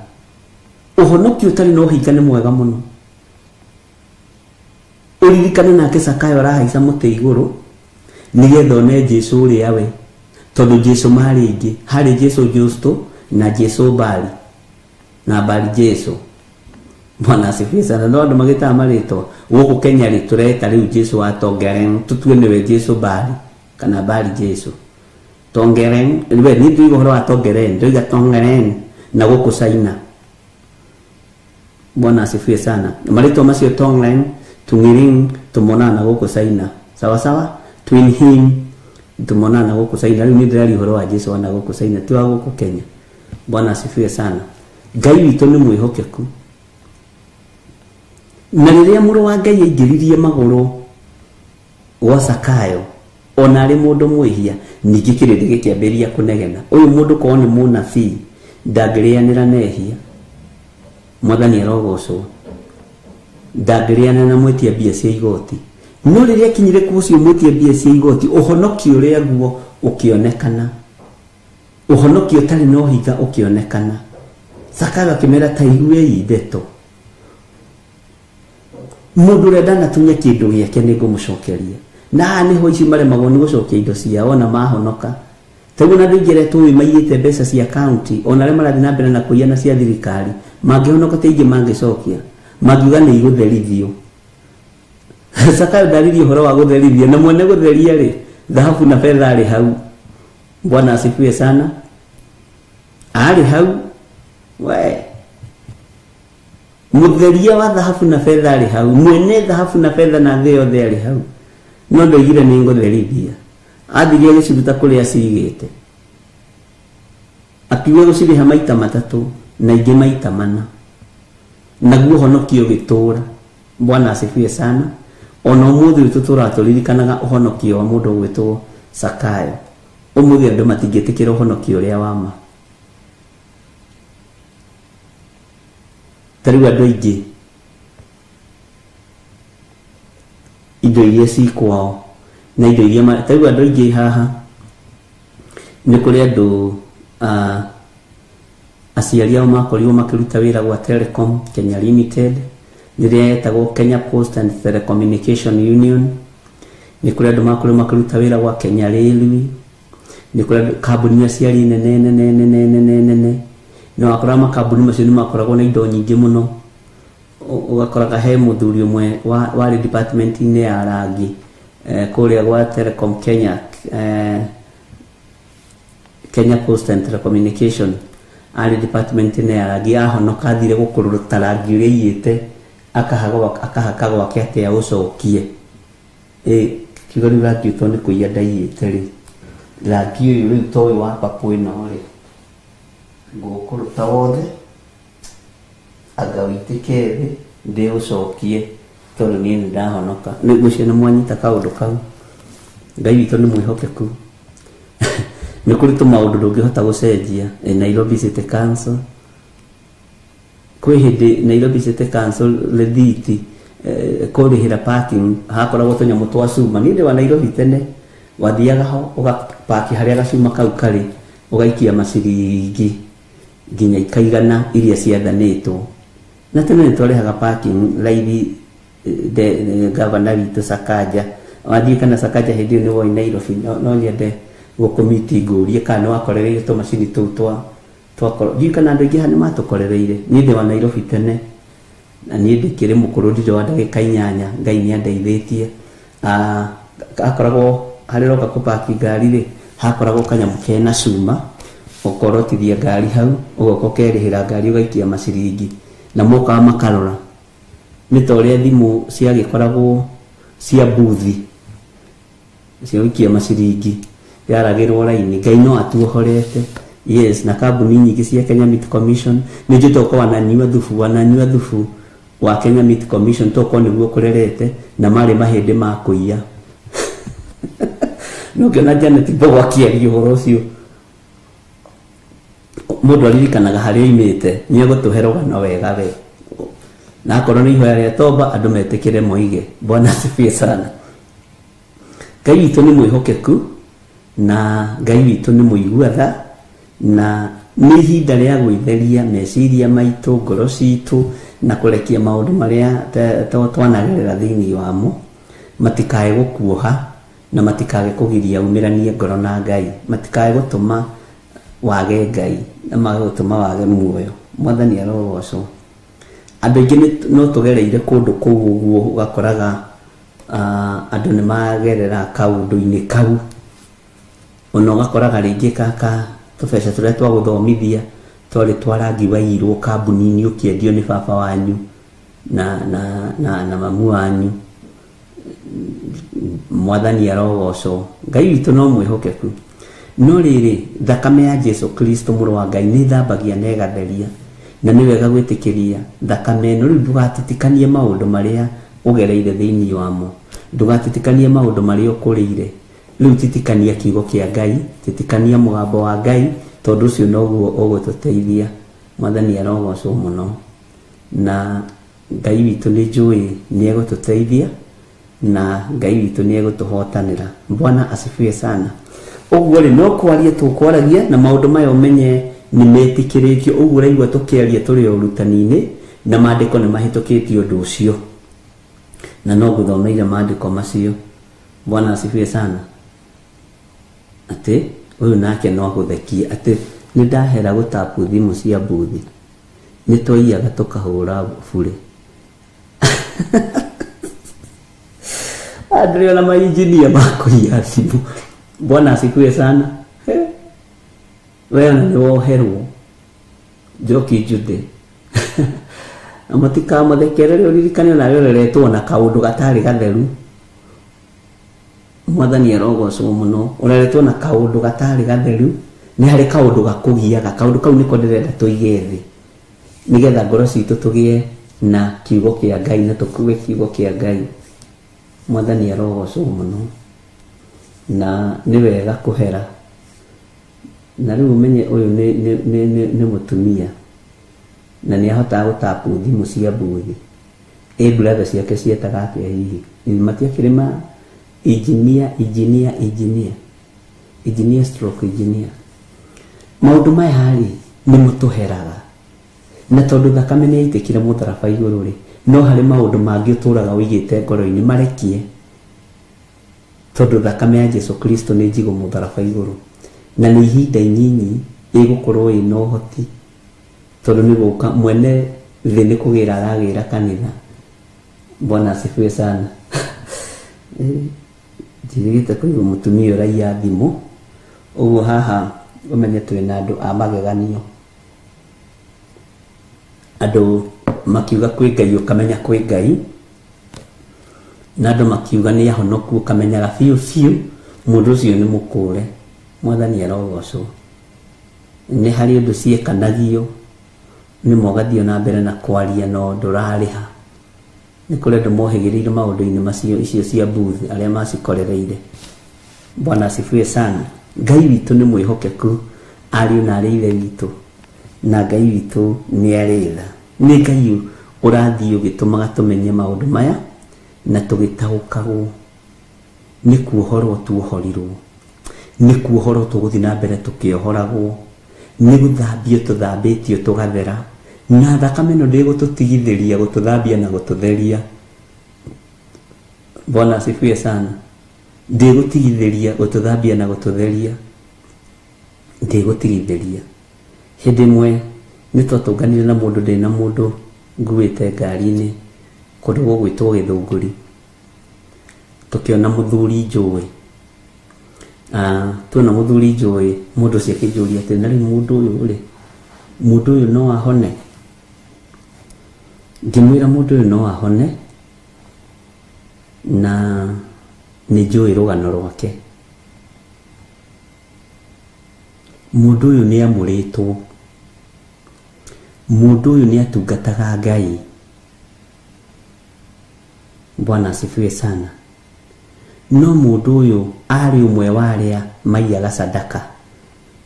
[SPEAKER 2] Ũhonokio ũtarĩ na ũhinga nĩ mwega mũno. Ũririkane nake Zakayo arahaica mũtĩ igũrũ nĩgetha one Jesũ ũrĩa we, tondũ Jesũ marĩ aingĩ, harĩ Jesũ Justo na Jesũ Bali na Bali Jesũ. Bwana asifiwe sana. No andũ magĩtaga marĩtwa gũkũ Kenya rĩ, tũreta rĩu Jesũ wa Tongeren, tũtue nĩwe Jesũ Bali kana Bali Jesũ. Tongeren, we niĩ ndoiga ũhoro wa Tongeren, ndoiga Tongeren na gũkũ China. Bwana asifiwe sana. Marĩtwa macio Tongren, Tungiring tũmonaga na gũkũ China. Sawa sawa? Twin Him tũmonaga na gũkũ China. Rĩu niĩ ndĩraria ũhoro wa Jesũ wa na gũkũ China, ti wa gũkũ Kenya. Bwana asifiwe sana. Ngai witũ nĩ mwĩhokeku. Na rĩrĩa mũrũ wa Ngai aingĩririe magũrũ gwa Zakayo, ona arĩ mũndũ mwĩhia, ningĩ kĩrĩndĩ gĩkĩambĩrĩria kũnegena, ũyũ mũndũ korwo nĩ mũnabii ndangĩrĩanĩra na ehia. Mwathani arogocwo. Ndangĩrĩanĩra na mwĩtia mbia cia igoti. No rĩrĩa akinyire kwa ũcio mwĩtia mbia cia igoti, ũhonokio ũrĩa guo ũkĩonekana, ũhonokio ũtarĩ na ũhinga ũkĩonekana. Zakayo akĩmera, ta iguei ndeto, mũndũ ũrĩa ndanatunya kĩndũ gĩake nĩ ngũmũcokeria. Na haha nĩho ici maremagwo nĩ gũcokia indo ciao ona mahonoka. Taguo na andũ aingĩ arĩa tũĩ maiyĩte mbeca cia county, ona arĩa marathiĩ na mbere na kũiya na cia thirikari, mangĩhonoka ti aingĩ mangĩcokia, mangiuga nĩ igũtherithio. Zakayo ndaririe ũhoro wa gũtherithio, na mwene gũtheria rĩ, thahabu na betha arĩ hau. Bwana asifiwe sana. Arĩ hau we mũtheria wa thahabu na betha arĩ hau, mwene thahabu na betha na thĩ yothe arĩ hau. No ndoigire nĩ ngũtherithia. Athirie agĩciruta kũrĩa acigĩte, akiuga gũcirĩha maita matatũ na ingĩ maita mana, naguo ũhonokio ũgĩtũũra. Bwana asifiwe sana. Ona ũmũthĩ ũyũ tũtũraga tũririkanaga ũhonokio wa mũndũ ũgwĩtwo Zakayo. Ũmũthĩ andũ matingĩtĩkĩra ũhonokio ũrĩa wa ma. Ta rĩu andũ aingĩ indo iria ci kwao na indo iria ta rĩu andũ aingĩ haha nĩ kũrĩ andũ aciari ao makorirwo makĩruta wĩra gwa Telecom Kenya Limited, rĩrĩa yetagwo Kenya Post and Telecommunication Union. Nĩ kũrĩ andũ makorirwo makĩruta wĩra gwa Kenya Railway. Nĩ kũrĩ andũ kambuni aciari nene nene nene nene nene, na wakoraga makambuni macio nĩ makoragwo na indo nyingĩ mũno. Ũgakoraga he mũthuri ũmwe warĩ department-inĩ ya rangi kũrĩa gwa Telecom Kenya, Kenya Post and Telecommunication, arĩ department-inĩ ya rangi, ahonoka athire gũkũrũta rangi ũrĩa aiyĩte, akahaka gwake atĩ aũcokie. Kiugo rĩu rangi ũyũ to nĩ kũiya ndaiyĩte rĩ, rangi ũyũ rĩu to ũyũ wa purple ĩno rĩ, ngũkũrũta wothe anga ũitĩke thĩ ndĩũcokie, tondũ niĩ nĩ ndahonoka. Ngwĩciria nĩ mwanyita kaũndũ kau. Ngai witũ nĩ mwĩhokeku. Nĩ kũrĩ tũmaũndũ ndũngĩhota gũcenjia. Nairobi City Council, kwĩ hĩndĩ Nairobi City Council rĩthiti kũrĩhĩra parking hakoragwo tũnyamũ twa cuma. Niĩ ndĩ wa Nairobi tene, wathiaga ho ũgapaki harĩa gacuma kau karĩ, ũgaikia maciringi nginya ikaigana iria ciathanĩtwo. Na tene nĩ twarĩhaga parking raithi. Gavana witũ Sakaja, wathiĩ kana Sakaja hĩndĩ ĩyo nĩ woi Nairobi, no nyende gũkũmiti ngũrie kana nĩ wakorereire tũmacini tũu twakorwo ndiũĩ kana andũ aingĩ haha nĩ matũkorereire. Niĩ ndĩ wa Nairobi tene, na niĩ ndĩkĩrĩ mũkũrũ, ndirĩ wa ndagĩka inyanya, Ngai nĩ andeithĩtie. Akoragwo harĩa ũroka kũpaki ngari rĩ, Hakoragwo kanyamũ kena cuma, ũkorotithia ngari hau, ũgoka ũkerĩhĩra ngari ũgaikia maciringi, na mokaga makarora. Nĩ ta ũrĩa thimũ ciagĩkoragwo cia buthi cia gũikia maciringi, yaragĩrwo raini. Ngai no atuohorete. Yes, na kambuni nyingĩ cia Kenya Meat Commission nĩ njũĩ tokorwo wananyua thubu, wananyua thubu wa Kenya Meat Commission tokorwo nĩguo kũrerete, na marĩ mahĩndĩ ma kũiya. No ngĩona Janet Mbogo akĩaria ũhoro ũcio, mũndũ aririkanaga harĩa oimĩte, nĩ egũtũhe rũgano wega we. Na akorwo nĩ ihoya rĩa toba, andũ metĩkĩre moige. Bwana asifiwe sana. Ngai witũ nĩ mwĩhokeku, na Ngai witũ nĩ mũigua tha, na nĩ ihinda rĩa gwĩtheria meciria maitũ, ngoro citũ, na kũrekia maũndũ marĩa twanagerera thĩinĩ wamo matikae gũkuoha, na matikae kũgiria umĩranie ngoro na Ngai, matikae gũtũma wage Ngai, na mage gũtũma wage muoyo. Mwathani arogocwo. Andũ aingĩ no tũgereire kũndũ kũu ũguo, ũgakoraga andũ nĩ magerera kaũndũ-inĩ kau, ona ũgakoraga rĩngĩ kaka tũbeca tũrĩa twa gũthomithia twarĩ twa rangi wa irũ kambuni-inĩ ũkĩendio nĩ baba wanyu na mamu wanyu. Mwathani arogocwo. Ngai witũ no mwĩhokeku. No rĩrĩ, thakame ya Jesu Kristo mũrũ wa Ngai nĩ ĩthambagia na ĩgatheria, na nĩ wega gwĩtĩkĩria thakame ĩno. Rĩu ndũgatitikanie maũndũ marĩa ũgereire thĩinĩ wamo, ndũgatitikanie maũndũ marĩa ũkũrĩire. Rĩu titikania kiugo kĩa Ngai, titikania mũgambo wa Ngai, tondũ ũcio noguo ũgũtũteithia. Mwathani arogocwo mũno. Na Ngai witũ nĩ njũĩ nĩ egũtũteithia, na Ngai witũ nĩ egũtũhotanĩra. Bwana asifiwe sana. Ũguo rĩ, no kwaria tũkwaragia, na maũndũ maya ũmenye nĩ metĩkĩrĩtio. Ũguo ũraigua tũkĩaria tũrĩ o ũrutani-inĩ, na maandĩko nĩ mahĩtũkĩtie ũndũ ũcio, na no ngũthomeire maandĩko macio. Bwana asifiwe sana. Atĩ ũyũ nake no agũthekie atĩ nĩ ndahera gũtapu thimũ cia buthi, nĩ twaiyaga tũkahũra bure. Andũ ona mainjinia makũiya thimũ. Bwana asifiwe sana. We ona nĩ woherwo Njoki Njuthĩ. Na mũtikamathekerere, ũririkane onawe ũreretwo na kaũndũ gatarĩ gatheru. Mwathani arogocwo mũno. Ũreretwo na kaũndũ gatarĩ gatheru, nĩ harĩ kaũndũ gakũgiaga. Kaũndũ kau nĩko ndĩrenda tũige thĩ, nĩgetha ngoro citũ tũgĩe na kiugo kĩa Ngai, na tũkue kiugo kĩa Ngai. Mwathani arogocwo mũno. Na nĩ wega kũhera. Na rĩu ũmenye ũyũ nĩ mũtumia, na nĩ ahotaga gũtapu thimũ cia buthi. Ĩ brother ciake cietaga atĩa hihi? Matiakĩrĩ ma engineer, engineer, engineer, engineer stroke engineer. Maũndũ maya rĩ, nĩ mũtũheraga. Na tondũ thakame nĩ yaitĩkire mũtharaba igũrũ rĩ, no harĩ maũndũ mangĩ ũtũraga ũigĩte ngoro-inĩ marekie, tondũ thakame ya Jesu Kristo nĩ njigũ mũtharaba igũrũ, na nĩ ihinda inyinyi ĩgũkorwo ĩna ũhoti, tondũ nĩ gũka mwene thĩ nĩ kũgĩra aragĩra kanitha. Bwana asifiwe sana. Njirigĩte kũigua mũtumia ũraiya thimũ ũguo haha, ũmenye twĩna andũ a mageganio, andũ makiuga kwĩ Ngai ũkamenya kwĩ Ngai, na andũ makiuga nĩ ahonoku ũkamenyaga biũ biũ mũndũ ũcio nĩ mũkũre. Mwathani arogocwo. Nĩ harĩ ũndũ ciĩkanagio, nĩ mogathiĩ na mbere na kwaria no ndũrarĩha. Nĩ kũrĩ andũ mohĩgĩrĩire maũndũ-inĩ macio, icio cia booth, arĩa macikorereire. Bwana asifiwe sana. Ngai witũ nĩ mwĩhokeku, ariũ na arĩ ithe witũ, na Ngai witũ nĩ arĩ tha. Nĩ Ngai ũrathiĩ ũgĩtũmaga tũmenye maũndũ maya na tũgĩtaũkagwo nĩ kuohorwo tuohorirwo, nĩ kuohorwo tũgũthiĩ na mbere tũkĩohoragwo, nĩ gũthambio tũthambĩtio tũgathera, na thakame ĩno ndĩgũtũtigithĩria gũtũthambia na gũtũtheria. Bwana asifiwe sana. Ndĩgũtigithĩria gũtũthambia na gũtũtheria, ndĩgũtigithĩria. Hĩndĩ ĩmwe nĩ twatũnganire na mũndũ, ndĩ na mũndũ nguĩte ngari-inĩ kũndũ gũgwĩtwo Gĩthũngũri, tũkĩona mũthuri njũĩ. Tuona muthuri njũĩ mũndũ ũcio akĩnjũria atĩ na rĩu mũndũ ũyũ rĩ, mũndũ ũyũ no ahone? Ngĩmwĩra mũndũ ũyũ no ahone na nĩ njũĩ rũgano rwake. Mũndũ ũyũ nĩ amũrĩtwo, mũndũ ũyũ nĩ atungataga Ngai. Bwana asifiwe sana. No mũndũ ũyũ arĩ ũmwe wa arĩa maiyaga sadaka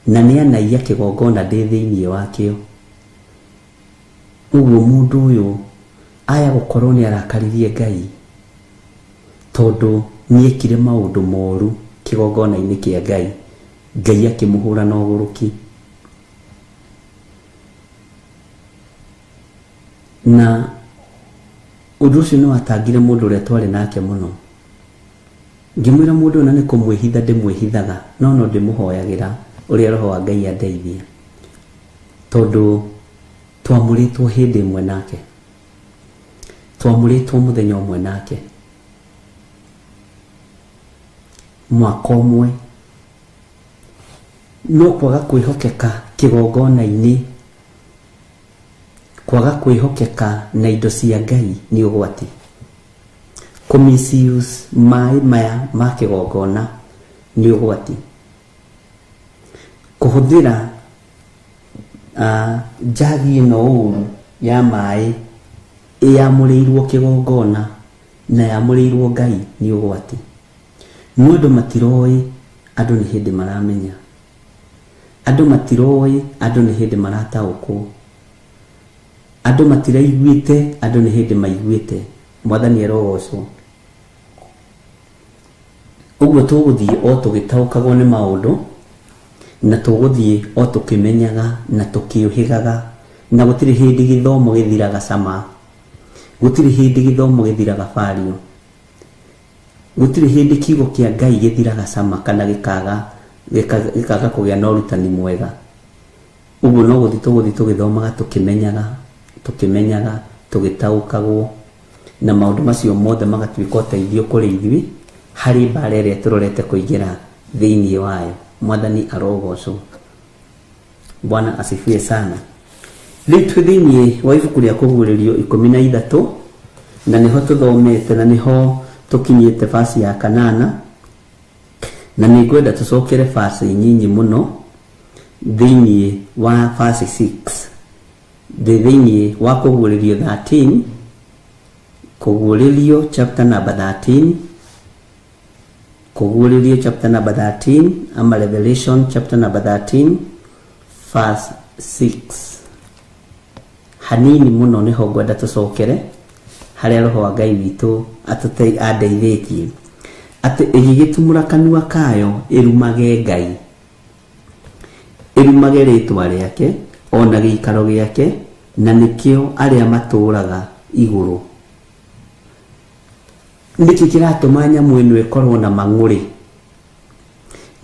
[SPEAKER 2] na nĩ anaiya kĩgongona ndĩ thĩinĩ wakĩo. Ũguo mũndũ ũyũ aya gũkorwo nĩ arakaririe Ngai tondũ nĩekire maũndũ moru kĩgongona-inĩ kĩa Ngai, Ngai akĩmũhũra na ũgũrũki. Na ũndũ ũcio nĩ watangire mũndũ ũrĩa twarĩ nake mũno. Ngĩmwĩra mũndũ ũyũ na nĩ kũmwĩhitha ndĩmwĩhithaga, no no ndĩmũhoyagĩra ũrĩa roho wa Ngai andeithia, tondũ twamũrĩtwo hĩndĩ ĩmwe nake, twamũrĩtwo mũthenya ũmwe nake, mwaka ũmwe. No kwaga kwĩhokeka kĩgongona-inĩ, kwaga kwĩhokeka na indo cia Ngai nĩ ũgwati. Kũ misuse maĩ maya ma kĩgongona nĩ ũgwati. Kũhũthĩra njagi ĩno ũru ya maĩ ĩyamũrĩirwo kĩgongona na yamũrĩirwo Ngai nĩ ũgwati. No andũ matiroĩ, andũ nĩ hĩndĩ maramenya. Andũ matiroĩ, andũ nĩ hĩndĩ marataũkwo. Andũ matiraiguĩte, andũ nĩ hĩndĩ maiguĩte. Mwathani arogocwo. Ũguo tũgũthiĩ o tũgĩtaũkagwo nĩ maũndũ, na tũgũthiĩ o tũkĩmenyaga na tũkĩũhĩgaga, na gũtirĩ hĩndĩ gĩthomo gĩthiraga cama, gũtirĩ hĩndĩ gĩthomo gĩthiraga bario, gũtirĩ hĩndĩ kiugo kĩa Ngai gĩthiraga cama kana gĩkaga kũgĩa na ũrutani mwega. Ũguo no gũthiĩ tũgũthiĩ tũgĩthomaga, tũkĩmenyaga, tũkĩmenyaga, tũgĩtaũkagwo, na maũndũ macio mothe magatuĩka ũteithio kũrĩ ithuĩ harĩ mbara ĩrĩa tũrorete kũingĩra thĩinĩ wayo. Mwathani arogocwo. Bwana asifiwe sana. Rĩu twĩ thĩinĩ wa ibuku rĩa Kũguũrĩrio 13 na nĩho tũthomete na nĩho tũkinyĩte basi ya kanana, na nĩngwenda tũcokere basi nyinyi mũno thĩinĩ wa basi 6, thĩinĩ wa Kũguũrĩrio 13, Kũguũrĩrio chapter number 13, Kũguũrĩrio chapter number 13 ama Revelation chapter number 13 verse 6. Hanini mũno nĩho ngwenda tũcokere harĩa roho wa Ngai witũ andeithĩtie atĩ ĩgĩgĩtumũra kanua kayo ĩrumage Ngai, ĩrumage rĩtwa rĩake ona gĩikaro gĩake, na nĩkĩo arĩa matũũraga igũrũ. Nĩkĩ kĩratũma nyamũ ĩno ĩkorwo na mang'ũrĩ?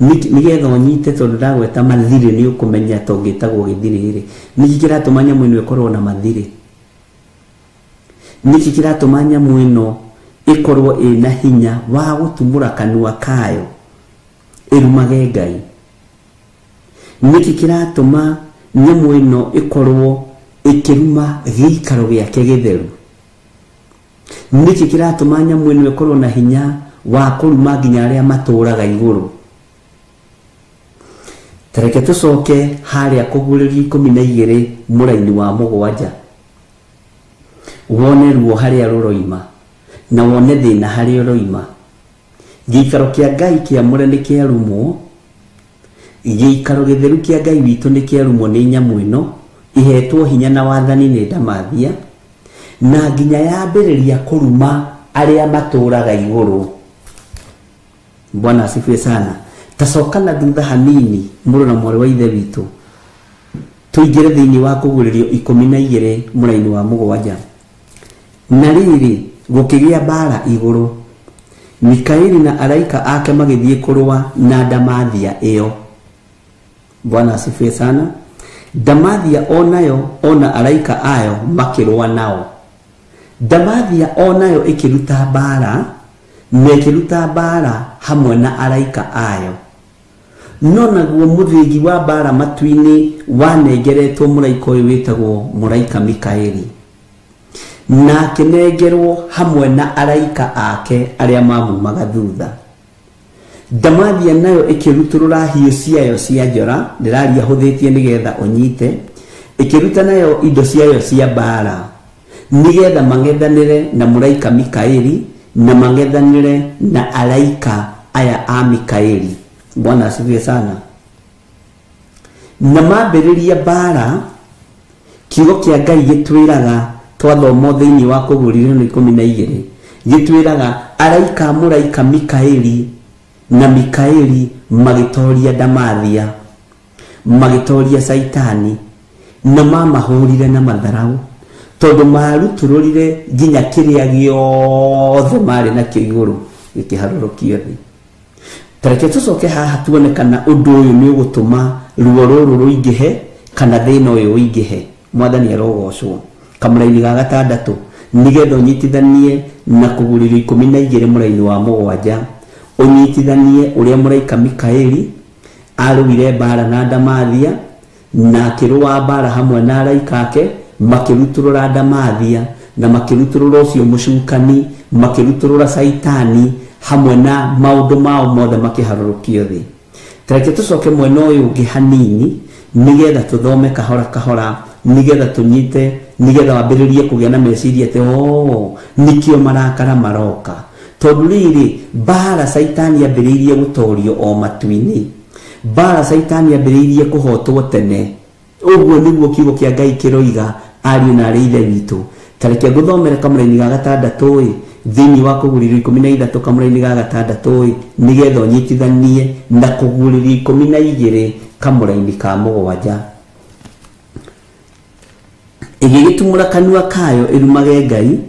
[SPEAKER 2] Nĩgetha ũnyite, tondũ ndagweta mathirĩ nĩ ũkũmenya tongĩtagwo gĩthirĩ rĩ. Nĩkĩ kĩratũma nyamũ ĩno ĩkorwo na mathirĩ? Nĩkĩ kĩratũma nyamũ ĩno ĩkorwo ĩna hinya wa gũtumũra kanua kayo ĩrumage Ngai? Nĩkĩ kĩratũma nyamũ ĩno ĩkorwo ĩkĩruma gĩikaro gĩake gĩtheru? Nĩkĩ kĩratũma nyamũ ĩno ĩkorwo na hinya wa kũruma nginya arĩa matũũraga igũrũ? Tareke tũcoke harĩa Kũguũrĩrio 12 mũraini wa 7, wone ruo harĩa rũroima na wone thĩna harĩa ũroima. Gĩikaro kĩa Ngai kĩamũre nĩ kĩarumwo, gĩikaro gĩtheru kĩa Ngai witũ nĩ kĩarumwo nĩ nyamũ ĩno ihetwo hinya na wathani nĩ ndamathia, na nginya yambĩrĩria kũruma arĩa matũũraga igũrũ. Bwana asifiwe sana. Tacoka na thutha hanini mũrũ na mwarĩ wa ithe witũ, tũingĩre thĩinĩ wa Kũguũrĩrio 12 mũraini wa 7. Na rĩrĩ, gũkĩgĩa mbara igũrũ, Mikaeli na araika ake magĩthiĩ kũrũa na ndamathia ĩyo. Bwana asifiwe sana. Ndamathia onayo ona araika ayo makĩrũa nao. Ndamathia onayo ĩkĩruta mbara, na ĩkĩruta mbara hamwe na araika ayo. No naguo mũthĩgi wa mbara matu-inĩ wanengeretwo mũraika ũyũ wĩtagwo mũraika Mikaeli, na akĩnengerwo hamwe na araika ake arĩa mamumaga thutha. Ndamathia nayo ĩkĩrutũrũra hiũ ciayo cia njora, ndĩraria hũthĩtie nĩgetha ũnyite, ĩkĩruta nayo indo ciayo cia mbara nĩgetha mang'ethanĩre na mũraika Mikaeli na mang'ethanĩre na araika aya a Mikaeli. Bwana asifiwe sana. Na mambĩrĩria mbara, kiugo kĩa Ngai gĩtwĩraga twathoma thĩinĩ wa Kũguũrĩrio 12, gĩtwĩraga araika mũraika Mikaeli na Mikaeli magĩtoria Ndamathia, magĩtoria Saitani, na mamahũrire na matharau, tondũ marutũrũrire nginya kĩrĩa gĩothe marĩ nakĩo igũrũ gĩkĩharũrũkio thĩ. Tareke tũcoke haha tuone kana ũndũ ũyũ nĩ ũgũtũma ruo rũrũ rũingĩhe kana thĩna ũyũ ũingĩhe. Mwathani arogocwo. Kamũraini ga gatandatũ nĩgetha ũnyitithanie na Kũguũrĩrio 12 mũraini wa 7, ũnyitithanie ũrĩa mũraika Mikaeli arũire mbara na Ndamathia na akĩrũa mbara hamwe na araika ake, makĩrutũrũra Ndamathia na makĩrutũrũra ũcio mũcukani, makĩrutũrũra Saitani hamwe na maũndũ mao mothe makĩharũrũkio thĩ. Tareke tũcoke mwena ũyũ ũngĩ hanini nĩgetha tũthome kahora kahora, nĩgetha tũnyite, nĩgetha wambĩrĩrie kũgĩa na meciria atĩ oo nĩkĩo marakara maroka. Tondũ rĩrĩ, mbara Saitani ambĩrĩirie gũtorio o matu-inĩ, mbara Saitani ambĩrĩirie kũhotwo tene. Ũguo nĩguo kiugo kĩa Ngai kĩroiga, ariũ na arĩ ithe witũ. Tareke ngũthomere kamũraini ga gatandatũ ĩ thĩinĩ wa Kũguũrĩrio 13 kamũraini ga gatandatũ ĩ nĩgetha ũnyitithanie na Kũguũrĩrio 12 kamũraini ka 7. Ĩgĩgĩtumũra kanua kayo ĩrumage Ngai,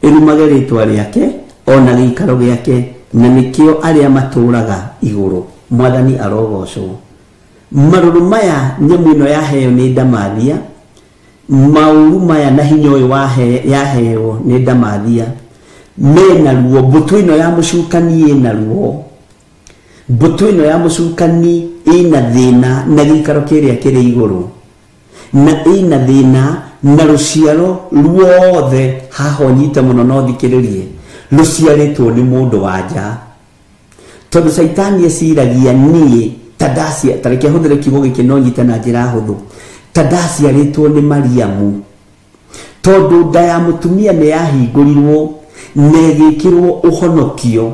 [SPEAKER 2] ĩrumage rĩtwa rĩake ona gĩikaro gĩake, na nĩkĩo arĩa matũũraga igũrũ. Mwathani arogocwo. Marũrũ maya nyamũ ĩno yaheo nĩ Ndamathia, maũru maya na hinya ũyũ yaheo nĩ Ndamathia mena ruo. Mbũtũ ĩno ya mũcukani ĩna ruo, mbũtũ ĩno ya mũcukani ĩna thĩna na gĩikaro kĩrĩa kĩrĩ igũrũ, na ĩna thĩna na rũciaro ruothe. Haha ũnyite mũno no thikĩrĩrie, rũciarĩtwo nĩ mũndũ wa nja, tondũ Saitani eciragia niĩ ta ndacia, ta reke hũthĩre kiugo gĩkĩ no nyite na njĩra hũthũ, ta ndaciarĩtwo nĩ Mariamu, tondũ nda ya mũtumia nĩ yahingũrirwo na ĩgĩkĩrwo ũhonokio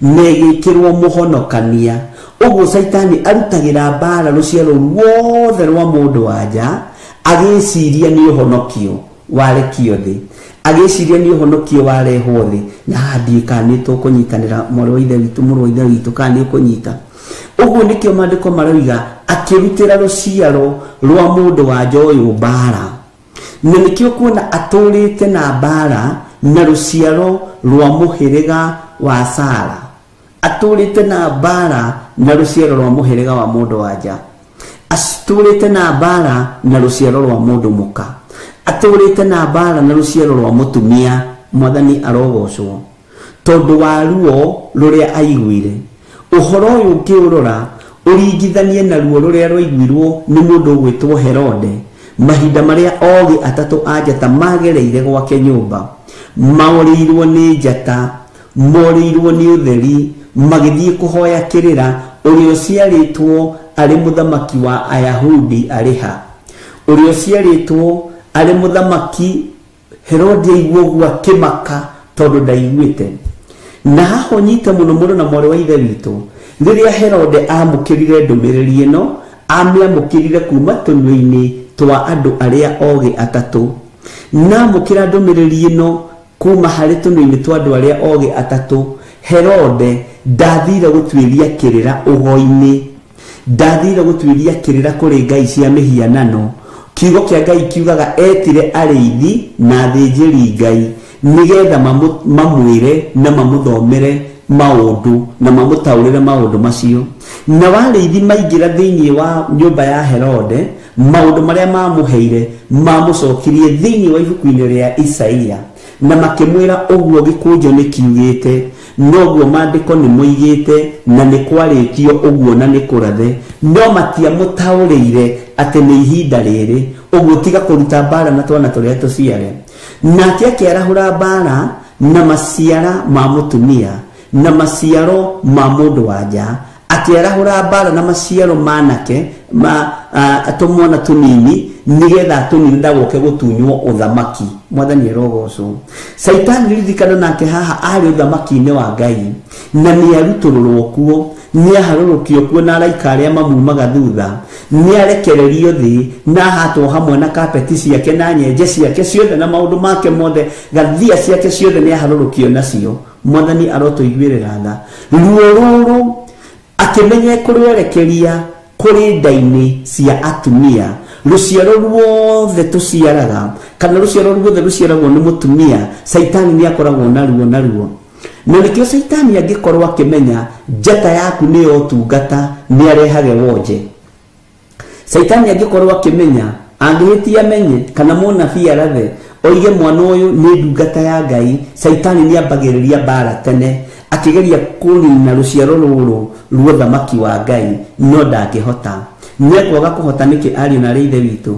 [SPEAKER 2] na ĩgĩkĩrwo mũhonokania. Ũguo Saitani arutagĩra mbara rũciaro ruothe rwa mũndũ wa nja, agĩciria nĩ ũhonokio warekio thĩ, agĩciria nĩ ũhonokio warehwo thĩ. Na haha ndiũĩ kana nĩ tũkũnyitanĩra, mwarĩ wa ithe witũ, mũrũ wa ithe witũ, kana nĩ ũkũnyita. Ũguo nĩkĩo maandĩko maroiga akĩrutĩra rũciaro rwa mũndũ wa nja ũyũ mbara, na nĩkĩo kuona atũrĩte na mbara na rũciaro rwa mũhĩrĩga wa Sara, atũrĩte na mbara na rũciaro rwa mũhĩrĩga wa mũndũ wa nja, atũrĩte na mbara na rũciaro rwa mũndũ mũka, atũrĩte na mbara na rũciaro rwa mũtumia. Mwathani arogocwo tondũ wa ruo rũrĩa aiguire. Ũhoro ũyũ ũkĩũrora ũringithanie na ruo rũrĩa rwaiguirwo nĩ mũndũ ũgwĩtwo Herode mahinda marĩa ogĩ atatũ a njata magereire gwake nyũmba, maũrĩirwo nĩ njata, morĩirwo nĩ ũtheri, magĩthiĩ kũhoya kĩrĩra ũrĩa ũciarĩtwo arĩ mũthamaki wa Ayahudi arĩ ha, ũrĩa ũciarĩtwo arĩ mũthamaki. Herode aigua ũguo akĩmaka tondũ ndaiguĩte. Na haha ũnyite mũno mũno na mwarĩ wa ithe witũ, rĩrĩa Herode amũkĩrire ndũmĩrĩri ĩno, amĩamũkĩrire kuma tũnua-inĩ twa andũ arĩa ogĩ atatũ. Na amũkĩra ndũmĩrĩri ĩno kuma harĩ tũnua-inĩ twa andũ arĩa ogĩ atatũ, Herode ndathire gũtuĩria kĩrĩra ũgo-inĩ, ndathire gũtuĩria kĩrĩra kũrĩ ngai cia mĩhianano. Kiugo kĩa Ngai kiugaga etire arĩithi na athĩnjĩri Ngai nĩgetha mamwĩre na mamũthomere maũndũ na mamũtaũrĩre maũndũ macio. Na warĩithi maingĩra thĩinĩ wa nyũmba ya Herode, maũndũ marĩa mamũheire mamũcokirie thĩinĩ wa ibuku-inĩ rĩa Isaia, na makĩmwĩra ũguo gĩkũnjo nĩ kiugĩte, Noguo maandĩko nĩ moigĩte na nĩ kwarĩtio ũguo na nĩ kũrathe, no matiamũtaũrĩire atĩ nĩ ihinda rĩrĩ. Ũguo tiga kũruta mbara na twana tũrĩa tũciare. Nake akĩarahũra mbara na maciara ma mũtumia na maciaro ma mũndũ wa nja, akĩarahũra mbara na maciaro manake ma tũmwana tũnini, nĩgetha tũnini ndagoke gũtunywo ũthamaki. Mwathani arogocwo. Caitani ririkana nake haha arĩ ũthamaki-inĩ wa Ngai, na nĩarutũrũrwo kuo, nĩaharũrũkio kuo na araika arĩa mamumaga thutha, nĩarekererio thĩ na ahatwo hamwe na kapeti ciake na nyenje ciake ciothe na maũndũ make mothe, gathia ciake ciothe nĩaharũrũkio nacio. Mwathani arotũiguĩrĩra tha. Ruo rũrũ akĩmenye kũrwerekeria kũrĩ nda-inĩ cia atumia. Rũciaro ruothe tũciaraga kana rũciaro ruothe rũciaragwo nĩ mũtumia, Caitani nĩ akoragwo naruo naruo. Na nĩkĩo Caitani angĩkorwo akĩmenya njata yaku nĩyo ũtungata, nĩ arehage wonje. Caitani angĩkorwo akĩmenya, angĩhĩtia amenye kana mũnabii arathe oige mwana ũyũ nĩ ndungata ya Ngai, Caitani nĩ ambagĩrĩria mbara tene akĩgeria kũnina rũciaro rũrũ rwa ũthamaki wa Ngai, no ndangĩhota. Nĩekwaga kũhota nĩkĩ ariũ na arĩ ithe witũ?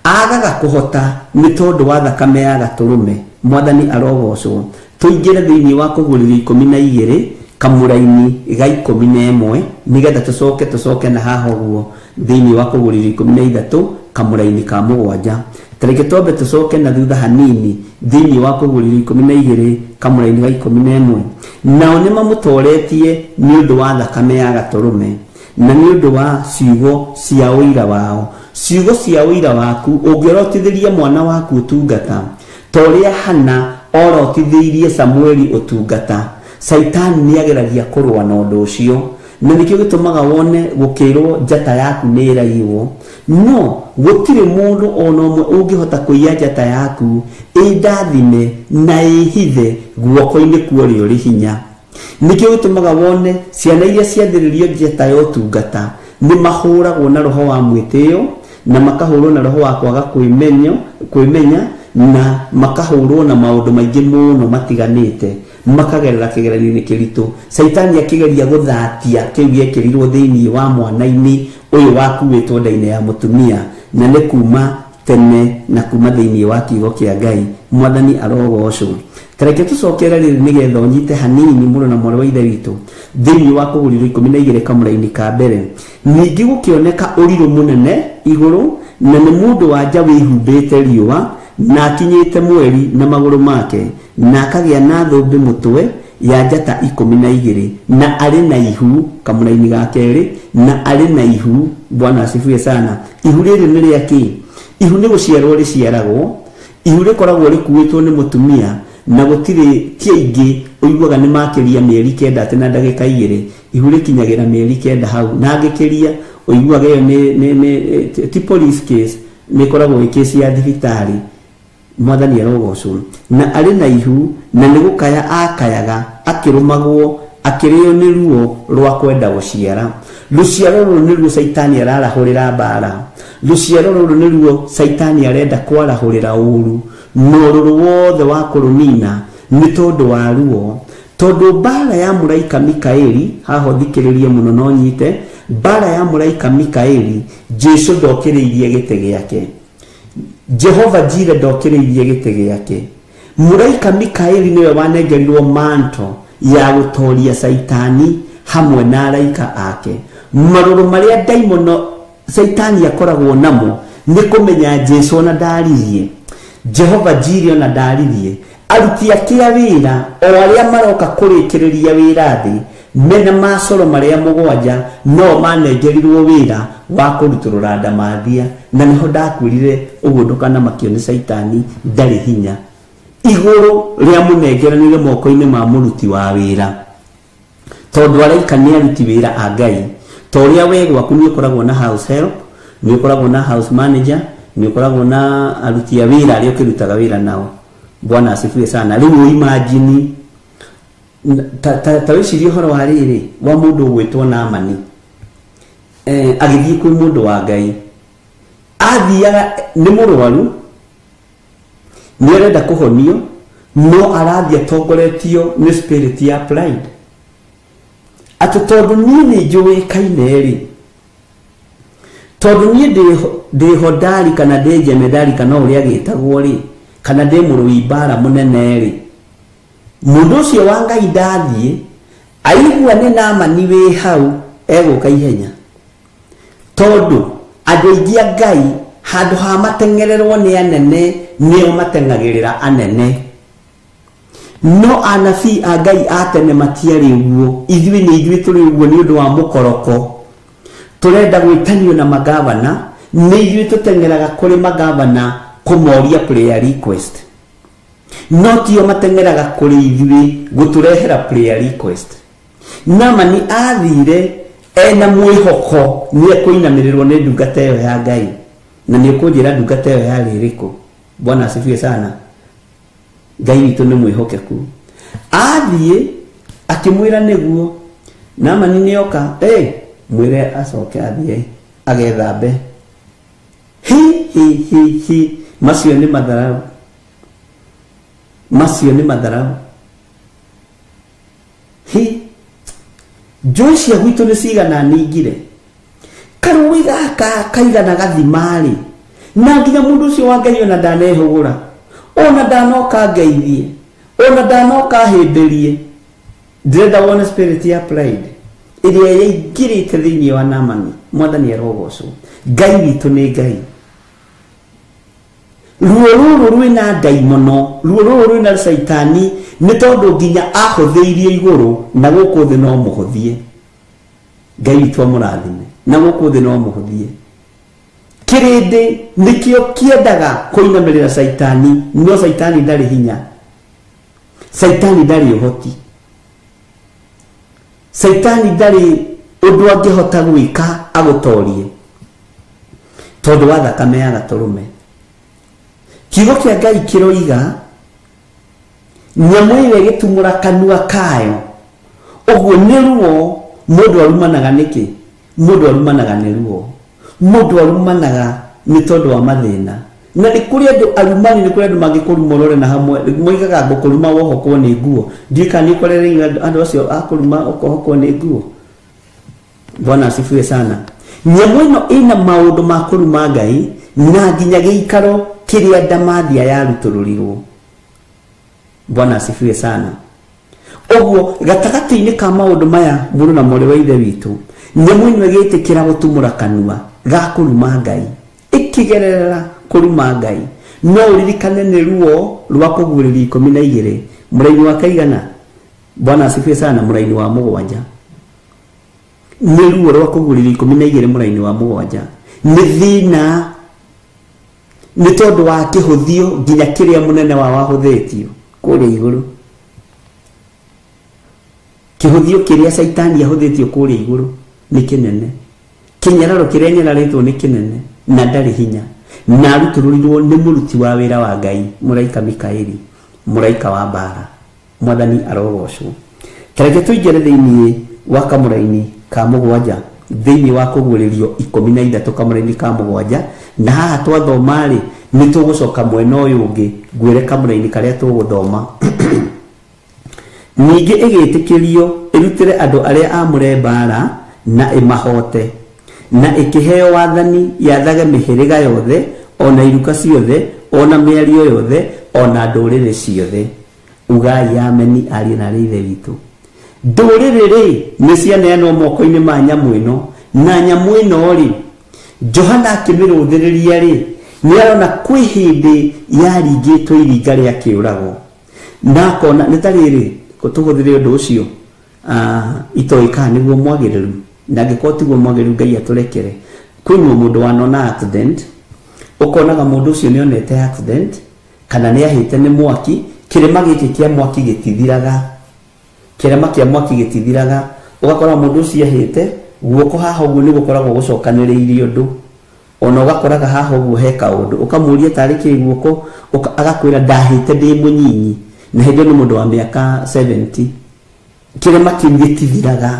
[SPEAKER 2] Agaga kũhota nĩ tondũ wa thakame ya gatũrũme. Mwathani arogocwo. Tũingĩre thĩinĩ wa kũgũrĩrio 12 kamũraini ga 11, nĩgetha tũcoke na haha ũguo thĩinĩ wa kũgũrĩrio 13 kamũraini ka 7. Tareke twambe tũcoke na thutha hanini thĩinĩ wa kũgũrĩrio 12 kamũraini ga 11. Nao nĩmamũtoretie nĩ ũndũ wa thakame ya gatũrũme na nĩ ũndũ wa ciugo cia ũira wao. Ciugo cia ũira waku ũngĩorotithĩria mwana waku ũtungata ta ũrĩa Hana orotithĩirie Samueli ũtungata, Caitani nĩageragia kũrũa na ũndũ ũcio, na nĩkĩo gĩtũmaga wone gũkĩrwo njata yaku nĩ ĩraiywo. No gũtirĩ mũndũ ona ũmwe ũngĩhota kũiya njata yaku ĩndathime na ĩhithe guoko-inĩ kwa ũrĩa ũrĩ hinya. Nĩkĩo gĩtũmaga wone ciana iria ciathĩrĩrio njata ya ũtungata nĩ mahũragwo na roho wa mwĩtĩo, na makahũrwo na roho wa kwaga kwĩmenya, na makahũrwo na maũndũ maingĩ mũno matiganĩte, makagerera kĩgeranio-inĩ kĩritũ. Caitani akĩgeria gũthatia kĩu gĩekĩrirwo thĩinĩ wa mwana-inĩ ũyũ wakuĩtwo nda-inĩ ya mũtumia, na nĩ kuma tene na kuma thĩinĩ wa kiugo kĩa Ngai. Mwathani arogocwo. Tareke tũcokere rĩrĩ nĩgetha ũnyite hanini mũno na mwarĩ wa ithe witũ thĩinĩ wa kũgũrĩrwo 12 kamũraini ka mbere. Ningĩ gũkĩoneka ũrirũ mũnene igũrũ, na nĩ mũndũ wa nja wĩhumbĩte riũa na akinyĩte mweri na magũrũ make, na akagĩa na thũmbĩ mũtwe ya njata 12, na arĩ na ihu kamũraini ga kerĩ, na arĩ na ihu. Bwana asifiwe sana. Ihu rĩrĩ nĩ rĩa kĩ? Ihu nĩ gũciarwo rĩciaragwo. Ihu rĩkoragwo rĩkuĩtwo nĩ mũtumia, na gũtirĩ ti aingĩ ũiguaga nĩ makĩria mĩeri 9 atĩ na ndagĩka 2. Ihu rĩkinyagĩra mĩeri 9 hau, na angĩkĩria ũiguaga ĩyo nĩ ti police case, nĩ ĩkoragwo ĩ case ya thibitarĩ. Mwathani arogocwo. Na arĩ na ihu, na nĩ gũkaya akayaga akĩrũmagwo, akĩrĩo nĩ ruo rwa kwenda gũciara. Rũciaro rũrũ nĩruo Caitani ararahũrĩra mbara. Rũciaro rũrũ nĩruo Caitani arenda kwarahũrĩra ũru, na ũrũrũ wothe wa kũrũnina nĩ tondũ wa ruo. Tondũ mbara ya mũraika Mikaeli, haha ũthikĩrĩrie mũno no nyite, mbara ya mũraika Mikaeli, Jesũ ndokĩrĩirie gĩtĩ gĩake. Jehova Jire ndokĩrĩirie gĩtĩ gĩake. Mũraika Mikaeli nĩwe wanengerirwo manto ya gũtoria Caitani hamwe na araika ake. Marũrũ marĩa ndaimono Caitani akoragwo namo nĩ kũmenya Jesũ ona ndaririe, Jehova Jire ona ndaririe. Aruti ake a wĩra o arĩa maroka kũrĩkĩrĩria wĩra thĩ mena macoro marĩa 7 no manengerirwo wĩra wa kũrutũrũra ndamathia. Na nĩho ndakwĩrire ũguo ndũkanamakio nĩ Caitani, ndarĩ hinya. Igũrũ rĩamũnengeranire moko-inĩ ma mũruti wa wĩra, tondũ araika nĩ aruti wĩra a Ngai. Ta ũrĩa we gwaku nĩ ũkoragwo na house help, nĩ ũkoragwo na house manager, nĩ ũkoragwo na aruti a wĩra arĩa ũkĩrutaga wĩra nao. Bwana asifiwe sana. Rĩu imagine ta wĩcirie ũhoro wa rĩrĩ wa mũndũ ũgwĩtwo Naamani, agĩthiĩ kwĩ mũndũ wa Ngai. Athiaga nĩ mũrwaru, nĩ arenda kũhonio, No arathia tongoretio nĩ spirit ya pride. Atĩ tondũ niĩ nĩ njũĩkaine rĩ, tondũ niĩ ndĩ hodari kana ndĩ jemedari kana ũrĩa gĩtagwo rĩ, kana ndĩ mũrũi mbara mũnene rĩ, mũndũ ũcio wa Ngai ndathiĩ aigua nĩ Naamani wĩ hau egũka ihenya. Tondũ andũ aingĩ a Ngai handũ ha mateng'ererwo nĩ anene nĩo mateng'agĩrĩra anene. No anabii a Ngai a tene matiarĩ ũguo. Ithuĩ nĩ ithuĩ tũrĩ ũguo nĩ ũndũ wa mũkoroko. Tũrenda gwĩtanio na magavana, nĩ ithuĩ tũteng'eraga kũrĩ magavana kũmoria prayer request. No tio mateng'eraga kũrĩ ithuĩ gũtũrehera prayer request. Naamani athire ena mwĩhoko nĩ ekũinamĩrĩrwo nĩ ndungata ĩyo ya Ngai. Na nĩ ũkũnjĩra ndungata ĩyo yarĩ ĩrĩkũ? Bwana asifiwe sana. Ngai witũ nĩ mwĩhokeku. Athiĩ akĩmwĩra nĩguo. Naamani nĩoka, mwĩre acoke athiĩ agethambe. Hi hi hi hi, macio nĩ matharau. Macio nĩ matharau. Hi, njũĩ cia gwitũ nĩ cigana ningire. Karũĩ gaka kaigana gathima-rĩ, na nginya mũndũ ũcio wa Ngai ona ndanehũgũra, ona ndanoka ngeithie, ona ndanoka hĩmbĩrie. Ndĩrenda wone spirit ya pride ĩrĩa yaingĩrĩte thĩinĩ wa Naamani. Mwathani arogocwo. Ngai witũ nĩ Ngai. Ruo rũrũ rwĩna ndaimono, ruo rũrũ rwĩna caitani, nĩ tondũ nginya ahũthĩirie igũrũ na gũkũ thĩ no mũhũthie. Ngai witũ amũrathime, na gũkũ thĩ no mũhũthie. Kĩrĩndĩ nĩkĩo kĩendaga kũinamĩrĩra caitani, no caitani ndarĩ hinya, caitani ndarĩ ũhoti, caitani ndarĩ ũndũ angĩhota gwĩka agũtorie tondũ wa thakame ya gatũrũme. Kiugo kĩa Ngai kĩroiga nyamũ ĩyo ĩgĩtumũra kanua kayo, ũguo nĩ ruo. Mũndũ arumanaga nĩkĩ? Mũndũ arumanaga nĩ ruo. Mũndũ arumanaga nĩ tondũ wa mathĩna. Na nĩ kũrĩ andũ arumani, nĩ kũrĩ andũ mangĩkũruma ũrore na hamwe, moigaga ngũkũruma wohokwo nĩ nguo. Ndiũĩ kana nĩ ũkorereire andũ acio a kũruma ũkohokwo nĩ nguo. Bwana asifiwe sana. Nyamũ ĩno ĩna maũndũ ma kũruma Ngai na nginya gĩikaro kĩrĩa ndamathia yarutũrũrirwo. Bwana asifiwe sana. Ũguo gatagatĩ-inĩ ka maũndũ maya mũrũ na mwarĩ wa ithe witũ, nyamũ ĩno ĩgĩtĩkĩra gũtumũra kanua ga kũruma Ngai, ĩkĩgerera kũruma Ngai. No ũririkane nĩ ruo rwa kũguũrĩria 12 mũraini wa kaigana? Bwana asifiwe sana. Mũraini wa 7 nĩ ruo rwa kũguũrĩria 12 mũraini wa 7. Nĩ thĩna, nĩ tondũ wa kĩhũthio nginya kĩrĩa mũnene wa wahũthĩtio kũrĩa igũrũ. Kĩhũthio kĩrĩa caitani ahũthĩtio kũrĩa igũrũ nĩ kĩnene. Kĩnyararo kĩrĩa nyararĩtwo nĩ kĩnene na ndarĩ hinya. Na arutũrũrirwo nĩ mũruti wa wĩra wa Ngai, mũraika Mikaeli, mũraika wa mbara. Mwathani arogocwo. Tareke tũingĩre thĩinĩ wa kamũraini ka 7, thĩinĩ wa kũguũrĩrio 13 kamũraini ka 7. Na haha twathoma rĩ, nĩ tũgũcoka mwena ũyũ ũngĩ ngwĩre kamũraini karĩa tũgũthoma. Ningĩ ĩgĩtĩkĩrio ĩrutĩre andũ arĩa aamũre mbara na ĩmahote, na ĩkĩheo wathani yathage mĩhĩrĩga yothe, ona iruka ciothe, ona mĩario yothe, ona ndũrĩrĩ ciothe. Ugai ameni ariũ na aarĩ a ithe witũ. Ndũrĩrĩ rĩ nĩ cianeanwo moko-inĩ ma nyamũ ĩno, na nyamũ ĩno rĩ, Johana akĩmĩrũthĩrĩria rĩ, nĩ arona kwĩ hĩndĩ yaringĩtwo iringa rĩa kĩũrago. Na akona nĩ ta rĩrĩ, tũhũthĩre ũndũ ũcio, itoĩ kana nĩguo mwagĩrĩru, na angĩkorwo tiguo mwagĩrĩru Ngai atũrekere. Kwĩna mũndũ wanona accident, ũkonaga mũndũ ũcio nĩ onete accident kana nĩ ahĩte nĩ mwaki. Kĩrĩma gĩkĩ kĩa mwaki gĩtithiraga, kĩrĩma kĩa mwaki gĩtithiraga. Ũgakora mũndũ ũcio ahĩte guoko haha ũguo nĩ gũkoragwo gũcokanĩrĩirie ũndũ, ona ũgakoraga haha ũguo he kaũndũ, ũkamũria tarĩ kĩ guoko, agakwĩra ndahĩte ndĩ mũnyinyi, na hĩndĩ ĩyo nĩ mũndũ wa mĩaka 70. Kĩrĩma kĩu gĩtithiraga.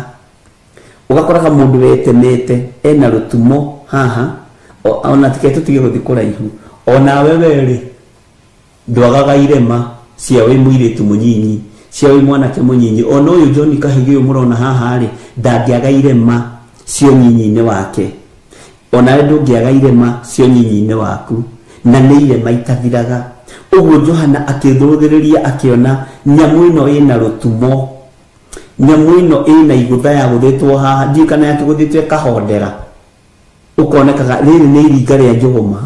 [SPEAKER 2] Ũgakoraga mũndũ wetemete ena rũtumo haha, ona tike tũtige gũthiĩ kũraihu, onawe we rĩ ndwagaga irema. cia wĩ mũirĩtu mũnyinyi, cia wĩ mwanake mũnyinyi. Ona ũyũ John Kahigi ũyũ mũrona haha rĩ, ndangĩaga irema cia ũnyinyi-inĩ wake, onawe ndũngĩaga irema cia ũnyinyi-inĩ waku, na nĩ irema itathiraga. Ũguo Johana akĩthũthĩrĩria akĩona nyamũ ĩno ĩna rũtumo, nyamũ ĩno ĩna igũtha yagũthĩtwo haha, ndiũĩ kana yakĩgũthĩtwo ĩkahondera, ũkonekaga rĩrĩ nĩ iringa rĩa njũgũma.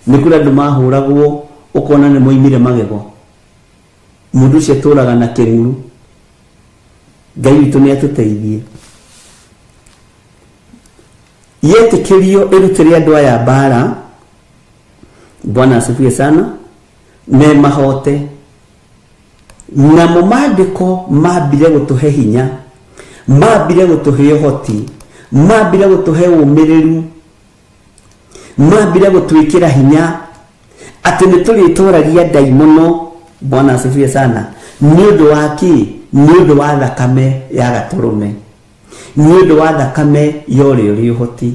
[SPEAKER 2] Nĩ kũrĩ andũ mahũragwo ũkona nĩ moimire magego, mũndũ ũcio atũraga na kĩng'uru. Ngai witũ nĩ atũteithie. Yetĩkĩrio ĩrutĩre andũ aya mbara, Bwana asifiwe sana, ne mahote. Namo maandĩko mambire gũtũhe hinya, mambire gũtũhe ũhoti, mambire gũtũhe ũmĩrĩru, mambire gũtwĩkĩra hinya atĩ nĩ tũrĩtũragia ndaimono. Bwana asifiwe sana. Nĩ ũndũ wa kĩ? Nĩ ũndũ wa thakame ya gatũrũme, nĩ ũndũ wa thakame ya ũrĩa ũrĩ ũhoti,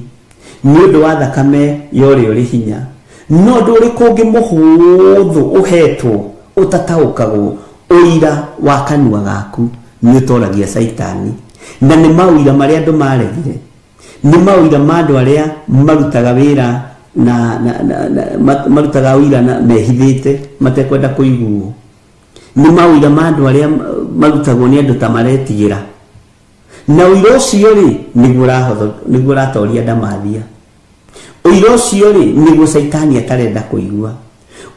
[SPEAKER 2] nĩ ũndũ wa thakame ya ũrĩa ũrĩ hinya. No ũndũ ũrĩkũ ũngĩ mũhũthũ ũhetwo ũtataũkagwo? Ũira wa kanua gaku nĩ ũtoragia Caitani. Na nĩ maũira marĩa andũ maregire, nĩ maũira ma andũ arĩa marutaga wĩra na marutaga ũira na mehithĩte matekwenda kũiguo, nĩ maũira ma andũ arĩa marutagwo nĩ andũ ta maretigĩra. Na ũira ũcio rĩ, nĩguo ũratoria ndamathia. Ũira ũcio rĩ, nĩguo Caitani atarenda kũigua.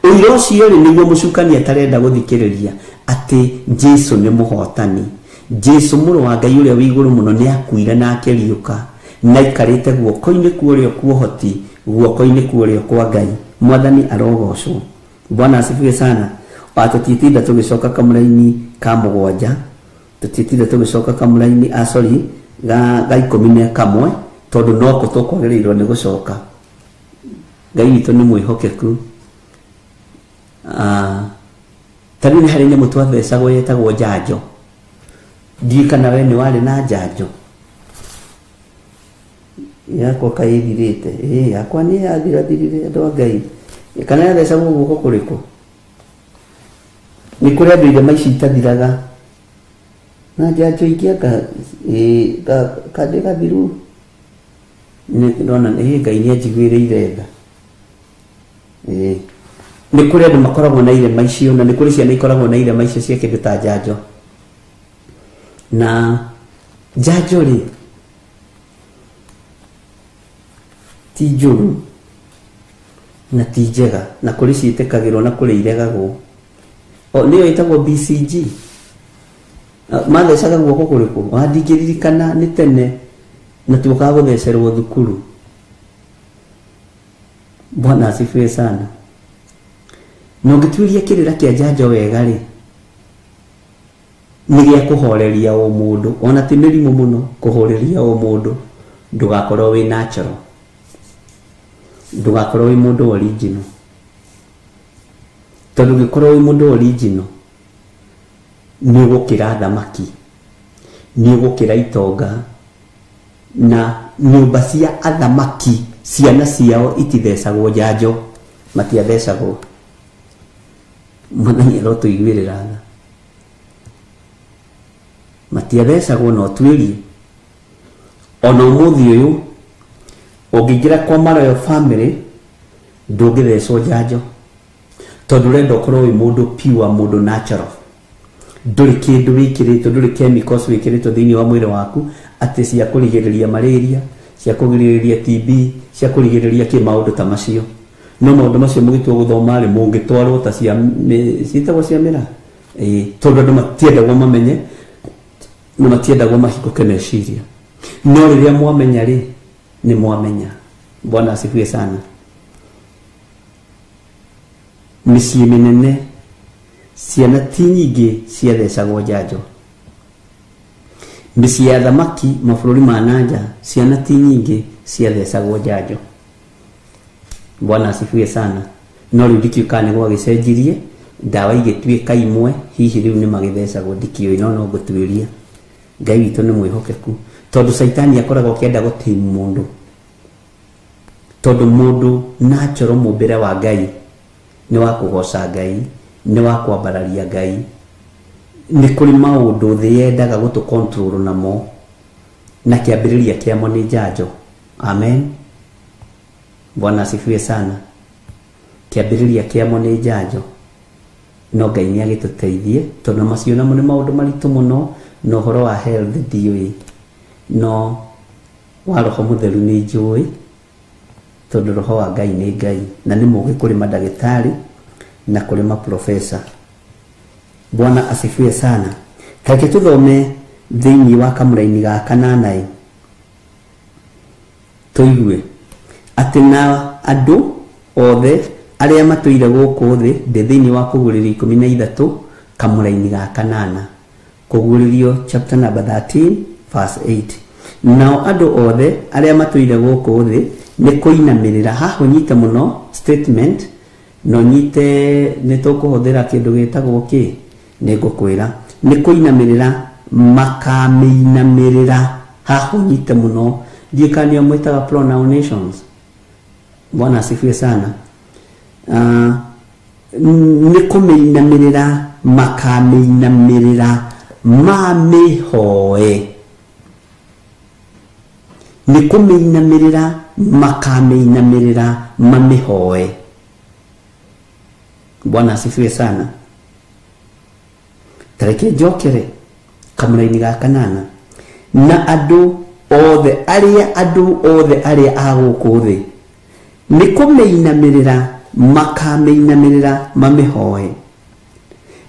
[SPEAKER 2] Ũira ũcio rĩ, nĩguo mũcukani atarenda gũthikĩrĩria atĩ Jesu nĩ mũhotani. Jesu mũrũ wa Ngai ũrĩa wĩ igũrũ mũno nĩ akuire na akĩriũka, na aikarĩte guoko-inĩ kwa ũrĩo kwa ũhoti, guoko-inĩ kwa ũrĩo kwa Ngai. Mwathani arogocwo. Bwana asifiwe sana. Tũtitinda tũgĩcoka kamũraini ka mũgwanja, tũtitinda tũgĩcoka kamũraini sorry ga 11, tondũ noko tũkwagĩrĩirwo nĩ gũcoka. Ngai witũ nĩ mwĩhokeku. Ta rĩu nĩ harĩ nyamũ twathecagwo yetagwo njanjo. Ndiũĩ kana we nĩ warĩ na njanjo. Yakwa kaĩ ĩthirĩte? Ĩĩ, yakwa nĩ yathirathirire, andũ a Ngai. Kana yathecagwo guoko kũrĩkũ? Nĩ kũrĩ andũ irema ici itathiraga. Na njanjo ingĩ anga kandĩ gathiru. Nĩ ndona ĩĩ, Ngai nĩ anjiguĩrĩire tha. Ĩĩ, nĩ kũrĩ andũ makoragwo na irema icio, na nĩ kũrĩ ciana ikoragwo na irema icio cia kĩndũ ta njanjo. Na njanjo rĩ, ti njũru na ti njega, na kũrĩ ciĩtĩkagĩrwo na kũrĩ iregagwo. Nĩyo ĩtagwo BCG. Mathecaga guoko kũrĩkũ? Ndingĩririkana, nĩ tene na tuokaga gũthecerwo thukuru. Bwana asifiwe sana. Na ũngĩtuĩria kĩrĩra kĩa njanjo wega rĩ, nĩ gĩa kũhoreria o mũndũ, ona ti mĩrimũ mũno, kũhoreria o mũndũ, ndũgakorwo wĩ natural, ndũgakorwo wĩ mũndũ original. Tondũ ũngĩkorwo wĩ mũndũ original, nĩ ũgũkĩra thamaki, nĩ ũgũkĩra itonga, na nyũmba cia athamaki ciana ciao itithecagwo njanjo, matiathecagwo. Mwathani arotũiguĩrĩra tha. Matiathecagwo, no tuĩrie. Ona ũmũthĩ ũyũ ũngĩingĩra kwa Maroyal family ndũngĩthecwo njanjo, tondũ ũrenda ũkorwo wĩ mũndũ pure, mũndũ natural. Ndũrĩ kĩndũ wĩkĩrĩtwo, ndũrĩ chemicals wĩkĩrĩtwo thĩinĩ wa mwĩrĩ waku atĩ cia kũrigĩrĩria malaria, cia kũgirĩrĩria TB, cia kũrigĩrĩria kĩ maũndũ ta macio. No maũndũ macio mũgĩtua gũthoma rĩ, mũngĩtwarwo ta cia ciĩtagwo cia mĩraa. Ĩĩ, tondũ andũ matiendagwo mamenye na matiendagwo mahingũke meciria. No rĩrĩa mwamenya rĩ, nĩ mwamenya. Bwana asifiwe sana. Mĩciĩ mĩnene ciana ti nyingĩ ciathecagwo njanjo. Mĩciĩ ya thamaki mabũrũri ma nanja ciana ti nyingĩ ciathecagwo njanjo. Bwana asifiwe sana. No rĩu ndikĩũĩ kana nĩ gwagĩcenjirie, ndawa igĩtuĩka imwe, hihi rĩu nĩ magĩthecagwo, ndikĩũĩ, no no ngũtuĩria. Ngai witũ nĩ mwĩhokeku, tondũ Caitani akoragwo akĩenda gũtimu mũndũ, tondũ mũndũ natural mũmbĩre wa Ngai nĩ wa kũgoca Ngai, Nĩ wa kwambararia Ngai. Nĩ kũrĩ maũndũ thĩ yendaga gũtũ control namo, na kĩambĩrĩria kĩamo nĩ njanjo. Amen. Bwana asifiwe sana. Kĩambĩrĩria kĩamo nĩ njanjo. No Ngai nĩ agĩtũteithie, tondũ macio namo nĩ maũndũ maritũ mũno, na ũhoro wa health ndiũĩ, no wa roho mũtheru nĩ njũĩ, tondũ roho wa Ngai nĩ Ngai, na nĩ mũgĩ kũrĩ mandagĩtarĩ na kũrĩ maprofesa. Bwana asifiwe sana. Tareke tũthome thĩinĩ wa kamũraini ga kanana ĩ, tũigue atĩ na andũ othe arĩa matũire gũkũ thĩ, ndĩ thĩinĩ wa Kũguũrĩrio 13 kamũraini ga kanana, Kũguũrĩrio chapter number 13 verse 8. Nao andũ othe arĩa matũire gũkũ thĩ nĩ kũinamĩrĩra. Haha ũnyite mũno statement, no nyite nĩ tũkũhũthĩra kĩndũ gĩtagwo kĩ, nĩ ngũkwĩra nĩ kũinamĩrĩra, makamĩinamĩrĩra. Haha ũnyite mũno, ndiũĩ kana nĩo mwĩtaga pronunciations. Bwana asifiwe sana. Nĩ kũmĩinamĩrĩra, makamĩinamĩrĩra, mamĩhoe. Nĩ kũmĩinamĩrĩra, makamĩinamĩrĩra, mamĩhoe. Bwana asifiwe sana. Tareke njokere kamũraini ga kanana, na andũ othe arĩa, andũ othe arĩa a gũkũ thĩ nĩ kũmĩinamĩrĩra, makamĩinamĩrĩra, mamĩhoe.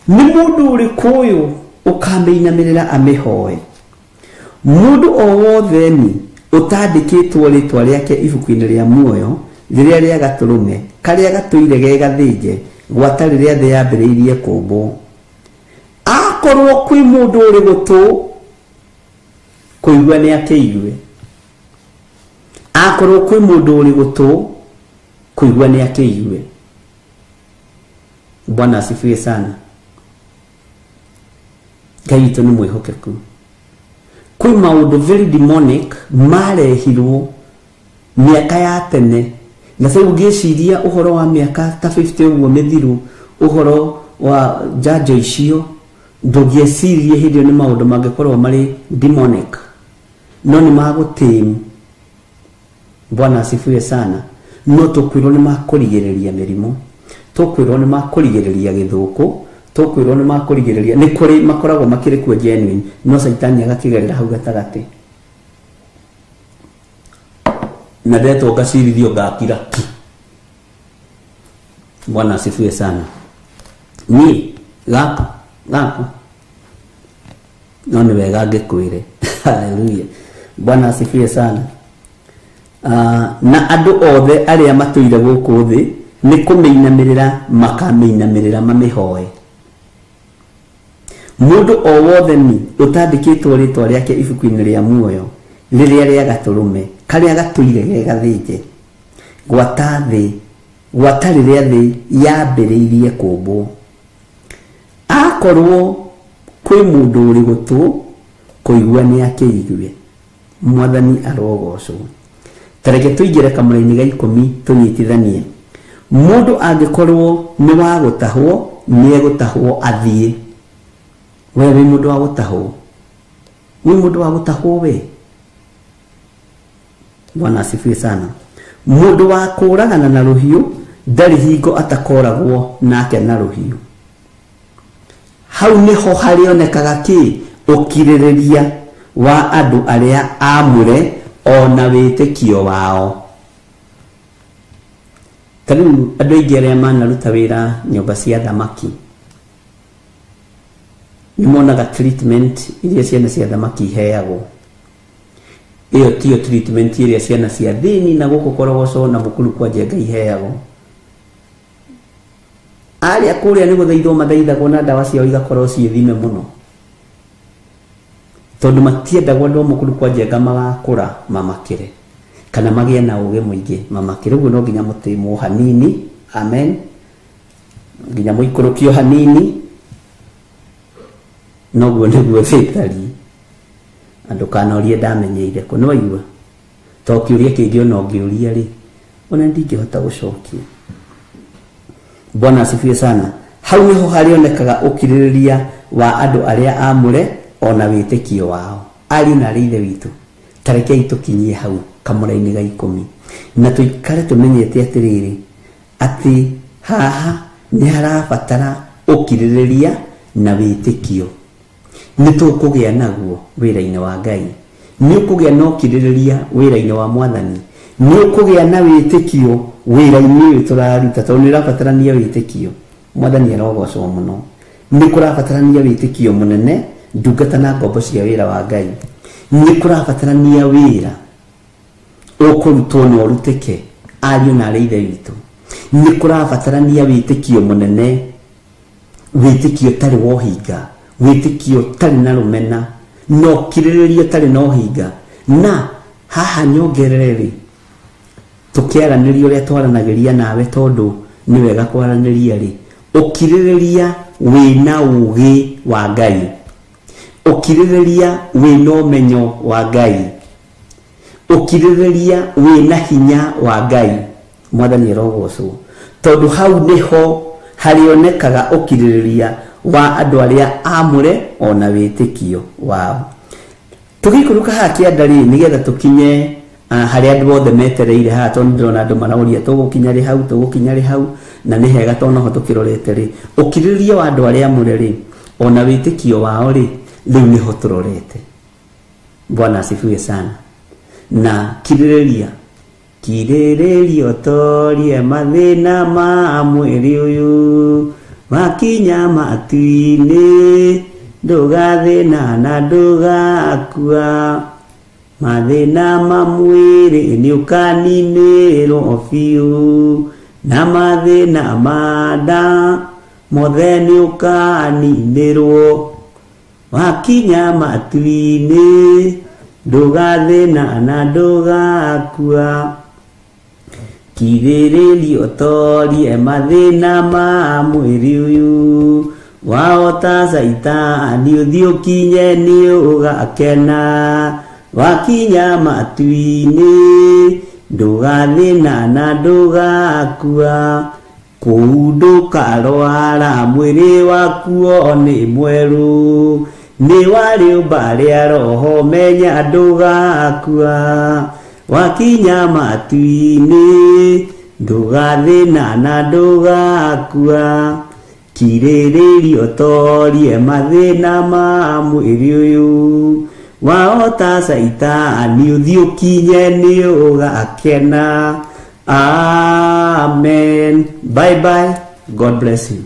[SPEAKER 2] Nĩ mũndũ ũrĩkũ ũyũ ũkamĩinamĩrĩra amĩhoe? Mũndũ o wothe ni ũtandĩkĩtwo rĩtwa rĩake ibuku-inĩ rĩa muoyo rĩrĩa rĩa gatũrũme karĩa gatũire ge gathĩnje gwata rĩrĩa thĩ yambĩrĩirie kũmbwo. Akorwo kwĩ mũndũ ũrĩ gũtũ kũigua nĩ akĩigue. Akorwo kwĩ mũndũ ũrĩ gũtũ kũigua nĩ akĩigue. Bwana asifiwe sana. Ngai witũ nĩ mwĩhokeku. Kwĩ maũndũ very demonic marehirwo mĩaka ya tene, na rĩu ngĩciria ũhoro wa mĩaka ta 50 ũguo mĩthiru, ũhoro wa njanjo icio, ndũngĩecirie hĩndĩ ĩyo nĩ maũndũ mangĩkorwo marĩ demonic, no nĩ magũtĩmu. Bwana asifiwe sana. No tũkwĩrwo nĩ makũrigĩrĩria mĩrimũ, tũkwĩrwo nĩ makũrigĩrĩria gĩthũkũ, tũkwĩrwo nĩ makũrigĩrĩria, nĩ kũrĩ makoragwo makĩrĩ kuo genuine, no caitani agakĩgerera hau gatagatĩ. Na ndetwo ngacirithio ngakira ki. Bwana asifiwe sana. Niĩ gaka gaka no nĩ wega ngĩkwĩre. Haleluya. Bwana asifiwe sana. Na andũ othe arĩa matũire gũkũ thĩ nĩ kũmĩinamĩrĩra, makamĩinamĩrĩra, mamĩhoe. Mũndũ o wothe ni ũtandĩkĩtwo rĩtwa rĩake ibuku-inĩ rĩa muoyo rĩrĩa rĩa gatũrũme karĩa gatũire ge gathĩnje gwata thĩ, gwata rĩrĩa thĩ yambĩrĩirie kũmbwo. Akorwo kwĩ mũndũ ũrĩ gũtũ kũigua nĩ akĩigue. Mwathani arogocwo. Tareke tũingĩre kamũraini ga 10 tũnyitithanie. Mũndũ angĩkorwo nĩ wa gũtahwo, nĩ egũtahwo athiĩ. We wĩ mũndũ wa gũtahwo, wĩ mũndũ wa gũtahwo we. Bwana asifiwe sana. Mũndũ wa kũragana na rũhiũ ndarĩ hingo atakoragwo nake na rũhiũ. Hau nĩho harĩonekaga kĩ? Ũkirĩrĩria wa andũ arĩa aamũre ona wĩtĩkio wao. Ta rĩu andũ aingĩ arĩa manaruta wĩra nyũmba cia thamaki nĩ monaga treatment iria ciana cia thamaki iheagwo. Ĩyo tiyo treatment ĩrĩa ciana cia thĩni na gũkũ Korogoco na Mũkuru kwa Njenga iheagwo. Arĩa kũrĩa nĩ gũthaithwo mathaithagwo na ndawa ciao igakorwo ciĩ thime mũno, tondũ matiendagwo andũ a Mũkuru kwa Njenga magakũra mamakĩre kana magĩe na ũgĩ mũingĩ mamakĩre. Ũguo no nginya mũtĩmwo hanini. Amen. Nginya mũikũrũkio hanini, noguo nĩguo thĩ ĩtariĩ. Andũ kanorie ndamenyeire kũ, nĩwaigua? To kĩũria kĩngĩ ona ũngĩũria rĩ, ona ndingĩhota gũcokia. Bwana asifiwe sana. Hau nĩho harĩonekaga ũkirĩrĩria wa andũ arĩa aamũre ona wĩtĩkio wao. Ariũ na arĩ ithe witũ, ta rekei tũkinyie hau kamũra-inĩ ga 10 na tũikare tũmenyete atĩrĩrĩ, atĩ haha nĩ harabatara ũkirĩrĩria na wĩtĩkio. Nĩ tũkũgĩa naguo wĩra-inĩ wa Ngai, nĩ ũkũgĩa na ũkirĩrĩria wĩra-inĩ wa Mwathani, nĩ ũkũgĩa na wĩtĩkio wĩra-inĩ ũyũ tũraruta, tondũ nĩ ũrabatarania wĩtĩkio. Mwathani arogocwo mũno. Nĩ kũrabatarania wĩtĩkio mũnene ndungata na ngombo cia wĩra wa Ngai. Nĩ kũrabatarania wĩra ũkũrutwo na ũrutĩke, ariũ na arĩ ithe witũ. Nĩ kũrabatarania wĩtĩkio mũnene, wĩtĩkio ũtarĩ wa ũhinga, wĩtĩkio ũtarĩ na rũmena, na ũkirĩrĩria ũtarĩ na ũhinga. Na haha nyongerere rĩ, tũkĩaranĩria ũrĩa twaranagĩria nawe, tondũ nĩ wega kwaranĩria rĩ, ũkirĩrĩria wĩna ũũgĩ wa Ngai, ũkirĩrĩria wĩna ũmenyo wa Ngai, ũkirĩrĩria wĩna hinya wa Ngai. Mwathani arogocwo, tondũ hau nĩho harĩonekaga ũkirĩrĩria wa andũ arĩa aamũre ona wĩtĩkio wao. Tũgĩikũrũka haha kĩanda rĩ, nĩgetha tũkinye harĩa andũ othe metereire haha, tondũ ndĩrona andũ maraũria tũgũkinya rĩ hau, tũgũkinya rĩ hau, na nĩ hega tondũ noho tũkĩrorete rĩ, ũkirĩrĩria wa andũ arĩa aamũre rĩ, ona wĩtĩkio wao rĩ, rĩu nĩho tũrorete. Bwana asifiwe sana. Na kirĩrĩria, kirĩrĩria ũtorie mathĩna ma mwĩrĩ ũyũ, makinya matu-inĩ ndũgathĩna na ndũgakua, mathĩna ma mwĩrĩ nĩ ũkaninĩrwo biũ, na mathĩna ma nda mothe nĩ ũkaninĩrwo, wakinya matu-inĩ ndũgathĩna na ndũgakua. Kirĩrĩria ũtorie mathĩna ma mwĩrĩ ũyũ, wahota Caitani ũthiĩ ũkinye nĩ ũgakena, wakinya matu-inĩ ndũgathĩna na ndũgakua, kũu ndũkarwara mwĩrĩ wakuo nĩ mwerũ, nĩ wa rĩũmba rĩa roho menya ndũgakua, wakinya matu-inĩ ndũgathĩna na ndũgakua. Kirĩrĩria ũtorie mathĩna ma mwĩrĩ ũyũ, wahota Caitani ũthiĩ ũkinye nĩ ũgakena. Amen. Bye bye. God bless you.